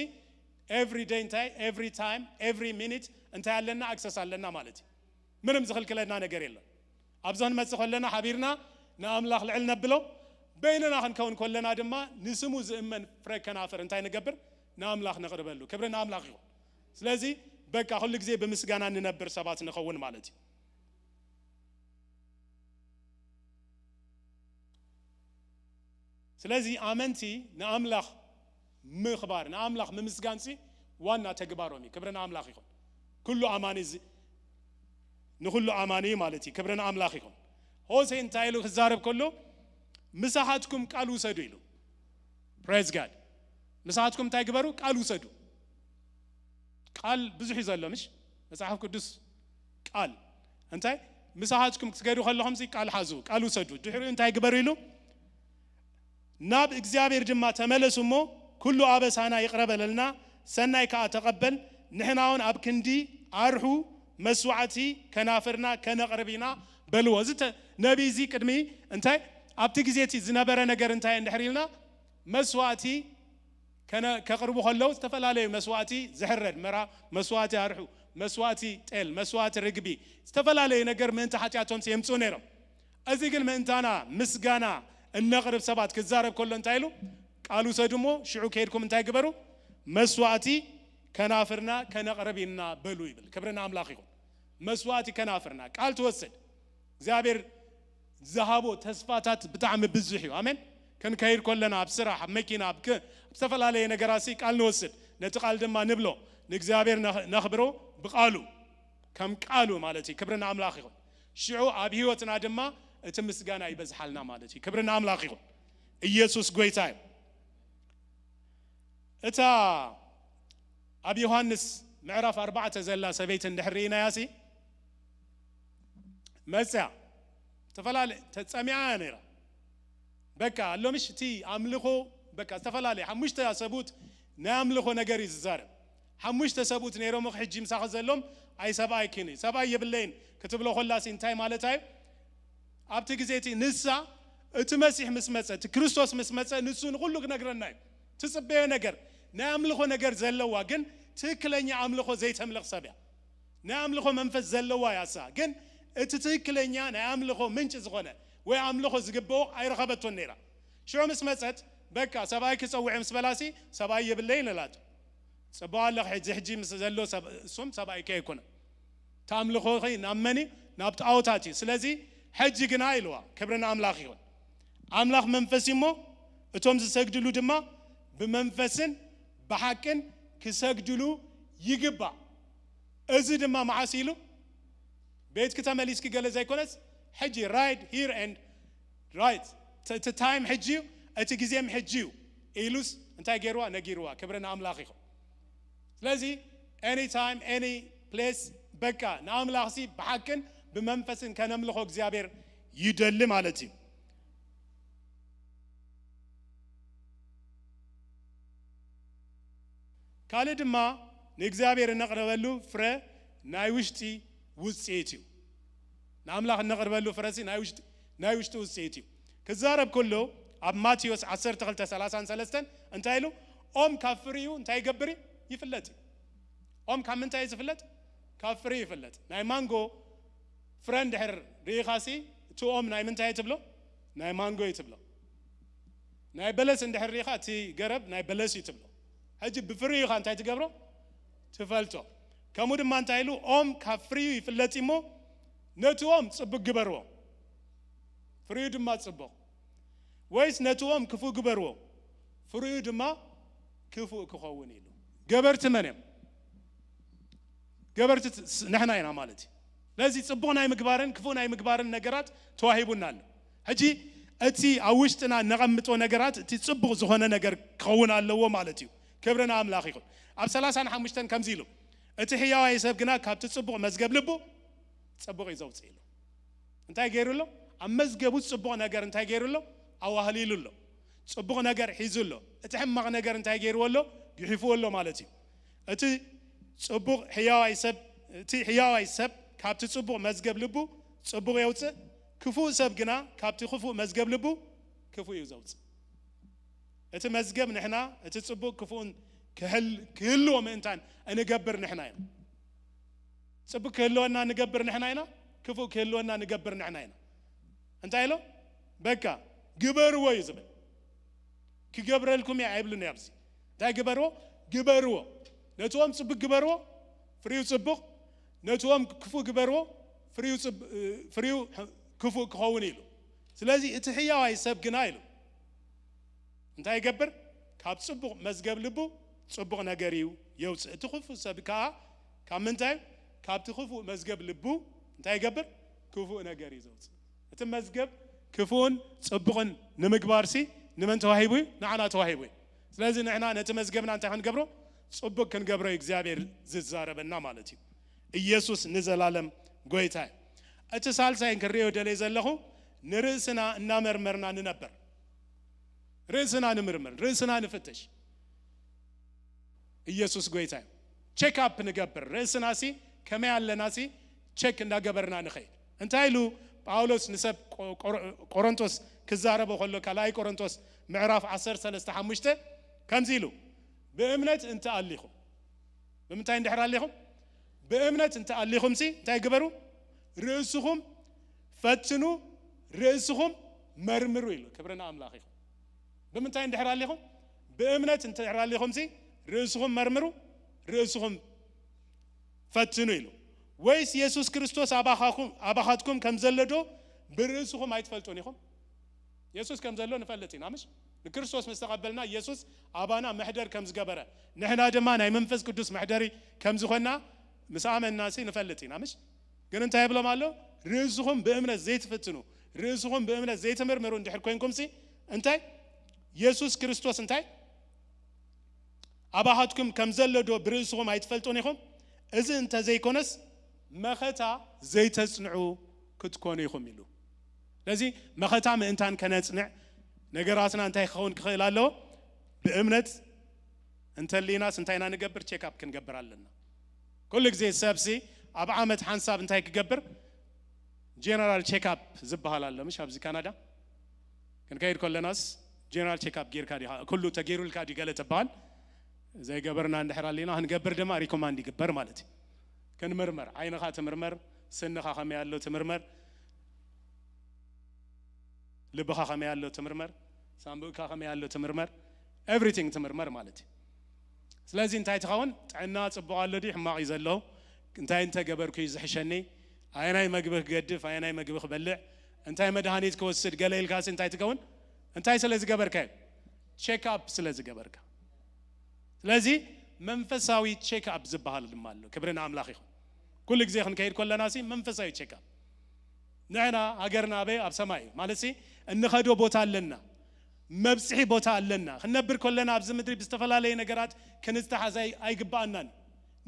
every day እንታይ every time every minute እንታይ ኣለና? ኣክሰስ ኣለና ማለት እዩ። ምንም ዝኽልክለና ነገር የለን። ኣብዚ ክንመጽእ ከለና ሓቢርና ንኣምላኽ ልዕል ነብሎ፣ በይንና ክንከውን ከለና ድማ ንስሙ ዝእመን ፍረ ከናፍር እንታይ ንገብር? ንኣምላኽ ነቕርበሉ። ክብሪ ንኣምላኽ ይኹን። ስለዚ በቃ ኩሉ ግዜ ብምስጋና ንነብር ሰባት ንኸውን ማለት እዩ። ስለዚ ኣመንቲ ንኣምላኽ ምኽባር፣ ንኣምላኽ ምምስጋን ሲ ዋና ተግባሮም እዩ። ክብሪ ንኣምላኽ ይኹን። ኩሉ ኣማኒ እዚ ንኹሉ ኣማኒ ማለት እዩ። ክብሪ ንኣምላኽ ይኹን። ሆሴ እንታይ ኢሉ ክዛረብ ከሎ ምሳሓትኩም ቃል ውሰዱ ኢሉ። Praise God። ምሳሓትኩም እንታይ ግበሩ? ቃል ውሰዱ። ቃል ብዙሕ እዩ ዘሎ ምሽ? መጽሓፍ ቅዱስ ቃል እንታይ? ምሳሓትኩም ክትገዱ ከለኹም ሲ ቃል ሓዙ፣ ቃል ውሰዱ። ድሕሪኡ እንታይ ግበሩ ኢሉ? ናብ እግዚኣብሔር ድማ ተመለሱ እሞ ኩሉ ኣበሳና ይቕረ በለልና፣ ሰናይ ከኣ ተቐበል፣ ንሕና እውን ኣብ ክንዲ ኣርሑ መስዋዕቲ ከናፍርና ከነቕርብ ኢና በልዎ። እዚ ተ-፣ ነቢይ እዚ ቅድሚ እንታይ ኣብቲ ግዜ እቲ ዝነበረ ነገር እንታይ እንድሕር ኢልና መስዋዕቲ ከነ-፣ ከቕርቡ ከለዉ ዝተፈላለዩ መስዋዕቲ ዝሕረድ መራ፣ መስዋዕቲ ኣርሑ፣ መስዋዕቲ ጤል፣ መስዋዕቲ ርግቢ፣ ዝተፈላለዩ ነገር ምእንቲ ሓጢኣቶም የምፅኡ ነይሮም። እዚ ግን ምእንታና ምስጋና እነቕርብ ሰባት ክዛረብ ከሎ እንታይ ኢሉ? ቃል ውሰዱ እሞ ሽዑ ከይድኩም እንታይ ግበሩ? መስዋዕቲ ከናፍርና ከነቕርብ ኢና በሉ ይብል። ክብሪ ንኣምላኽ ይኹን። መስዋዕቲ ከናፍርና ቃል ትወስድ። እግዚኣብሔር ዝሃቦ ተስፋታት ብጣዕሚ ብዙሕ እዩ። ኣሜን። ክንከይድ ከለና ኣብ ስራሕ፣ ኣብ መኪና፣ ኣብ ክ-፣ ኣብ ዝተፈላለየ ነገራት ሲ ቃል ንወስድ። ነቲ ቃል ድማ ንብሎ። ንእግዚኣብሔር ነኽ-፣ ነኽብሮ ብቃሉ። ከም ቃሉ ማለት እዩ። ክብሪ ንኣምላኽ ይኹን። ሽዑ ኣብ ህይወትና ድማ እቲ ምስጋና ይበዝሓልና ማለት እዩ። ክብሪ ንኣምላኽ ይኹን። ኢየሱስ ጎይታ እዩ። እታ ኣብ ዮሃንስ ምዕራፍ ኣርባዕተ ዘላ ሰበይቲ እንድሕር ርኢናያ ሲ መጽያ ተፈላለ-፣ ተጸሚያ እያ ነይራ። በቃ ኣሎ ምሽ እቲ ኣምልኾ በቃ ዝተፈላለየ ሓሙሽተ ሰብኡት ናይ ኣምልኾ ነገር እዩ ዝዛረብ። ሓሙሽተ ሰብኡት ነይሮም፣ ሕጂ ምሳኺ ዘሎም ኣይ ሰብኣይኪን እዩ፣ ሰብኣይ የብለይን ክትብሎ ከላሲ እንታይ ማለታ እዩ? ኣብቲ ግዜ እቲ ንሳ እቲ መሲሕ ምስ መጸ፣ እቲ ክርስቶስ ምስ መጸ ንሱ ንኹሉ ክነግረና እዩ። ትጽበዮ ነገር ናይ ኣምልኾ ነገር ዘለዋ ግን ትክክለኛ ኣምልኾ ዘይተምልኽ ሰብ እያ። ናይ ኣምልኾ መንፈስ ዘለዋ እያ እሳ። ግን እቲ ትክክለኛ ናይ ኣምልኾ ምንጭ ዝኾነ ወይ ኣምልኾ ዝግብኦ ኣይረኸበቶን ነይራ። ሽዑ ምስ መጸት፣ በቃ ሰብኣይ ክጸውዕ ምስ በላሲ፣ ሰብኣይ የብለይን እላቶ። ጽቡቕ ኣለኺ፣ ሕጂ፣ ሕጂ ምስ ዘሎ ሰብ፣ እሱም ሰብኣይኪ ኣይኮነን። እቲ ኣምልኾኺ ናብ መን እዩ? ናብ ጣዖታት እዩ። ስለዚ ሕጂ ግና ኢልዋ፣ ክብሪ ንኣምላኽ ይኹን። ኣምላኽ መንፈስ እዩ እሞ፣ እቶም ዝሰግድሉ ድማ ብመንፈስን ብሓቅን ክሰግድሉ ይግባእ። እዚ ድማ መዓስ ኢሉ? ቤትኪ ተመሊስኪ ገለ ዘይኮነስ፣ ሕጂ፣ right here and right፣ እቲ ታይም ሕጂ እዩ፣ እቲ ግዜም ሕጂ እዩ ኢሉስ እንታይ ገይርዋ? ነጊርዋ። ክብሪ ንኣምላኽ ይኹን። ስለዚ any time, any place፣ በቃ ንኣምላኽሲ ብሓቅን ብመንፈስን ከነምልኾ እግዚኣብሔር ይደሊ ማለት እዩ። ካልእ ድማ ንእግዚኣብሔር እነቕርበሉ ፍረ ናይ ውሽጢ ውፅኢት እዩ። ንኣምላኽ እነቕርበሉ ፍረሲ ናይ ውሽጢ፣ ናይ ውሽጢ ውፅኢት እዩ። ክዛረብ ከሎ ኣብ ማቴዎስ ዓሰርተ ክልተ ሰላሳን ሰለስተን እንታይ ኢሉ? ኦም ካብ ፍሪኡ እንታይ ይገብር እዩ? ይፍለጥ እዩ። ኦም ካብ ምንታይ እዩ ዝፍለጥ? ካብ ፍሪኡ ይፍለጥ። ናይ ማንጎ ፍረ እንድሕር ርኢኻሲ፣ እቲ ኦም ናይ ምንታይ እዩ ትብሎ? ናይ ማንጎ እዩ ትብሎ። ናይ በለስ እንድሕር ርኢኻ፣ እቲ ገረብ ናይ በለስ እዩ ትብሎ። ሕጂ ብፍሪኡ ኢኻ እንታይ ትገብሮ? ትፈልጦ። ከምኡ ድማ እንታይ ኢሉ? ኦም ካብ ፍሪኡ ይፍለጥ እሞ፣ ነቲ ኦም ጽቡቕ ግበርዎ፣ ፍሪኡ ድማ ጽቡቕ፣ ወይስ ነቲ ኦም ክፉእ ግበርዎ፣ ፍሪኡ ድማ ክፉእ ክኸውን ኢሉ። ገበርቲ መን እዮም? ገበርቲ ት-፣ ስ-፣ ንሕና ኢና ማለት እዩ። ስለዚ ጽቡቕ ናይ ምግባርን ክፉእ ናይ ምግባርን ነገራት ተዋሂቡና ኣሎ። ሕጂ እቲ ኣብ ውሽጥና እነቐምጦ ነገራት እቲ ጽቡቕ ዝኾነ ነገር ክኸውን ኣለዎ ማለት እዩ። ክብሪ ንኣምላኽ ይኹን። ኣብ ሰላሳን ሓሙሽተን ከምዚ ኢሉ፣ "እቲ ሕያዋይ ሰብ ግና ካብቲ ጽቡቕ መዝገብ ልቡ ጽቡቕ እዩ ዘውጽእ" ኢሉ። እንታይ ገይሩ ኣሎ? ኣብ መዝገቡ ጽቡቕ ነገር እንታይ ገይሩ ኣሎ? ኣዋህሊሉ ኣሎ። ጽቡቕ ነገር ሒዙ ኣሎ። እቲ ሕማቕ ነገር እንታይ ገይርዎ ኣሎ? ግሒፍዎ ኣሎ ማለት እዩ። እቲ ጽቡቕ ሕያዋይ ሰብ፣ እቲ ሕያዋይ ሰብ ካብቲ ጽቡቕ መዝገብ ልቡ ጽቡቕ የውጽእ፣ ክፉእ ሰብ ግና ካብቲ ክፉእ መዝገብ ልቡ ክፉእ እዩ ዘውጽእ። እቲ መዝገብ ንሕና፣ እቲ ጽቡቕ ክፉእን ክህል-፣ ክህልዎ ምእንታን እንገብር ንሕና ኢና። ጽቡቕ ክህልወና ንገብር ንሕና ኢና፣ ክፉእ ክህልወና ንገብር ንሕና ኢና። እንታይ ኢሎ? በቃ ግበርዎ እዩ ዝብል። ክገብረልኩም እየ ኣይብልን እዩ ኣብዚ። እንታይ ግበርዎ? ግበርዎ። ነትዎም ጽቡቕ ግበርዎ፣ ፍሪው ጽቡቕ፣ ነትዎም ክፉእ ግበርዎ፣ ፍሪው ጽብ-፣ ፍሪው ክፉእ ክኸውን ኢሉ። ስለዚ እቲ ሕያዋይ ሰብ ግና ኢሉ እንታይ ይገብር? ካብ ጽቡቕ መዝገብ ልቡ ጽቡቕ ነገር እዩ የውጽእ። እቲ ክፉእ ሰብ ከኣ ካብ ምንታይ? ካብቲ ክፉእ መዝገብ ልቡ እንታይ ይገብር? ክፉእ ነገር እዩ ዘውጽእ። እቲ መዝገብ ክፉእን ጽቡቕን ንምግባርሲ ንመን ተዋሂቡ እዩ? ንዓና ተዋሂቡ እዩ። ስለዚ ንሕና ነቲ መዝገብና እንታይ ክንገብሮ? ጽቡቕ ክንገብሮ እዩ እግዚኣብሔር ዝዛረበና ማለት እዩ። ኢየሱስ ንዘላለም ጐይታ እዩ። እቲ ሳልሳይ ክንርእዮ ደልየ ዘለኹ፣ ንርእስና እናመርመርና ንነብር። ርእስና ንምርምር፣ ርእስና ንፍትሽ። ኢየሱስ ጐይታ እዩ። ቼክ ኣፕ ንገብር። ርእስናሲ ከመይ ኣለናሲ ቼክ እንዳገበርና ንኸይድ። እንታይ ኢሉ ጳውሎስ ንሰብ ቆ-፣ ቆሮ-፣ ቆሮንቶስ ክዛረቦ ከሎ፣ ካልኣይ ቆሮንቶስ ምዕራፍ ዓሰርተ ሰለስተ ሓሙሽተ ከምዚ ኢሉ፣ "ብእምነት እንተ ኣሊኹም"፣ ብምንታይ እንድሕር ኣሊኹም? ብእምነት እንተ ኣሊኹምሲ እንታይ ግበሩ? ርእስኹም ፈትኑ፣ ርእስኹም መርምሩ ኢሉ። ክብሪ ንኣምላኽ ይኹን። ብምንታይ እንድሕር ኣሊኹም? ብእምነት እንድሕር ኣሊኹምሲ ርእስኹም መርምሩ፣ ርእስኹም ፈትኑ ኢሉ። ወይስ የሱስ ክርስቶስ ኣባኻኹም-፣ ኣባኻትኩም ከም ዘሎ ዶ ብርእስኹም ኣይትፈልጡን ኢኹም? የሱስ ከም ዘሎ ንፈልጥ ኢና፣ ምሽ? ንክርስቶስ ምስ ተቐበልና፣ የሱስ ኣባና መሕደር ከም ዝገበረ፣ ንሕና ድማ ናይ መንፈስ ቅዱስ መሕደሪ ከም ዝኾንና ምስ ኣመንናሲ ንፈልጥ ኢና፣ ምሽ? ግን እንታይ ይብሎም ኣሎ? ርእስኹም ብእምነት ዘይትፍትኑ፣ ርእስኹም ብእምነት ዘይትምርምሩ እንድሕር ኮይንኩምሲ፣ እንታይ? የሱስ ክርስቶስ እንታይ? ኣባኻትኩም ከም ዘሎ ዶ ብርእስኹም ኣይትፈልጡን ኢኹም? እዚ እንተ ዘይኮነስ፣ መኸታ ዘይተጽንዑ ክትኮኑ ኢኹም ኢሉ። ስለዚ መኸታ ምእንታን ከነጽንዕ፣ ነገራትና እንታይ ክኸውን ክኽእል ኣለዎ? ብእምነት እንተሊናስ እንታይ ኢና ንገብር? ቼክ ኣፕ ክንገብር ኣለና። ኩሉ ግዜ ሰብሲ ኣብ ዓመት ሓንሳብ እንታይ ክገብር? ጀነራል ቼክ ኣፕ ዝበሃል ኣሎ፣ ምሽ? ኣብዚ ካናዳ ክንከይድ ከለናስ ጀነራል ቼክ ኣፕ ጌርካ ዲኻ? ኩሉ ተገይሩልካ ድዩ ገለ ትበሃል? ዘይገበርና እንድሕር ኣሊና ክንገብር ድማ ሪኮማንድ ይግበር ማለት እዩ። ክንምርመር፣ ዓይንኻ ትምርመር፣ ስንኻ ከመይ ኣሎ ትምርመር፣ ልብኻ ከመይ ኣሎ ትምርመር፣ ሳንቡእካ ከመይ ኣሎ ትምርመር፣ everything ትምርመር ማለት እዩ። ስለዚ እንታይ ትኸውን? ጥዕና ጽቡቕ ኣሎ ድዩ ሕማቕ እዩ ዘሎ? እንታይ እንተገበርኩ እዩ ዝሕሸኒ? ኣየናይ መግቢ ክገድፍ፣ ኣየናይ መግቢ ክበልዕ፣ እንታይ መድሃኒት ክወስድ ገለ ኢልካሲ እንታይ ትከውን? እንታይ ስለ ዝገበርካ እዩ? ቼክ ኣፕ ስለ ዝገበርካ። ስለዚ መንፈሳዊ ቼክ ኣፕ ዝበሃል ድማ ኣሎ። ክብሪ ንኣምላኽ ይኹን። ኩሉ ግዜ ክንከይድ ከለና ሲ መንፈሳዊ ቼክ ኣፕ። ንሕና ሃገርና ኣበይ? ኣብ ሰማይ እዩ። ማለት ሲ እንኸዶ ቦታ ኣለና፣ መብጽሒ ቦታ ኣለና። ክንነብር ከለና ኣብዚ ምድሪ ብዝተፈላለየ ነገራት ክንዝተሓዝ ኣይ- ኣይግብኣናን።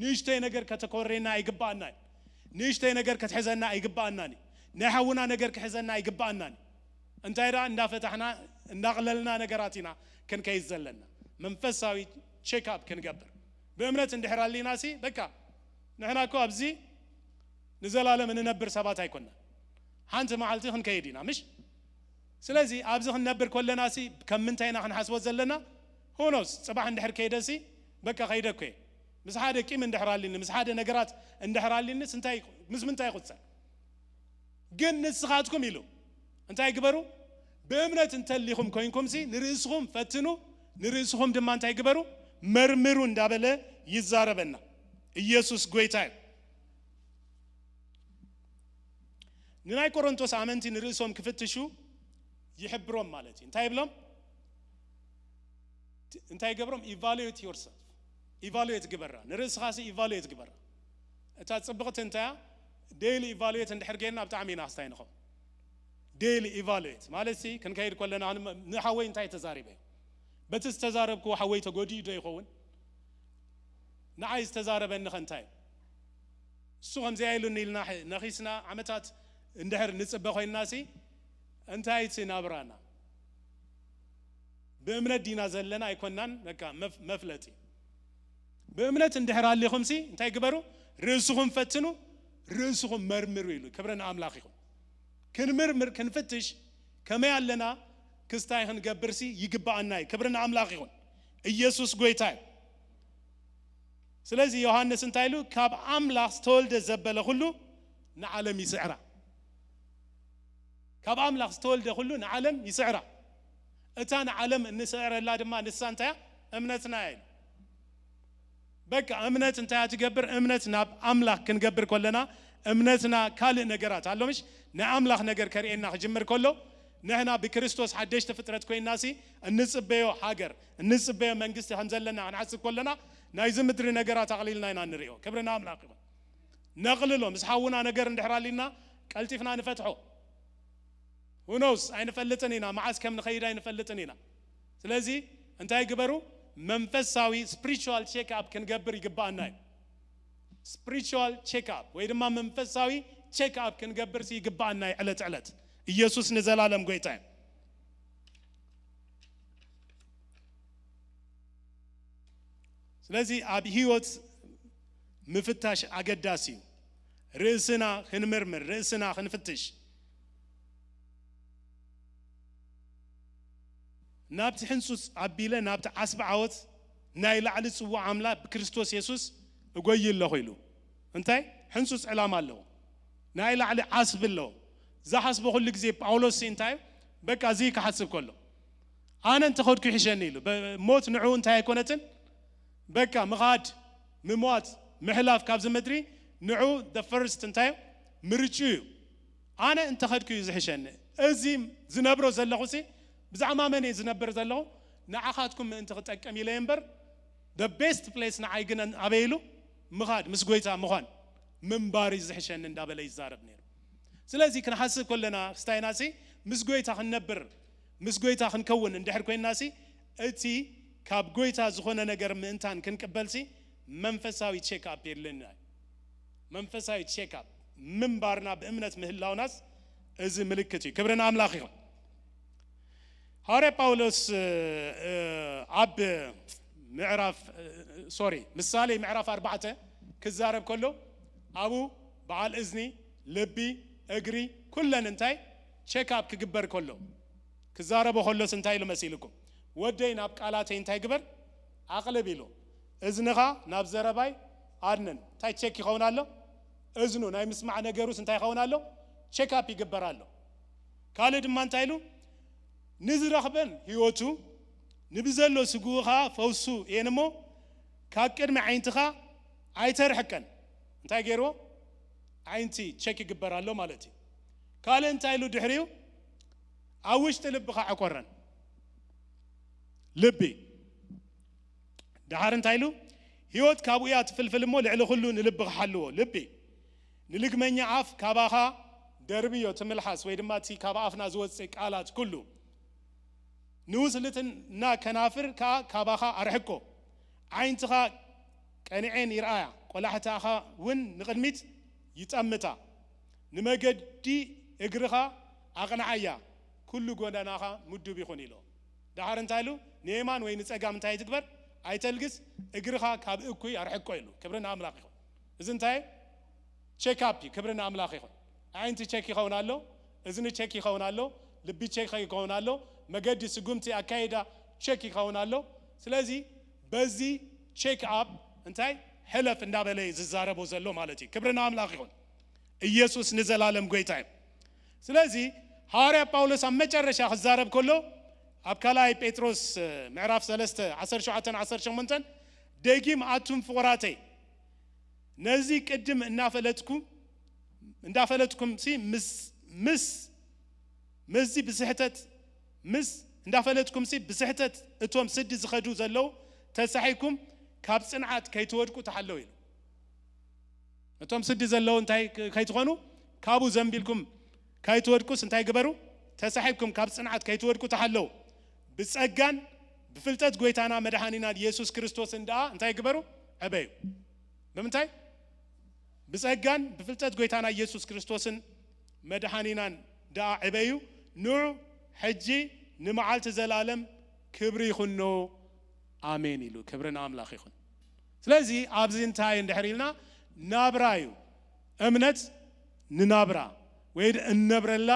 ንእሽተይ ነገር ከተኮሬና ኣይግብኣናን። ንእሽተይ ነገር ክትሕዘና ኣይግብኣናን። ናይ ሓውና ነገር ክሕዘና ኣይግብኣናን። እንታይ ደኣ እንዳፈታሕና እንዳቕለልና ነገራት ኢና ክንከይድ ዘለና። መንፈሳዊ ቼክ ኣፕ ክንገብር ብእምነት እንድሕር ኣሊና ሲ በቃ ንሕና እኮ ኣብዚ ንዘላለም እንነብር ሰባት ኣይኮና። ሓንቲ መዓልቲ ክንከይድ ኢና ምሽ? ስለዚ ኣብዚ ክንነብር ከለና ሲ ከም ምንታይ ኢና ክንሓስቦ ዘለና? ሆኖስ ጽባሕ እንድሕር ከይደ ሲ በቃ ከይደ እኮ እየ። ምስ ሓደ ቂም እንድሕር ኣሊኒ፣ ምስ ሓደ ነገራት እንድሕር ኣሊኒስ እንታይ ምስ ምንታይ ይቁጸር? ግን ንስኻትኩም ኢሉ እንታይ ግበሩ? ብእምነት እንተሊኹም ኮይንኩም ሲ ንርእስኹም ፈትኑ፣ ንርእስኹም ድማ እንታይ ግበሩ? መርምሩ እንዳበለ ይዛረበና። ኢየሱስ ጎይታ እዩ። ንናይ ቆሮንቶስ ኣመንቲ ንርእሶም ክፍትሹ ይሕብሮም ማለት እዩ። እንታይ ይብሎም? እንታይ ይገብሮም? ኢቫሉዌት ዮርሰልፍ። ኢቫሉዌት ግበራ፣ ንርእስኻ ሲ ኢቫሉዌት ግበራ። እታ ጽብቕቲ እንታያ? ዴይሊ ኢቫሉዌት እንድሕር ጌርና ብጣዕሚ ኢና ክስታይ ንኸው። ዴይሊ ኢቫሉዌት ማለት ሲ ክንከይድ ከለና ንሓወይ እንታይ ተዛሪበ? በቲ ዝተዛረብክዎ ሓወይ ተጎዲኡ ዶ ይኸውን? ንዓይ ዝተዛረበኒ ኸ እንታይ እዩ? እሱ ከምዚኣ ኢሉኒ ኢልና ነኺስና ዓመታት እንድሕር ንጽበ ኮይንና ሲ እንታይ እቲ ናብራና? ብእምነት ዲና ዘለና ኣይኮናን? በቃ መፍ- መፍለጢ። ብእምነት እንድሕር ኣሊኹም ሲ እንታይ ግበሩ? ርእስኹም ፈትኑ፣ ርእስኹም መርምሩ ኢሉ። ክብሪ ንኣምላኽ ይኹን። ክንምርምር ክንፍትሽ ከመይ ኣለና ክስታይ ክንገብር ሲ ይግብኣና እዩ። ክብሪ ንኣምላኽ ይኹን። ኢየሱስ ጎይታ እዩ። ስለዚ ዮሃንስ እንታይ ኢሉ? ካብ ኣምላኽ ዝተወልደ ዘበለ ኩሉ ንዓለም ይስዕራ። ካብ ኣምላኽ ዝተወልደ ኩሉ ንዓለም ይስዕራ። እታ ንዓለም እንስዕረላ ድማ ንሳ እንታይ እያ? እምነትና እያ ኢሉ። በቃ እምነት እንታይ እያ ትገብር? እምነት ናብ ኣምላኽ ክንገብር ከለና እምነትና ካልእ ነገራት ኣሎ ምሽ? ናይ ኣምላኽ ነገር ከርእየና ክጅምር ከሎ ንሕና ብክርስቶስ ሓደሽቲ ፍጥረት ኮይንና ሲ እንጽበዮ ሃገር እንጽበዮ መንግስቲ ከም ዘለና ክንሓስብ ከለና ናይዚ ምድሪ ነገራት ኣቕሊልና ኢና ንርእዮ። ክብሪ ንኣምላኽ ይኹን። ነቕልሎ ምስ ሓውና ነገር እንድሕር ኣሊና ቀልጢፍና ንፈትሖ። ሁኖስ ኣይንፈልጥን ኢና፣ መዓስ ከም ንኸይድ ኣይንፈልጥን ኢና። ስለዚ እንታይ ግበሩ? መንፈሳዊ ስፕሪቹዋል ቼክ ኣፕ ክንገብር ይግብኣና እዩ። ስፕሪቹዋል ቼክ ኣፕ ወይ ድማ መንፈሳዊ ቼክ ኣፕ ክንገብር ሲ ይግብኣና እዩ ዕለት ዕለት። ኢየሱስ ንዘላለም ጎይታ እዩ። ስለዚ ኣብ ህይወት ምፍታሽ ኣገዳሲ እዩ። ርእስና ክንምርምር፣ ርእስና ክንፍትሽ። ናብቲ ሕንጹጽ ኣቢለ ናብቲ ዓስቢ ዓወት ናይ ላዕሊ ጽዋዕ ኣምላኽ ብክርስቶስ የሱስ እጎይ ኣለኹ ኢሉ። እንታይ? ሕንጹጽ ዕላማ ኣለዎ። ናይ ላዕሊ ዓስቢ ኣለዎ። ዝሓስቦ ኩሉ ግዜ ጳውሎስ ሲ እንታይ? በቃ እዚ ክሓስብ ከሎ ኣነ እንተኸድኩ ይሕሸኒ ኢሉ። በ- ሞት ንዑ እንታይ ኣይኮነትን? በቃ ምኻድ፣ ምሟት፣ ምሕላፍ ካብዚ ምድሪ ንዑ the first እንታይ ምርጭ እዩ። ኣነ እንተኸድኩ እዩ ዝሕሸኒ። እዚ ዝነብሮ ዘለኹ ሲ ብዛዕባ መን እየ ዝነብር ዘለኹ? ንዓኻትኩም ምእንቲ ክጠቅም ኢለ እየ እምበር the best place ንዓይ ግን ኣበይ ኢሉ? ምኻድ፣ ምስ ጎይታ ምዃን፣ ምንባር እዩ ዝሕሸኒ እንዳበለ ይዛረብ ነይሩ። ስለዚ ክንሓስብ ከለና ክስታይና ሲ ምስ ጎይታ ክንነብር ምስ ጎይታ ክንከውን እንድሕር ኮይንና ሲ እቲ ካብ ጎይታ ዝኾነ ነገር ምእንታን ክንቅበል ሲ መንፈሳዊ ቼክ ኣፕ የድልየና እዩ። መንፈሳዊ ቼክ ኣፕ ምንባርና ብእምነት ምህላውናስ እዚ ምልክት እዩ። ክብሪ ንኣምላኽ ይኹን። ሃዋርያ ጳውሎስ እ፣ እ፣ ኣብ ምዕራፍ እ፣ ሶሪ ምሳሌ ምዕራፍ ኣርባዕተ ክዛረብ ከሎ ኣብኡ በዓል እዝኒ፣ ልቢ፣ እግሪ ኩለን እንታይ ቼክ ኣፕ ክግበር ከሎ ክዛረቦ ከሎስ እንታይ ኢሉ መሲልኩም? ወደይ ናብ ቃላተይ እንታይ ግበር ኣቕልብ ኢሉ። እዝንኻ ናብ ዘረባይ ኣድንን እንታይ ቼክ ይኸውን ኣሎ? እዝኑ ናይ ምስማዕ ነገሩስ እንታይ ይኸውን ኣሎ? ቸክኣፕ ይግበር ኣሎ። ካልእ ድማ እንታይ ኢሉ? ንዝረኽበን ህይወቱ፣ ንብዘሎ ስግኡ ኸዓ ፈውሱ እየን እሞ፣ ካብ ቅድሚ ዓይንትኻ ኣይተርሕቀን። እንታይ ገይርዎ? ዓይንቲ ቸክ ይግበር ኣሎ ማለት እዩ። ካልእ እንታይ ኢሉ ድሕሪኡ? ኣብ ውሽጢ ልብኻ ዕቆረን። ልቢ። ደሓር እንታይ ኢሉ? ህይወት ካብኡ እያ ትፍልፍል እሞ፣ ልዕሊ ኩሉ ንልብኻ ሓልዎ። ልቢ። ንልግመኛ ኣፍ ካባኻ ደርብዮ፣ ትምልሓስ፣ ወይ ድማ እቲ ካብ ኣፍና ዝወፅእ ቃላት ኩሉ። ንውስልትና ከናፍር ከኣ ካባኻ ኣርሕቆ። ዓይንትኻ ቀንዔን ይርኣያ፣ ቆላሕታኻ እውን ንቕድሚት ይጠምታ። ንመገዲ እግርኻ ኣቕንዓያ፣ ኩሉ ጎደናኻ ምዱብ ይኹን ኢሎ። ደሓር እንታይ ኢሉ? ንየማን ወይ ንጸጋም እንታይ ትግበር? ኣይተልግስ፣ እግርኻ ካብ እኩይ ኣርሕቆ ኢሉ። ክብሪ ንኣምላኽ ይኹን። እዚ እንታይ? ቸክኣፕ እዩ። ክብሪ ንኣምላኽ ይኹን። ኣዒንቲ ቸክ ይኸውን ኣሎ፣ እዝኒ ቸክ ይኸውን ኣሎ፣ ልቢ ቸክ ይኸውን ኣሎ፣ መገዲ ስጉምቲ ኣካይዳ ቸክ ይኸውን ኣሎ። ስለዚ በዚ ቸክኣፕ እንታይ ሕለፍ እንዳበለ እዩ ዝዛረቦ ዘሎ ማለት እዩ። ክብሪ ንኣምላኽ ይኹን። ኢየሱስ ንዘላለም ጎይታ እዩ። ስለዚ ሃዋርያ ጳውሎስ ኣብ መጨረሻ ክዛረብ ከሎ ኣብ ካልኣይ ጴጥሮስ ምዕራፍ ሰለስተ ዓሰርተ ሸውዓተን ዓሰርተ ሸሞንተን ደጊም ኣቱም ፍቑራተይ ነዚ ቅድም እናፈለጥኩም እንዳፈለጥኩም ሲ ምስ ምስ ምስዚ ብስሕተት ምስ እንዳፈለጥኩም ሲ ብስሕተት እቶም ስዲ ዝኸዱ ዘለዉ ተሳሒኩም ካብ ጽንዓት ከይትወድቁ ተሓለዉ ኢሉ። እቶም ስዲ ዘለዉ እንታይ ክ- ከይትኾኑ ካብኡ ዘንቢልኩም ከይትወድቁስ እንታይ ግበሩ? ተሳሒብኩም ካብ ጽንዓት ከይትወድቁ ተሓለዉ። ብጸጋን ብፍልጠት ጎይታና መድሓኒና ኢየሱስ ክርስቶስን ደኣ እንታይ ግበሩ? ዕበዩ። ብምንታይ? ብጸጋን ብፍልጠት ጎይታና ኢየሱስ ክርስቶስን መድሓኒናን ደኣ ዕበዩ። ንዑ ሕጂ ንመዓልቲ ዘላለም ክብሪ ይኹኖ። ኣሜን ኢሉ። ክብሪ ንኣምላኽ ይኹን። ስለዚ ኣብዚ እንታይ እንድሕር ኢልና ናብራ እዩ። እምነት ንናብራ ወይ ድ- እንነብረላ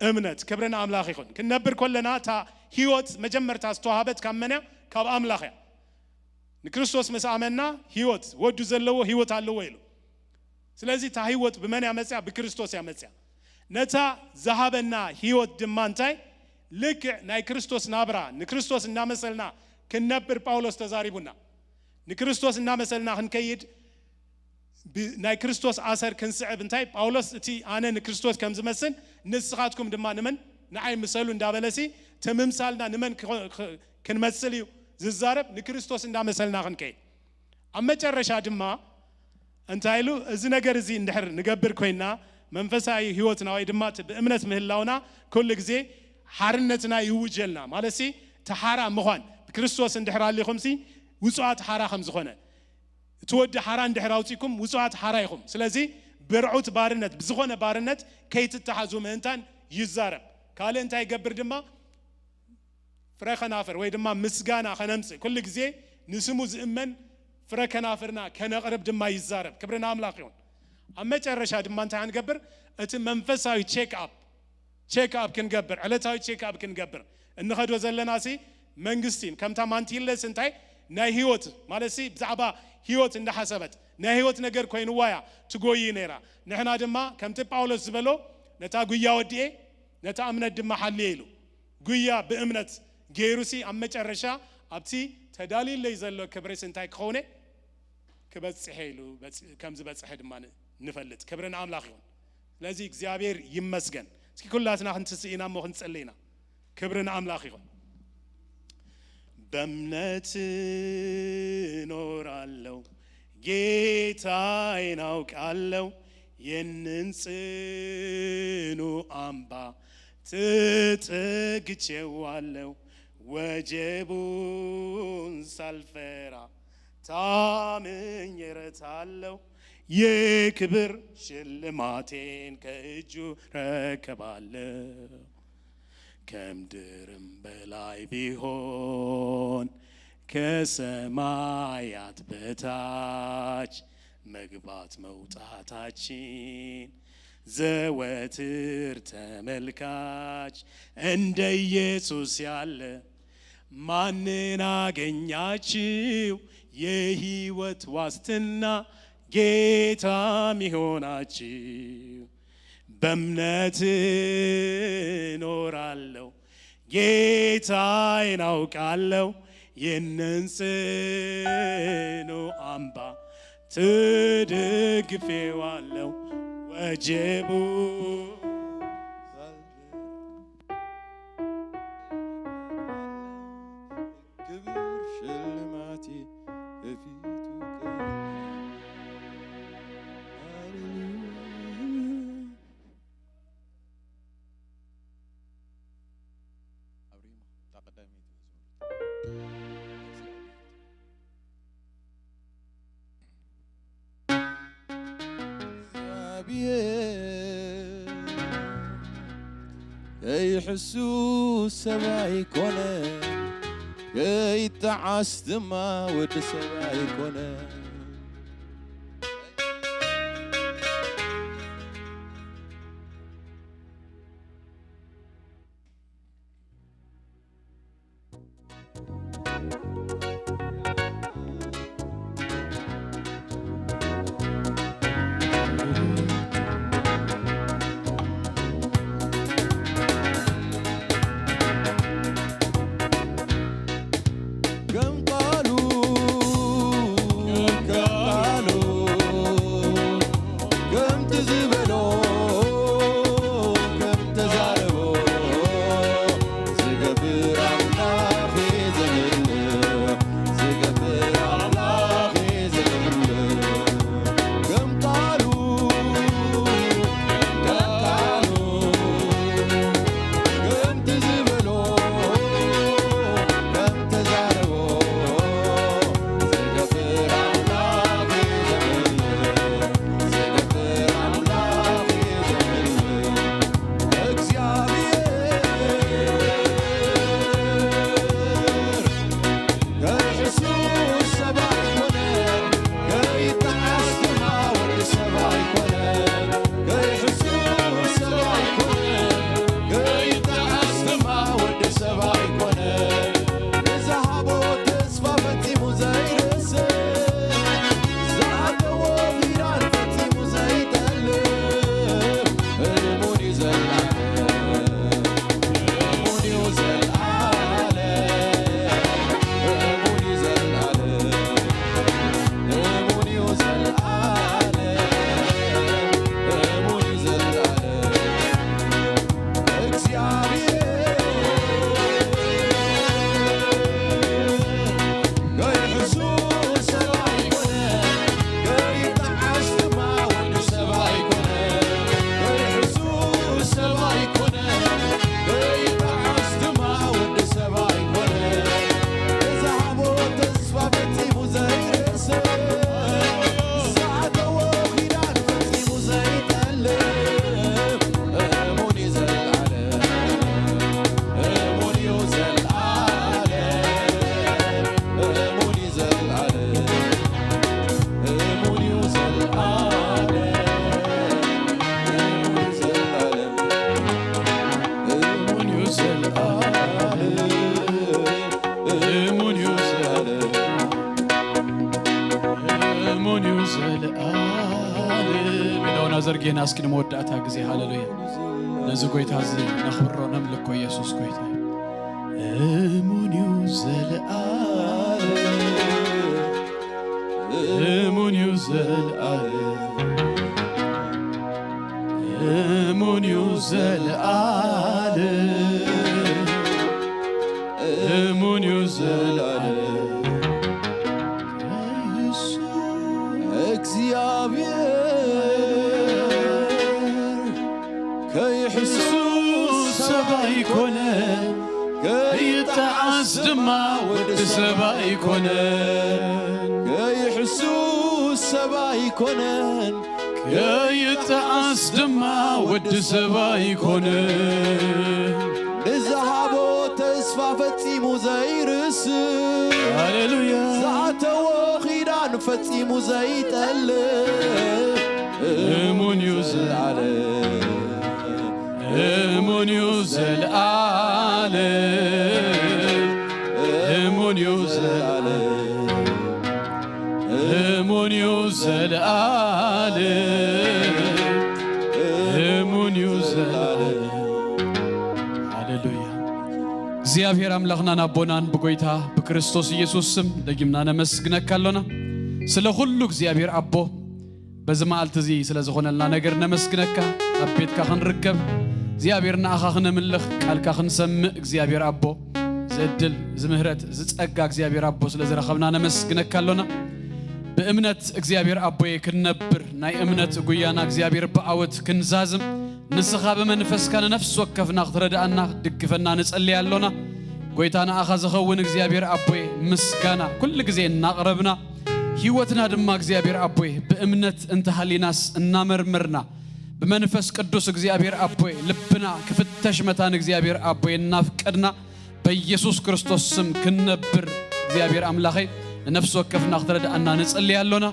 እምነት። ክብሪ ንኣምላኽ ይኹን። ክንነብር ከለና እታ ህይወት መጀመርታ ዝተዋሃበት ካብ መን እያ? ካብ ኣምላኽ እያ። ንክርስቶስ ምስ ኣመና ህይወት፣ ወዱ ዘለዎ ህይወት ኣለዎ ኢሉ። ስለዚ እታ ህይወት ብመን እያ መጽያ? ብክርስቶስ እያ መጽያ። ነታ ዝሃበና ህይወት ድማ እንታይ? ልክዕ ናይ ክርስቶስ ናብራ፣ ንክርስቶስ እናመሰልና ክንነብር ጳውሎስ ተዛሪቡና። ንክርስቶስ እናመሰልና ክንከይድ ብ- ናይ ክርስቶስ ኣሰር ክንስዕብ እንታይ? ጳውሎስ እቲ ኣነ ንክርስቶስ ከም ዝመስል ንስኻትኩም ድማ ንመን? ንዓይ ምሰሉ እንዳበለሲ እቲ ምምሳልና ንመን ክኾ- ክ- ክንመስል እዩ ዝዛረብ? ንክርስቶስ እንዳመሰልና ክንከይድ። ኣብ መጨረሻ ድማ እንታይ ኢሉ? እዚ ነገር እዚ እንድሕር ንገብር ኮይንና መንፈሳዊ ህይወትና ወይ ድማ እቲ ብእምነት ምህላውና ኩሉ ግዜ ሓርነትና ይውጀልና። ማለትሲ እቲ ሓራ ምዃን ብክርስቶስ እንድሕር ኣሊኹምሲ ውጹኣት ሓራ ከም ዝኾነ እቲ ወዲ ሓራ እንድሕር ኣውጺኩም ውጹኣት ሓራ ኢኹም። ስለዚ ብርዑት ባርነት ብዝኾነ ባርነት ከይትተሓዙ ምእንታን ይዛረብ። ካልእ እንታይ ይገብር ድማ? ፍረ ከናፍር ወይ ድማ ምስጋና ከነምጽእ ኩሉ ግዜ ንስሙ ዝእመን ፍረ ከናፍርና ከነቕርብ ድማ ይዛረብ። ክብሪ ንኣምላኽ ይኹን። ኣብ መጨረሻ ድማ እንታይ ክንገብር? እቲ መንፈሳዊ ቼክ ኣፕ ቼክ ኣፕ ክንገብር ዕለታዊ ቼክ ኣፕ ክንገብር እንኸዶ ዘለና ሲ መንግስቲ ከምታ ማንቲለስ እንታይ ናይ ህይወት ማለት ሲ ብዛዕባ ህይወት እንዳሓሰበት ናይ ህይወት ነገር ኮይንዋ እያ ትጎይ ነይራ። ንሕና ድማ ከምቲ ጳውሎስ ዝበሎ ነታ ጉያ ወዲኤ ነታ እምነት ድማ ሓልየ ኢሉ ጉያ ብእምነት ገይሩሲ ኣብ መጨረሻ ኣብቲ ተዳልዩለይ ዘሎ ክብሪስ እንታይ ክኸውነ ክበጽሐ ኢሉ በጽ- ከም ዝበጽሐ ድማ ን- ንፈልጥ። ክብሪ ንኣምላኽ ይኹን። ስለዚ እግዚኣብሔር ይመስገን። እስኪ ኩላትና ክንትስእ ኢና እሞ ክንጸሊ ኢና። ክብሪ ንኣምላኽ ይኹን። በእምነት እኖራለሁ ጌታዬን አውቃለሁ ይህንን ጽኑ አምባ ተጠግቼዋለሁ ወጀቡን ሳልፈራ ታምኜ እረታለሁ የክብር ሽልማቴን ከእጁ ረከባለሁ። ከምድርም በላይ ቢሆን ከሰማያት በታች መግባት መውጣታችን ዘወትር ተመልካች እንደ ኢየሱስ ያለ ማንን አገኛችሁ? የህይወት ዋስትና ጌታ ሚሆናችሁ በእምነት እኖራለሁ። ጌታዬን አውቃለሁ፣ ይህንን ጽኑ አምባ ተደግፌዋለሁ። ወጀቡ ክብር ሽልማቴ በፊቱ ቀርቧል። ሃሌሉያ። እግዚኣብሔር ከይሕሱ ሰብ ኣይኮነ፣ ከይጠዓስ ድማ ወዲ ሰብ ኣይኮነ። ከም ቃሉ፣ ከም ቃሉ፣ ከምቲ ዝበሎ፣ ከም ተዛረቦ፣ ዝገብር ኣምላኽ ዘምልኽ፣ ዝገብር ኣምላኽ ዘምልኽ። ከም ቃሉ፣ ከም ቃሉ፣ ከምቲ ዝበሎ፣ ከም ተዛረቦ፣ ዝገብር ኣምላኽ ዘምልኽ፣ ዝገብር ኣምላኽ ዘምልኽ። እግዚኣብሔር ከይሕሱ ሰብ ኣይኮነን፣ ከይጠዓስ ድማ ወዲ ሰብ ኣይኮነን። ከይሕሱ ሰብ ኣይኮነን፣ ከይጠዓስ ድማ ወዲ ሰብ ኣይኮነን። ንዝሃቦ ተስፋ ፈጺሙ ዘይርስዕ፣ ዝኣተዎ ኪዳን ፈጺሙ ዘይጠልም፣ እሙን እዩ ዘላለም። እሙን እዩ ዘልኣለም፣ እሙን እዩ ዘልኣለም፣ እሙን እዩ ዘልኣለም፣ እሙን እዩ ዘልኣለም። እግዚኣብሔር ከይሕሱ ሰብ ኣይኮነን፣ ከይጠዓስ ድማ ወዲ ሰብ ኣይኮነን። ከይሕሱ ሰብ ኣይኮነን፣ ከይጠዓስ ድማ ወዲ ሰብ ኣይኮነን። ንዝሃቦ ተስፋ ፈጺሙ ዘይርስዕ፣ ዝኣተዎ ኪዳን ፈጺሙ ዘይጠልም፣ እሙን እዩ ዘልኣለም። እሙን እዩ ዘልኣለም፣ እሙን እዩ ዘልኣለም፣ እሙን እዩ ዘልኣለም፣ እሙን እዩ ዘልኣለም፣ እሙን እዩ ዘልኣለም፣ እሙን እዩ ዘልኣለም፣ እሙን እዩ ዘልኣለም። ኢዶና ዘርጊሕና እስኪ ንመወዳእታ ግዜ ሃሌሉያ። ነዚ ጎይታ እዚ ነኽብሮ፣ ነምልኮ። ኢየሱስ ጎይታ እዩ። እሙን እዩ ዘለኣለም፣ እሙን እዩ ዘለኣለም፣ እሙን እዩ ዘለኣለም፣ እሙን እዩ ዘለኣለም። እግዚኣብሔር ከይሕሱ ሰብ ኣይኮነን፣ ከይጠዓስ ድማ ወዲ ሰብ ኣይኮነን። ከይሕሱ ሰብ ኣይኮነን፣ ከይጠዓስ ድማ ወዲ ሰብ ኣይኮነን። ንዝሃቦ ተስፋ ፈጺሙ ዘይርስዕ፣ ሃሌሉያ። ዝኣተዎ ኪዳን ፈጺሙ ዘይጠልም፣ እሙን እዩ ዘለኣለም፣ እሙን እዩ ዘለኣለም፣ እሙን እዩ ዘለኣለም፣ እሙን እዩ ዘለኣለም። እግዚኣብሔር ኣምላኽናን ኣቦናን ብጎይታ ብክርስቶስ ኢየሱስ ስም ደጊምና ነመስግነካ ኣሎና። ስለ ኩሉ እግዚኣብሔር ኣቦ፣ በዚ መዓልቲ እዚ ስለ ዝኾነልና ነገር ነመስግነካ። ኣብ ቤትካ ክንርከብ እግዚኣብሔር ንኣኻ ክነምልኽ ቃልካ ክንሰምዕ እግዚኣብሔር ኣቦ፣ ዝእድል ዝምህረት ዝጸጋ እግዚኣብሔር ኣቦ ስለ ዝረኸብና ነመስግነካ ኣሎና። ብእምነት እግዚኣብሔር ኣቦየ ክንነብር ናይ እምነት ጉያና እግዚኣብሔር ብዓወት ክንዛዝም ንስኻ ብመንፈስካ ንነፍሲ ወከፍና ክትረድኣና ክትድግፈና ንጸልይ ኣሎና። ጎይታ ንኣኻ ዝኸውን እግዚኣብሔር ኣቦየ ምስጋና ኩሉ ግዜ እናቕረብና ህይወትና ድማ እግዚኣብሔር ኣቦየ ብእምነት እንተሃሊናስ እናመርመርና ብመንፈስ ቅዱስ እግዚኣብሔር ኣቦየ ልብና ክፍተሽ መታን እግዚኣብሔር ኣቦየ እናፍቀድና በኢየሱስ ክርስቶስ ስም ክንነብር እግዚኣብሔር ኣምላኸይ ንነፍሲ ወከፍና ክትረድኣና ንጸልይ ኣሎና።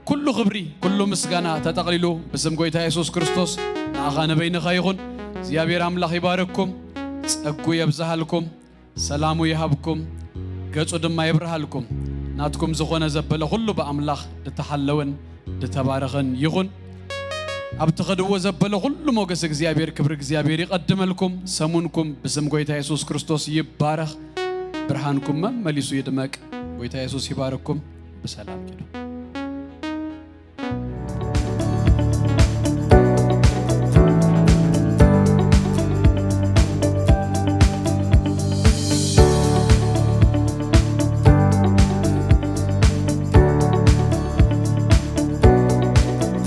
ኩሉ ክብሪ ኩሉ ምስጋና ተጠቕሊሉ ብስም ጎይታ የሱስ ክርስቶስ ንኣኻ ንበይንኻ ይኹን። እግዚኣብሔር ኣምላኽ ይባርክኩም፣ ጸጉ የብዝሃልኩም፣ ሰላሙ ይሃብኩም፣ ገጹ ድማ የብርሃልኩም። ናትኩም ዝኾነ ዘበለ ኩሉ ብኣምላኽ ድተሓለወን ድተባረኸን ይኹን። ኣብ ትኸድዎ ዘበለ ኩሉ ሞገስ እግዚኣብሔር ክብሪ እግዚኣብሔር ይቐድመልኩም። ሰሙንኩም ብስም ጎይታ የሱስ ክርስቶስ ይባረኽ። ብርሃንኩም መመሊሱ ይድመቅ። ጎይታ የሱስ ይባርኩም። ብሰላም ኪዱ።